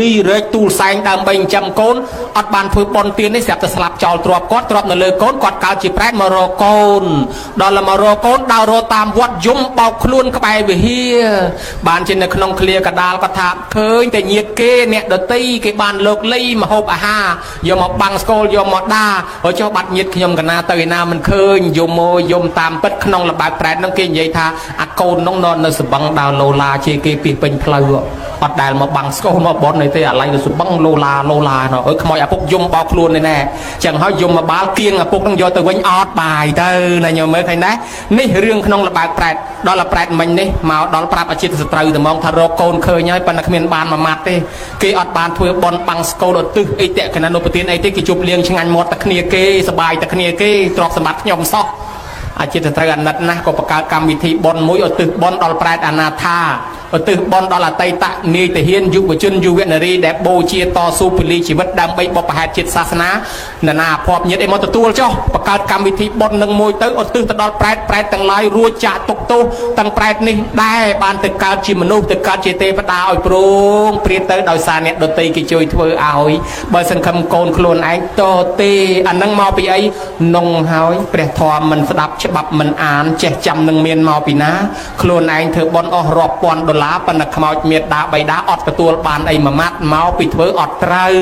S1: លីរែកទូលសែងដើម្បីចិញ្ចឹមកូនអត់បានធ្វើបុណ្យទាននេះស្រាប់តែស្លាប់ចោលទ្រព្យគាត់ទ្រព្យនៅលើកូនគាត់កើតជាប្រែតមករកកូនដល់មករកកូនដើររកតាមវត្តយំបោកខ្លួនក្បែរវិហារបានជានៅក្នុងឃ្លាកដាលគាត់ថាឃើញតែញាតគេអ្នកដតីគេបានលោកលីមហូបអាហារយកមកបាំងស្គលយកមកដាហើយចុះបាត់ញាតខ្ញុំកណាទៅឯណាមិនឃើញយំមកយំតាមពិតក្នុងលបើកប្រែតនោះគេនិយាយថាអាកូននោះនៅសបឹងដើរឡូឡាជាគេពីពេញផ្លូវអត់ដែលមកបាំងស្គលមកបននេះទេអាឡៃនៅសបឹងឡូឡាឡូឡាណោះអើយខ្មោចឪពុកយំបោកខ្លួននេះណែចឹងហើយយំមកបាលគៀងឪពុកនឹងយកទៅវិញអត់បាយទៅណាញោមមើលឃើញដែរនេះរឿងក្នុងលបើកប្រែតដល់ប្រែតមិញនេះមកដល់ប្រាប់អាជីពសត្រូវតែមកថារកកូនឃើញហើយប៉ុន្តែគ្មានបានមួយម៉ាត់ទេគេអត់បានធ្វើបន់បាំងស្គលឧទ្ទិសអីតកណនុបទានអីទេគេជប់លៀងឆ្ងាញ់មាត់តែគ្នាគេសបាយតែគ្នាគេទ្រព្យសម្បត្តិខ្ញុំសោះអាជីពត្រូវអាណិតណាស់ក៏បង្កើតកម្មវិធីបន់មួយឧទ្ទិសបន់ដល់ប្រែតអនាថាឧទ្ទិសបន់ដល់អតីតនាយទាហានយុវជនយុវនារីដែលបូជាតស៊ូពលីជីវិតដើម្បីបុព្វហេតុជាតិសាសនានានាភពញាតិអីមកទទួលចុះបង្កើតកម្មវិធីបន់នឹងមួយទៅឧទ្ទិសទៅដល់ប្រែតប្រែតទាំងឡាយរួចចាក់ទុកទោសទាំងប្រែតនេះដែរបានទៅកើតជាមនុស្សទៅកើតជាទេវតាឲ្យព្រងព្រាតទៅដោយសារអ្នកដតីគេជួយធ្វើឲ្យបើសង្ឃឹមកូនខ្លួនឯងតទេអានឹងមកពីអីនងហើយព្រះធម៌មិនស្ដាប់ច្បាប់មិនអានចេះចាំនឹងមានមកពីណាខ្លួនឯងធ្វើបន់អស់រាប់ពាន់ដុល្លារប៉ុន្តែខ្មោចមេដាបៃតាអត់ទទួលបានអីមួយម៉ាត់មកពីធ្វើអត់ត្រូវ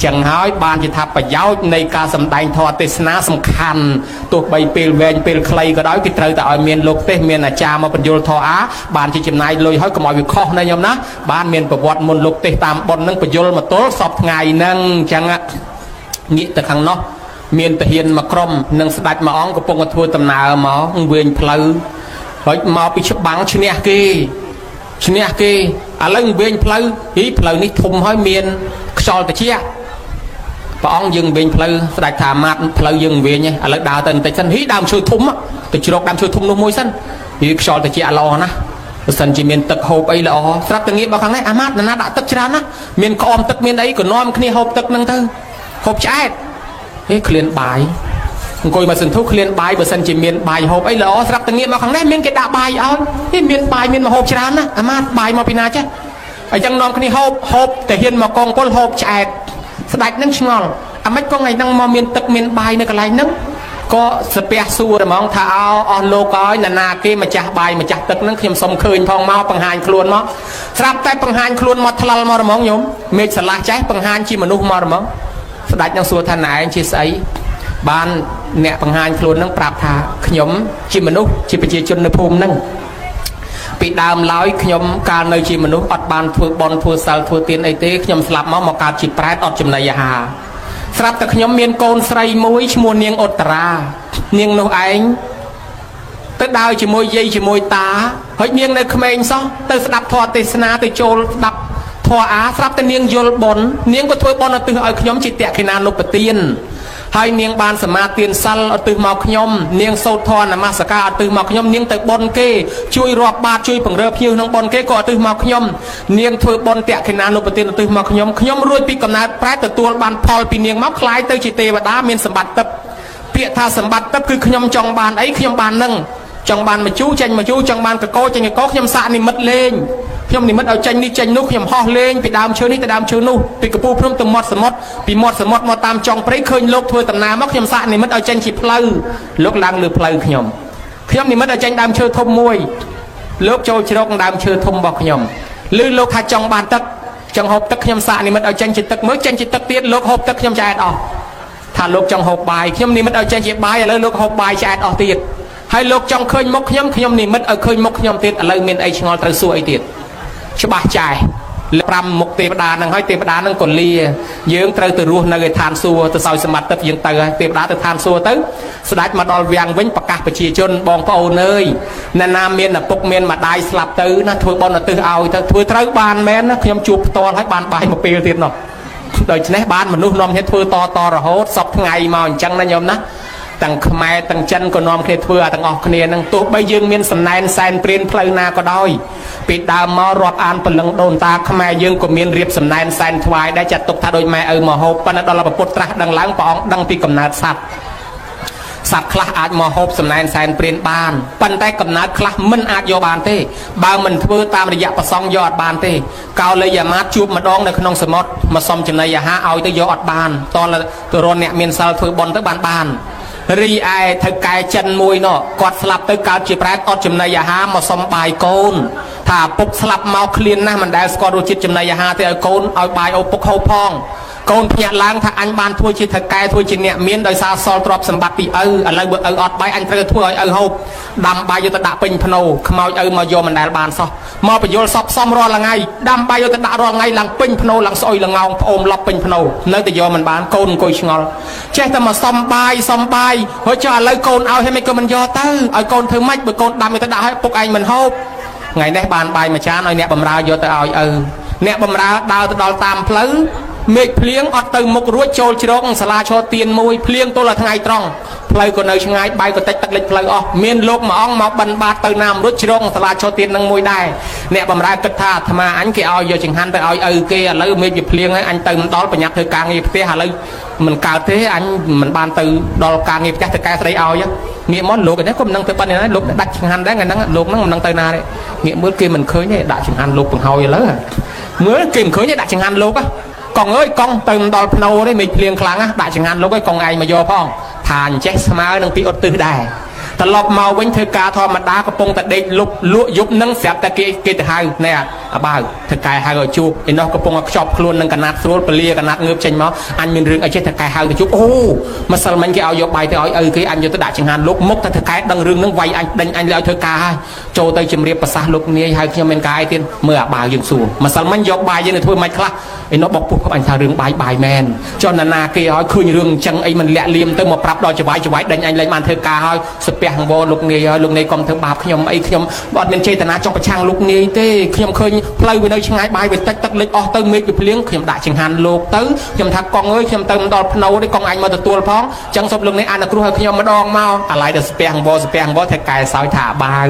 S1: ចឹងហើយបានជាថាប្រយោជន៍នៃការសម្ដែងធម៌ទេសនាសំខាន់ទោះបីពេលវែងពេលខ្លីក៏ដោយគេត្រូវតែឲ្យមានលោកទេសមានអាចារ្យមកបញ្យល់ធម៌អាបានជាចំណាយលុយហើយកុំឲ្យវាខុសណាញោមណាបានមានប្រវត្តិមុនលោកទេសតាមប៉ុននឹងបញ្យល់មកទល់សពថ្ងៃហ្នឹងចឹងងាកទៅខាងនោះមានទាហានមួយក្រុមនិងស្ដេចមួយអង្គកំពុងតែធ្វើដំណើរមកវិញផ្លូវហើយមកពីច្បាំងឈ្នះគេឈ្នះគេឥឡូវវិញផ្លូវហីផ្លូវនេះធំហើយមានខ្យល់ត្រជាក់ព្រះអង្គយើងវិញផ្លូវស្ដេចថាម៉ាត់ផ្លូវយើងវិញឥឡូវដើរទៅបន្តិចសិនហីដើមឈើធំទៅជ្រកដើមឈើធំនោះមួយសិនហីខ្យល់ត្រជាក់ល្អណាស់បើសិនជាមានទឹកហូបអីល្អស្រាប់តែងាកមកខាងនេះអាម៉ាត់ណាដាក់ទឹកច្រើនណាមានក្អមទឹកមានអីក៏នាំគ្នាហូបទឹកហ្នឹងទៅហូបឆ្អែតហេឃ្លានបាយអង្គុយមកសន្ធុឃ្លានបាយបើសិនជាមានបាយហូបអីល្អស្រាប់តែងាកមកខាងនេះមានគេដាក់បាយឲ្យហេមានបាយមានមហូបច្រើនណាអាម៉ាត់បាយមកពីណាចេះអញ្ចឹងនាំគ្នាហូបហូបតែហ៊ានមកកងពលហូបឆ្អែតស្ដេចនឹងឆ្ងល់អាម៉េចក៏ថ្ងៃហ្នឹងមកមានទឹកមានបាយនៅកន្លែងហ្នឹងក៏ស្ពះសួរហ្មងថាអោអស់លោកអើយណានាគេម្ចាស់បាយម្ចាស់ទឹកហ្នឹងខ្ញុំសុំឃើញផងមកបង្ហាញខ្លួនមកស្រាប់តែបង្ហាញខ្លួនមកថ្លល់មកហ្មងញោមមេឃស្រឡះចេះបង្ហាញជាមនុស្សមកហ្មងស្ដេចនឹងសួរថាណែឯងជាស្អីបានអ្នកបង្ហាញខ្លួននឹងប្រាប់ថាខ្ញុំជាមនុស្សជាប្រជាជននៅភូមិហ្នឹងពីដើមឡើយខ្ញុំកាលនៅជាមនុស្សអត់បានធ្វើបុណ្យធ្វើសិលធ្វើទានអីទេខ្ញុំស្លាប់មកមកកើតជាប្រែតអត់ចំណីអាហារស្រាប់តែខ្ញុំមានកូនស្រីមួយឈ្មោះនាងឧត្តរានាងនោះឯងទៅដើរជាមួយយាយជាមួយតាហើយនាងនៅក្មេងសោះទៅស្ដាប់ធម៌ទេសនាទៅចូលស្ដាប់ធម៌អាស្រាប់តែនាងយល់បុណ្យនាងក៏ធ្វើបុណ្យឧទ្ទិសឲ្យខ្ញុំជាតក្ខិណានុបទានហើយនាងបានសមាទានសិលឧទ្ទិសមកខ្ញុំនាងសូត្រធម៌នមស្ការឧទ្ទិសមកខ្ញុំនាងទៅបុណ្យគេជួយរាប់បាតជួយពង្រើភ្ញៀវក្នុងបុណ្យគេក៏ឧទ្ទិសមកខ្ញុំនាងធ្វើបុណ្យតក្ខិណានុបទានឧទ្ទិសមកខ្ញុំខ្ញុំរួចពីកំណើតប្រែទទួលបានផលពីនាងមកคล้ายទៅជាទេវតាមានសម្បត្តិទឹកពាក្យថាសម្បត្តិទឹកគឺខ្ញុំចង់បានអីខ្ញុំបាននឹងចង់បានមជូចេញមជូចង់បានកកោចេញកកោខ្ញុំសាកនិមិត្តលេង ខ្ញុំនិមិត្តឲ្យចេញនេះចេញនោះខ្ញុំហោះលេងពីដើមឈើនេះទៅដើមឈើនោះពីកំពូលភ្នំទៅមាត់សមុទ្រពីមាត់សមុទ្រមកតាមចុងព្រៃឃើញលោកធ្វើដំណើរមកខ្ញុំសាកនិមិត្តឲ្យចេញជាផ្លូវលោកឡើងលើផ្លូវខ្ញុំខ្ញុំនិមិត្តឲ្យចេញដើមឈើធំមួយលោកចូលជ្រកដើមឈើធំរបស់ខ្ញុំឬលោកថាចង់បានទឹកចង់ហូបទឹកខ្ញុំសាកនិមិត្តឲ្យចេញជាទឹកមើលចេញជាទឹកទៀតលោកហូបទឹកខ្ញុំឆ្អែតអស់ថាលោកចង់ហូបបាយខ្ញុំនិមិត្តឲ្យចេញជាបាយឥឡូវលោកហូបបាយឆ្អែតអស់ទៀតហើយលោកចង់ឃើញមុខខ្ញុំខ្ញុំនិមិត្តឲ្យឃើញមុខខ្ញុំទៀតឥឡូវមានអីឆ្ងល់ត្រូវសួរអីទៀតច្បាស់ចែ5មុខទេវតានឹងហើយទេវតានឹងក៏លាយើងត្រូវទៅរស់នៅឯឋានសួគ៌ទៅសោយសម្បត្តិទឹកយើងទៅហើយទេវតាទៅឋានសួគ៌ទៅស្ដេចមកដល់វាំងវិញប្រកាសប្រជាជនបងប្អូនអើយអ្នកណាមានឪពុកមានម្ដាយស្លាប់ទៅណាធ្វើបុណ្យឧទ្ទិសឲ្យទៅធ្វើត្រូវបានមែនណាខ្ញុំជួបផ្ទាល់ហើយបានបាយមួយពេលទៀតនោះដូច្នេះបានមនុស្សនាំគ្នាធ្វើតតរហូតសពថ្ងៃមកអញ្ចឹងណាញោមណាទាំងខ្មែរទាំងចិនក៏នាំគ្នាធ្វើអាទាំងអស់គ្នានឹងទោះបីយើងមានសំណែនសែនព្រានផ្លូវណាក៏ដោយពីដើមមករាប់អានព្រលឹងដូនតាខ្មែរយើងក៏មានរៀបសំណែនសែនថ្វាយដែរចាត់ទុកថាដូចម៉ែឪមកហូបប៉ុន្តែដល់ពុទ្ធត្រាស់ដឹងឡើងព្រះអង្គដឹងពីកំណើតសត្វសត្វខ្លះអាចមកហូបសំណែនសែនព្រានបានប៉ុន្តែកំណើតខ្លះមិនអាចយកបានទេបើមិនធ្វើតាមរយៈប្រសង់យកអត់បានទេកោលយាមាតជួបម្ដងនៅក្នុងសមុទ្រមកសុំចំណីអាហារឲ្យទៅយកអត់បានតលទៅរនអ្នកមានសិលធ្វើបុណ្យទៅបានរីឯថៅកែចិនមួយនោះគាត់ស្លាប់ទៅកើតជាប្រែតអត់ចំណីអាហារមកសុំបាយកូនថាឪពុកស្លាប់មកឃ្លានណាស់មិនដែលស្គាល់រសជាតិចំណីអាហារទេឲ្យកូនឲ្យបាយឪពុកហូបផងកូនភ្ញាក់ឡើងថាអញបានធ្វើជាថៅកែធ្វើជាអ្នកមានដោយសារសល់ទ្រព្យសម្បត្តិពីឪឥឡូវបើឪអត់បាយអញត្រូវធ្វើឲ្យឪហូបដាំបាយយកទៅដាក់ពេញភ្នោខ្មោចឪមកយកមិនដែលបានសោះមកបញ្យលសពសំរាល់ថ្ងៃដាំបាយយកទៅដាក់រាល់ថ្ងៃឡើងពេញភ្នោឡើងស្អុយល្ងោងផ្អូមឡប់ពេញភ្នោនៅតែយកមិនបានកូនអង្គុយឆ្ងល់ចេះតែមកសំបាយសំបាយហើយចុះឥឡូវកូនឲ្យហើយមិនក៏មិនយកទៅឲ្យកូនធ្វើម៉េចបើកូនដាំយកទៅដាក់ឲ្យពុកឯងមិនហូបថ្ងៃនេះបានបាយមួយចានឲ្យអ្នកបំរើយកទៅឲ្យឪអ្នកបំរើដើរទៅដល់តាមផ្លូវមេឃភ្លៀងអត់ទៅមុខរួចចូលជ្រកសាលាឈរទៀនមួយភ្លៀងទល់តែថ្ងៃត្រង់ផ្លូវក៏នៅឆ្ងាយបាយក៏តិចទឹកលិចផ្លូវអស់មានលោកមួយអង្គមកបិណ្ឌបាតទៅណាមរួចជ្រកសាលាឈរទៀននឹងមួយដែរអ្នកបំរើគិតថាអាត្មាអញគេឲ្យយកចង្ហាន់ទៅឲ្យឪគេឥឡូវមេឃវាភ្លៀងហើយអញទៅមិនដល់ប្រញាប់ធ្វើការងារផ្ទះឥឡូវមិនកើតទេអញមិនបានទៅដល់ការងារផ្ទះទៅកែស្រីឲ្យងាកមកលោកនេះក៏មិនដឹងទៅបិណ្ឌនេះលោកដាច់ចង្ហាន់ដែរថ្ងៃហ្នឹងលោកហ្នឹងមិនដឹងទៅណាទេងាកមើលគេមិនឃើញទេដាក់ចង្ហាន់លោកបង្ហើយឥឡូវមើលគេមិនឃើញទេដាក់ចង្ហាន់លោកកងអើយកងទៅមិនដល់ភ្នោទេមេឃភ្លៀងខ្លាំងណាដាក់ចង្ហាន់លោកឲ្យកងឯងមកយកផងថាអញ្ចេះស្មើនឹងពីអត់ទឹះដែរត្រឡប់មកវិញធ្វើការធម្មតាកំពុងតែដេកលុបលក់យប់នឹងស្រាប់តែគេទៅហៅណែអាបាវធ្វើកែហៅឲ្យជួបឯនោះកំពុងតែខ្ចប់ខ្លួននឹងកណាត់ស្រួលពលាកណាត់ងើបចេញមកអញមានរឿងអីចេះធ្វើកែហៅទៅជួបអូម្សិលមិញគេឲ្យយកបាយទៅឲ្យឪគេអញយកទៅដាក់ចង្ហាន់លោកមុខតែធ្វើកែដឹងរឿងនឹងវាយអញដេញអញឲ្យធ្វើការហើយចូលទៅជំរាបប្រសាសន៍លោកនាយហៅខ្ញុំមានការអីទៀតមើលអាបាវយើងសួរម្សិលមិញយកបាយយើងទៅធ្វើមិនខ្លះឯនោះបុកពុះអញថារឿងបាយបាយមែនចុះណានាគេឲ្យឃើញរឿងអញ្ចឹងអីមិនលាក់លៀមទៅមកប្រាប់ដល់ចវាយចវាយដេញអញលែងបានធ្វើការហើយស្ពះវលោកនាយហើយលោកនាយកុំធ្វើបាបខ្ញុំអីខ្ញុំអត់មានចេតនាចង់ប្រឆាំងលោកនាយទេខ្ញុំឃើញផ្លូវវានៅឆ្ងាយបាយវាតិចទឹកលិចអស់ទៅមេឃវាភ្លៀងខ្ញុំដាក់ចង្ហាន់លោកទៅខ្ញុំថាកងអើយខ្ញុំទៅមិនដល់ភ្នោទេកងអញមកទទួលផងអញ្ចឹងសូមលោកនាយអនុគ្រោះឲ្យខ្ញុំម្ដងមកអាឡ័យទៅស្ពះវស្ពះវថាកែសោយថាបាវ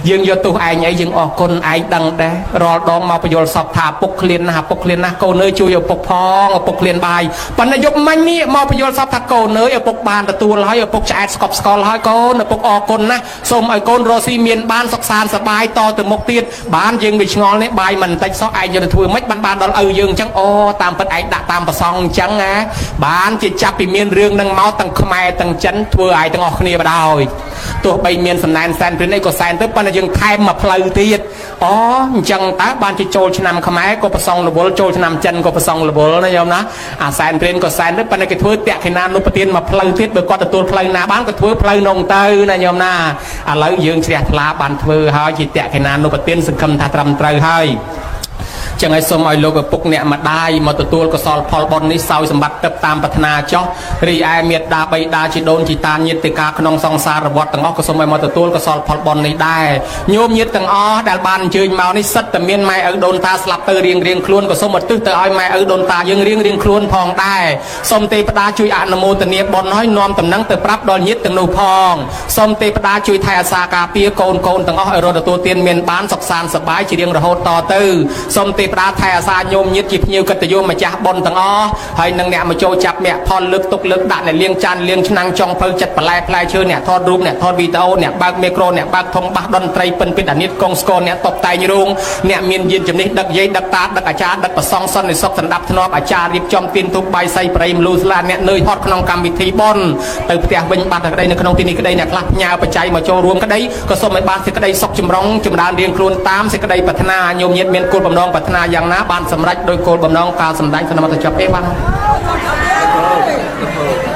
S1: យើងយកទោសឯងអីយើងអរគុណឯងដឹងដែររាល់ដងមកបញ្យលសពថាពុកឃ្លានណាស់ពុកឃ្លានណាស់កូនអើយជួយឪពុកផងឪពុកឃ្លានបាយប៉ុន្តែយប់មិញនេះមកបញ្យលសពថាកូនអើយឪពុកបានទទួលហើយឪពុកឆ្អែតស្កប់ស្កល់ហើយកូនឪពុកអរគុណណាស់សូមឲ្យកូនរស់ស៊ីមានបានសុខសាន្តសប្បាយតទៅមុខទៀតបានយើងវាឆ្ងល់នេះបាយមិនតិចសោះឯងយកទៅធ្វើម៉េចបានដល់ឪយើងអញ្ចឹងអូតាមពិតឯងដាក់តាមប្រសងអញ្ចឹងណាបានជាចាប់ពីមានរឿងនឹងមកទាំងខ្មែរទាំងចិនធ្វើឲ្យទាំងអស់គ្នាបដ ாய் ទោះបីមានសំណែនសែនព្រានអីក៏សែនទៅប៉ុន្តែយើងថែមមកផ្លូវទៀតអូអញ្ចឹងតើបានជាចូលឆ្នាំខ្មែរក៏ប្រសងរវល់ចូលឆ្នាំចិនក៏ប្រសងរវល់ណាញោមណាអាសែនព្រានក៏សែនទៅប៉ុន្តែគេធ្វើតក្ខិណានុប្រទានមកផ្លូវទៀតបើគាត់ទទួលផ្លូវណាបានក៏ធ្វើផ្លូវនងទៅណាញោមណាឥឡូវយើងជ្រះថ្លាបានធ្វើហើយជាតក្ខិណានុប្រទានសង្ឃឹមថាត្រឹមត្រូវហើយចឹងឲ្យសូមឲ្យលោកឪពុកអ្នកម្ដាយមកទទួលកុសលផលបុណ្យនេះសោយសម្បត្តិទឹកតាមប្រាថ្នាចោះរីឯមេត្តាបិតាជីដូនជីតាញាតិកាក្នុងសង្សារវដ្តទាំងអស់ក៏សូមឲ្យមកទទួលកុសលផលបុណ្យនេះដែរញោមញាតិទាំងអស់ដែលបានអញ្ជើញមកនេះសិតតែមានម៉ែឪដូនតាស្លាប់ទៅរៀងរៀងខ្លួនក៏សូមឧទ្ទិសទៅឲ្យម៉ែឪដូនតាយើងរៀងរៀងខ្លួនផងដែរសូមទេវតាជួយអនុមោទនាបុណ្យឲ្យនាំតំណែងទៅប្រាប់ដល់ញាតិទាំងនោះផងសូមទេវតាជួយថែអាសាការពារកូនកូនទាំងអស់ឲ្យរត់ទទួលទានមានបានសុខសាន្តសប្បាយជារៀងរហូតតទៅសូមទេ វតាថែអាសាញោមញាតជាភ្ញៀវកិត្តិយសម្ចាស់បុណ្យទាំងអស់ហើយនឹងអ្នកមកចូលចាប់មគ្គផលលើកទុកលើកដាក់អ្នកលៀងចានលៀងឆ្នាំងចុងភៅចិត្តបន្លែផ្លែឈើអ្នកថតរូបអ្នកថតវីដេអូអ្នកបើកមីក្រូអ្នកបើកធុងបាសតន្ត្រីពិនពិតអានិតកងស្គរអ្នកតបតែងរូងអ្នកមានយានជំនិះដឹកយាយដឹកតាដឹកអាចារ្យដឹកប្រសងសន្តិសុខសន្តាប់ធ្នាប់អាចារ្យរៀបចំទានទូបបាយសីប្រៃមលូស្លាអ្នកនឿយហត់ក្នុងកម្មវិធីបុណ្យទៅផ្ទះវិញបាត់តែក្តីនៅក្នុងទីនេះក្តីអ្នកខ្លះផ្ញើបច្ច័យមកចូលរួមក្តីក៏សូមឲ្យបានសេចក្តីសុខចម្រុងចម្រើនរៀងខ្លួនតាមសេចក្តីប្រាថ្នាញោមញាតមានគោលបំណងប្រាថ្នាយ៉ាងណាបានសម្រេចដោយគោលបំណងការសម្ដែងសន្មតចប់អេវ៉ាន់។